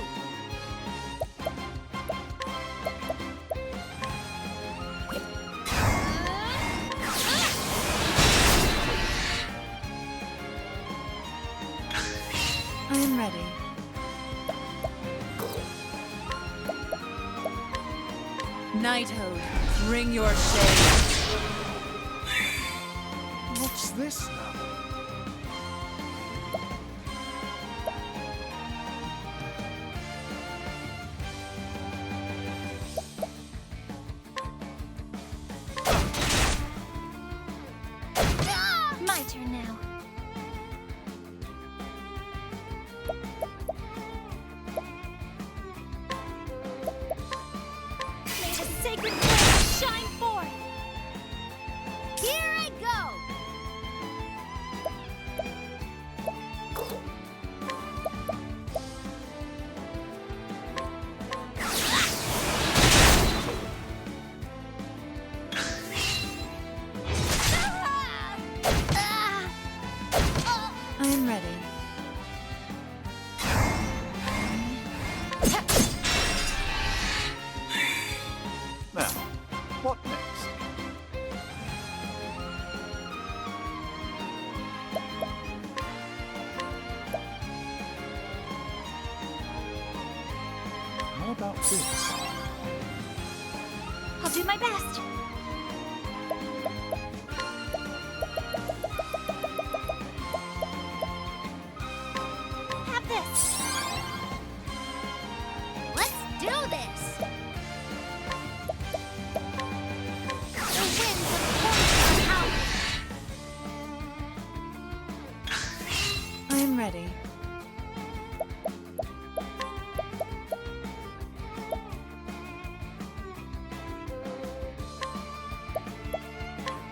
I am ready. Knighthood, bring your shade. What's this now? My turn now. May the sacred flame shine forth. I am ready. Now, what next? How about this? I'll do my best. Have this. Let's do this. The winds of fortune are howling. I am ready.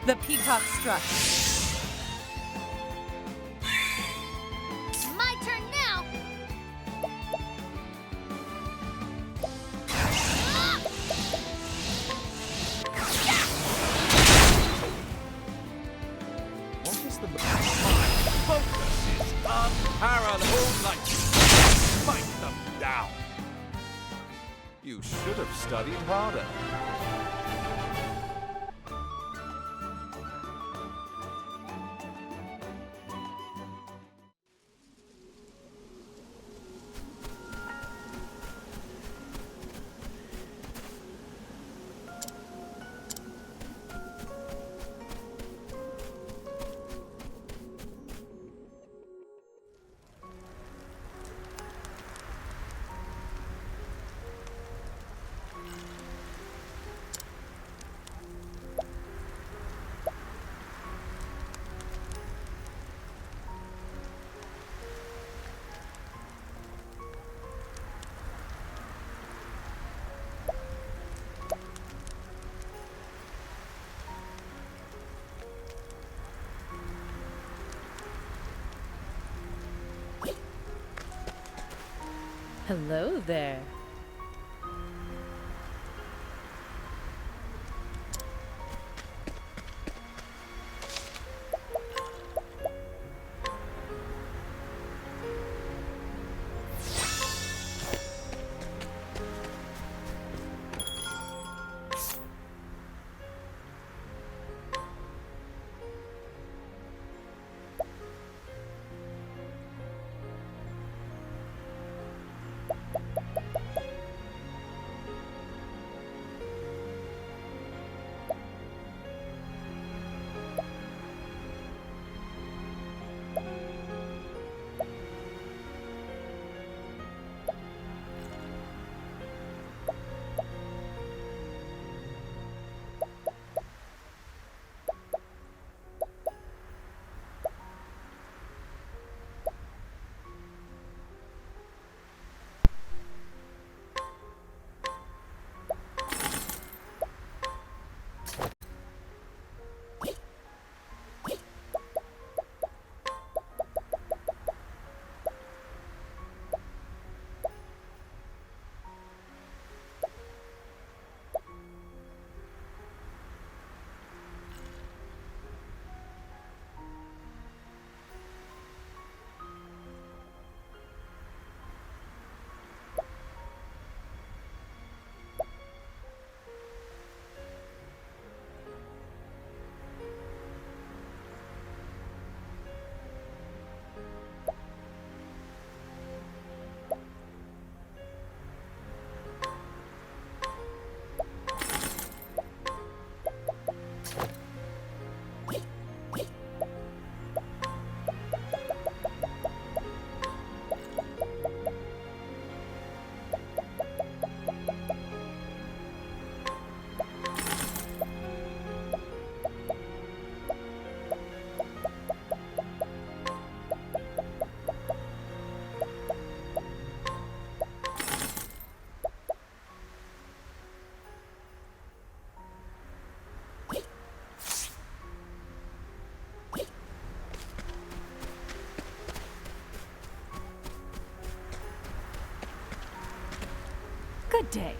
The peacock struck. My turn now. What is the... Focus is unparalleled light. Smite them down. You should have studied harder. Hello there. Good day.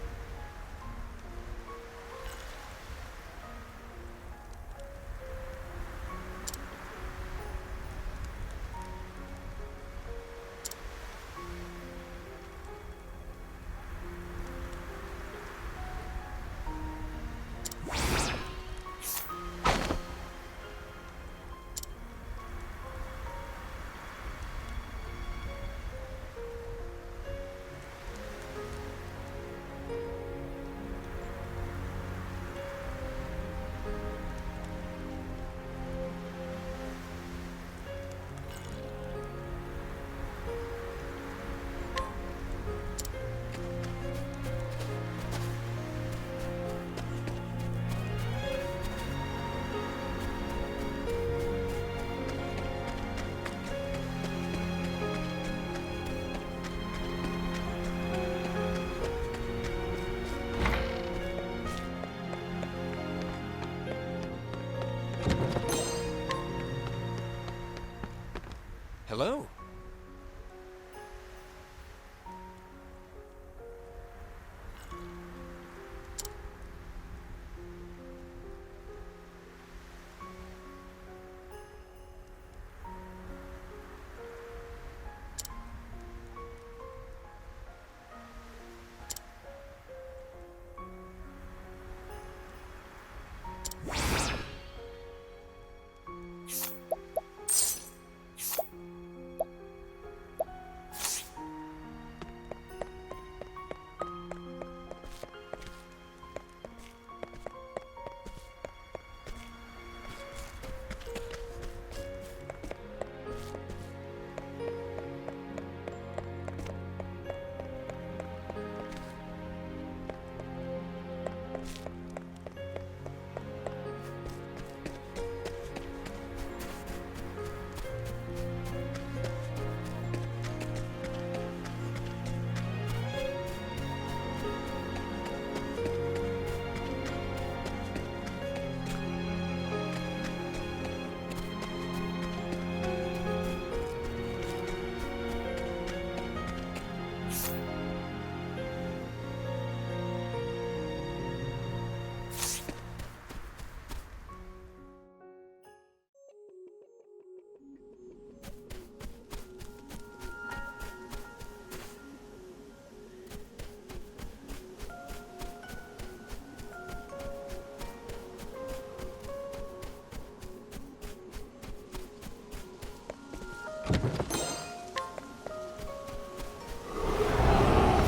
Hello.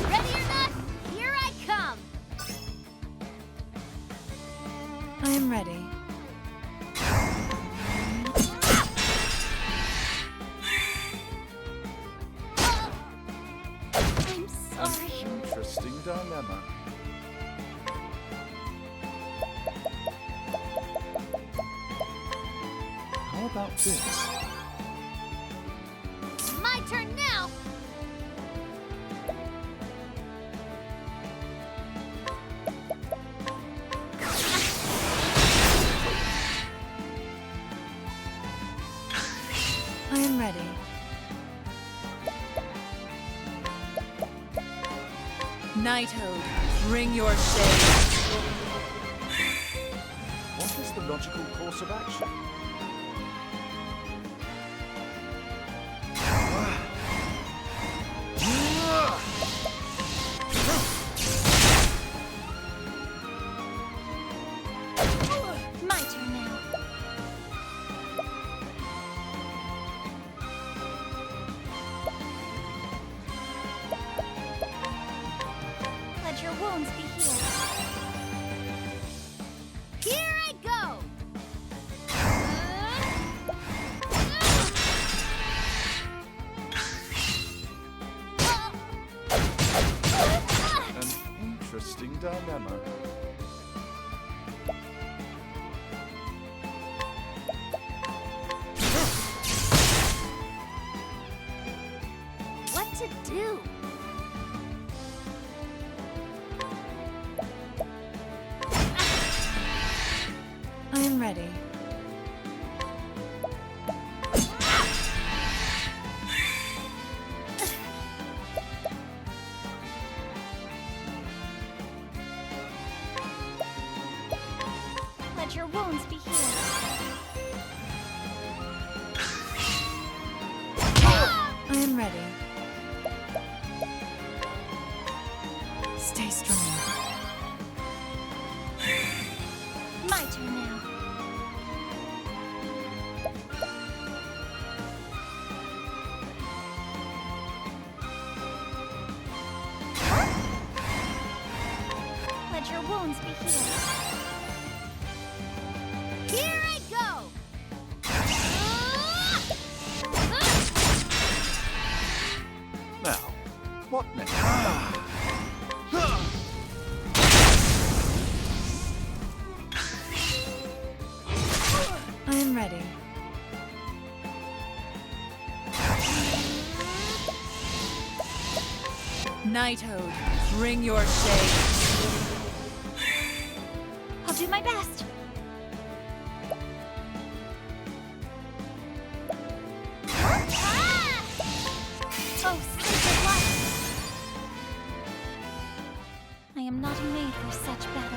Ready or not, here I come! I'm ready. I'm sorry. Interesting dilemma. How about this? My turn now! I'm ready. Knighthood, bring your shade. What is the logical course of action? My turn now. Let your wounds be healed. Here I go! An interesting dilemma. What to do? I'm ready. Let your wounds be healed. I'm ready. Stay strong. My turn now. Let your wounds be healed. Here I go! Now, what next? I'm ready. Knighthood, bring your shade. I'll do my best. am not made for such battles.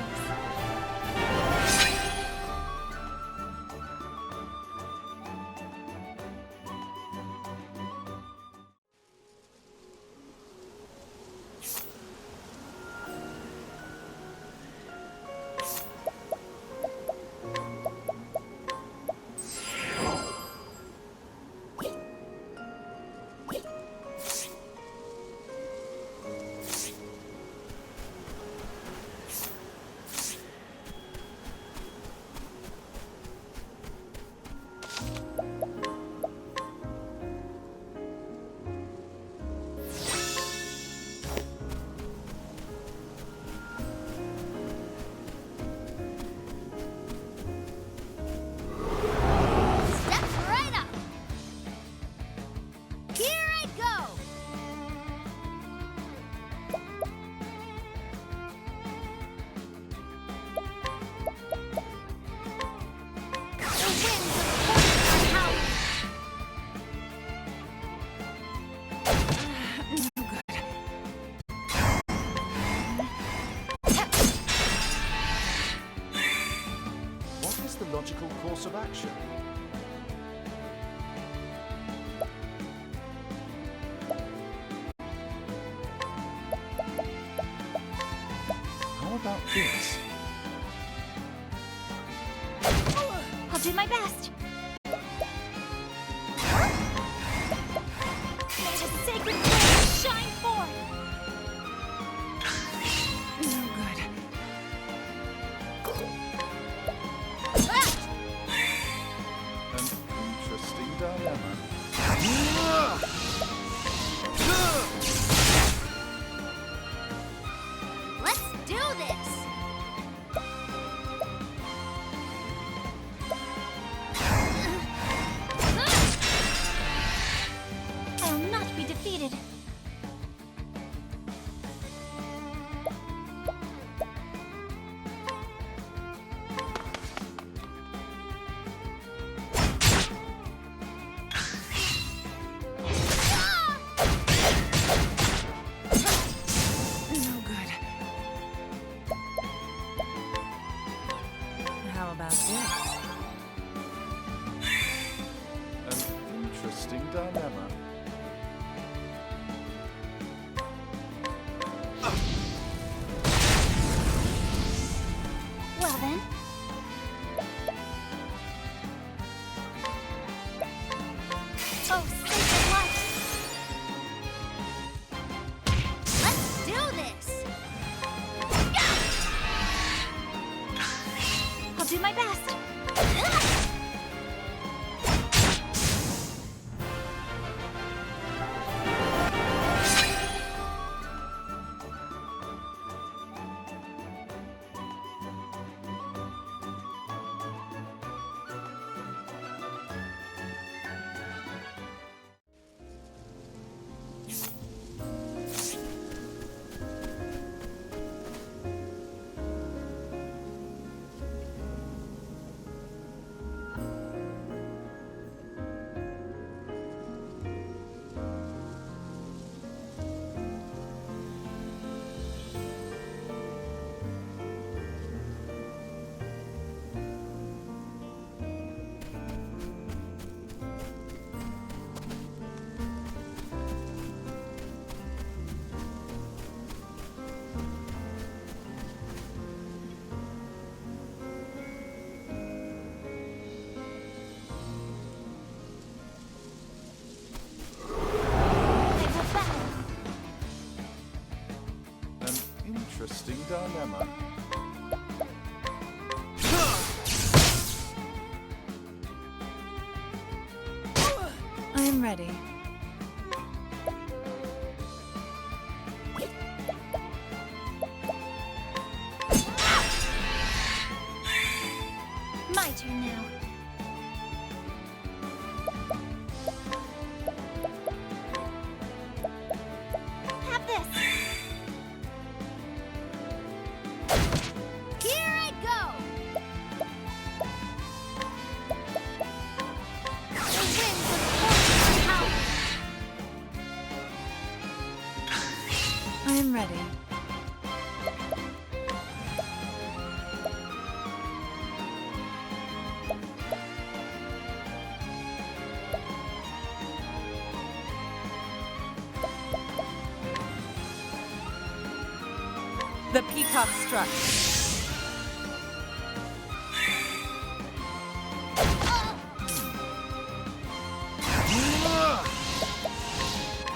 Logical course of action. How about this? I'll do my best. May the sacred flame shine forth. No good. Interesting dilemma. Let's do this. I'll not be defeated. How about this? An interesting dilemma. Well then. Oh, sacred light. Let's do this. I'll do my best. Interesting dilemma. I'm ready. My turn now. Have this. Here I go. The winds of fortune howl. I'm ready. The peacock strut.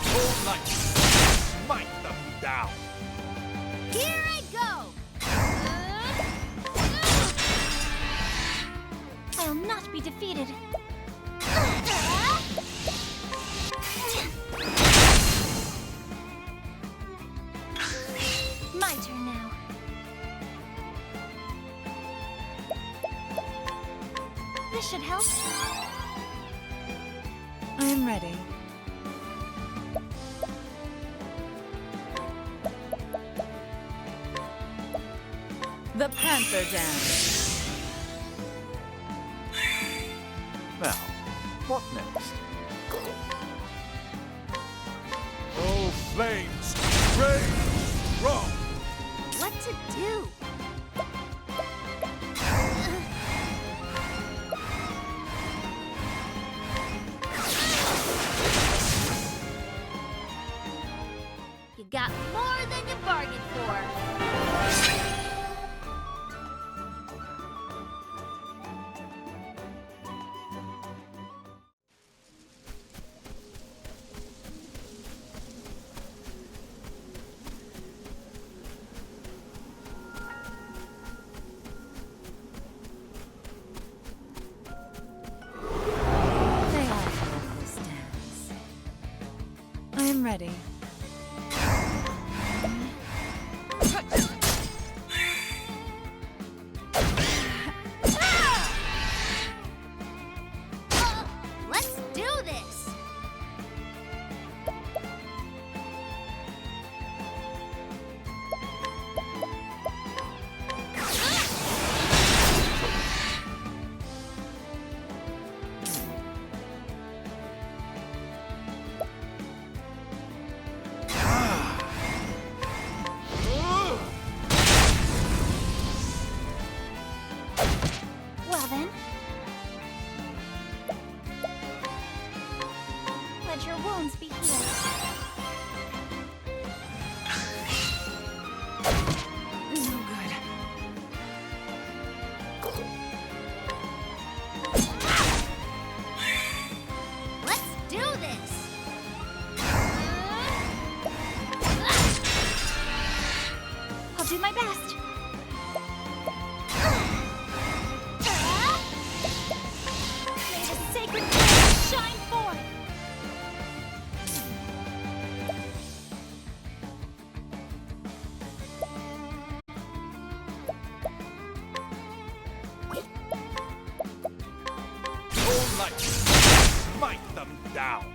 All night. Smite them down. Here I go! I'll not be defeated. My turn now. This should help. I am ready. The panther dance. Now, what next? Oh, flames, rage, strong. What to do? You got more than you bargained for. They all love this dance. I am ready. Let's do this! Well then. Let your wounds be healed. No good. Let's do this! I'll do my best. May the sacred flame shine forth! All night. Smite them down.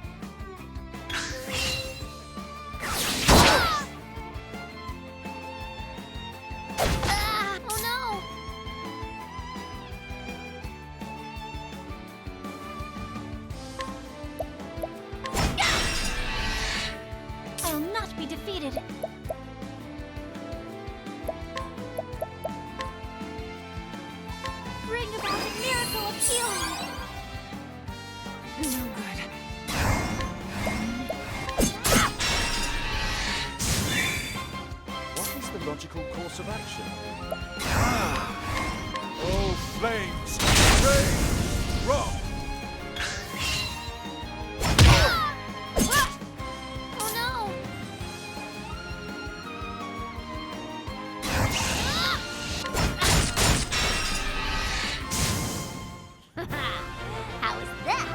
Oh no! I'll not be defeated. Bring about a miracle of healing. No good. What is the logical course of action? Oh, flames, rage, strong. Oh no! How is that?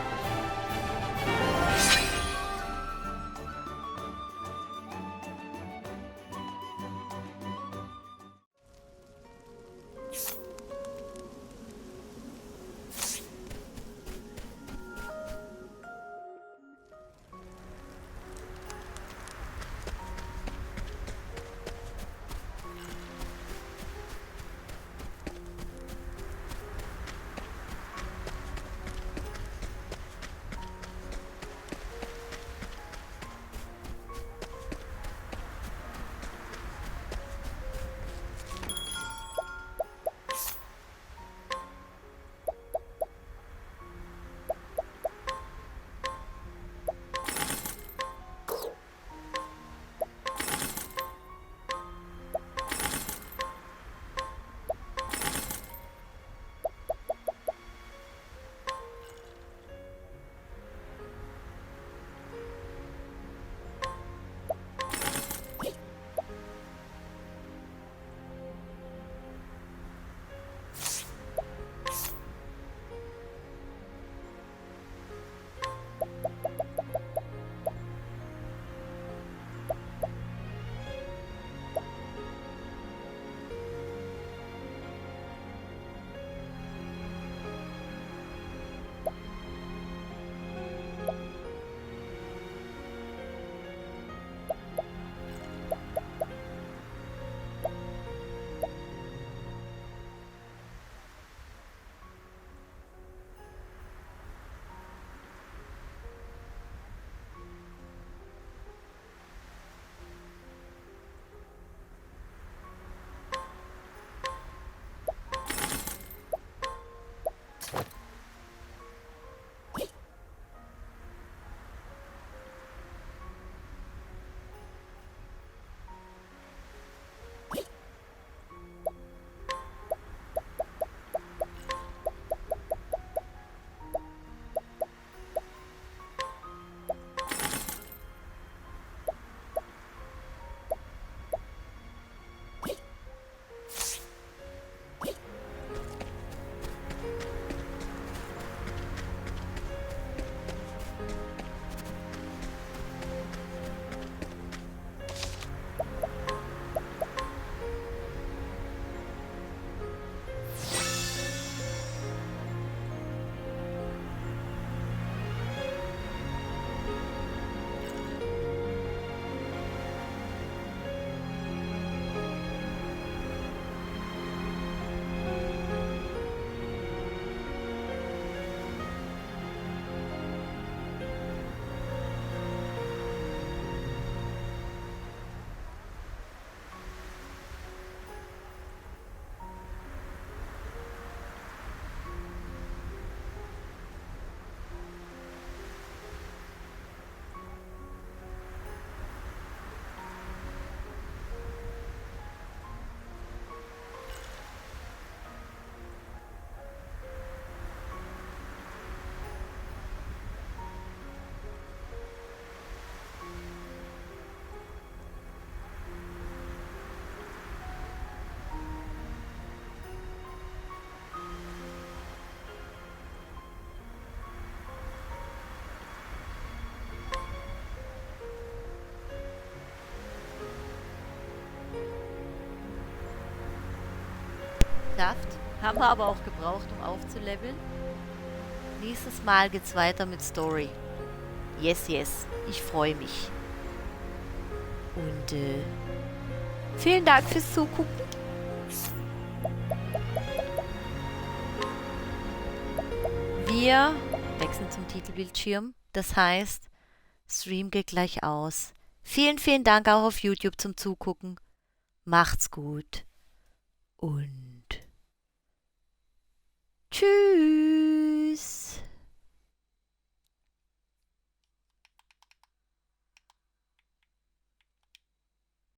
Geschafft. Haben wir aber auch gebraucht, um aufzuleveln. Nächstes Mal geht's weiter mit Story. Yes, yes. Ich freue mich. Und vielen Dank fürs Zugucken. Wir wechseln zum Titelbildschirm. Das heißt, Stream geht gleich aus. Vielen, vielen Dank auch auf YouTube zum Zugucken. Macht's gut. Und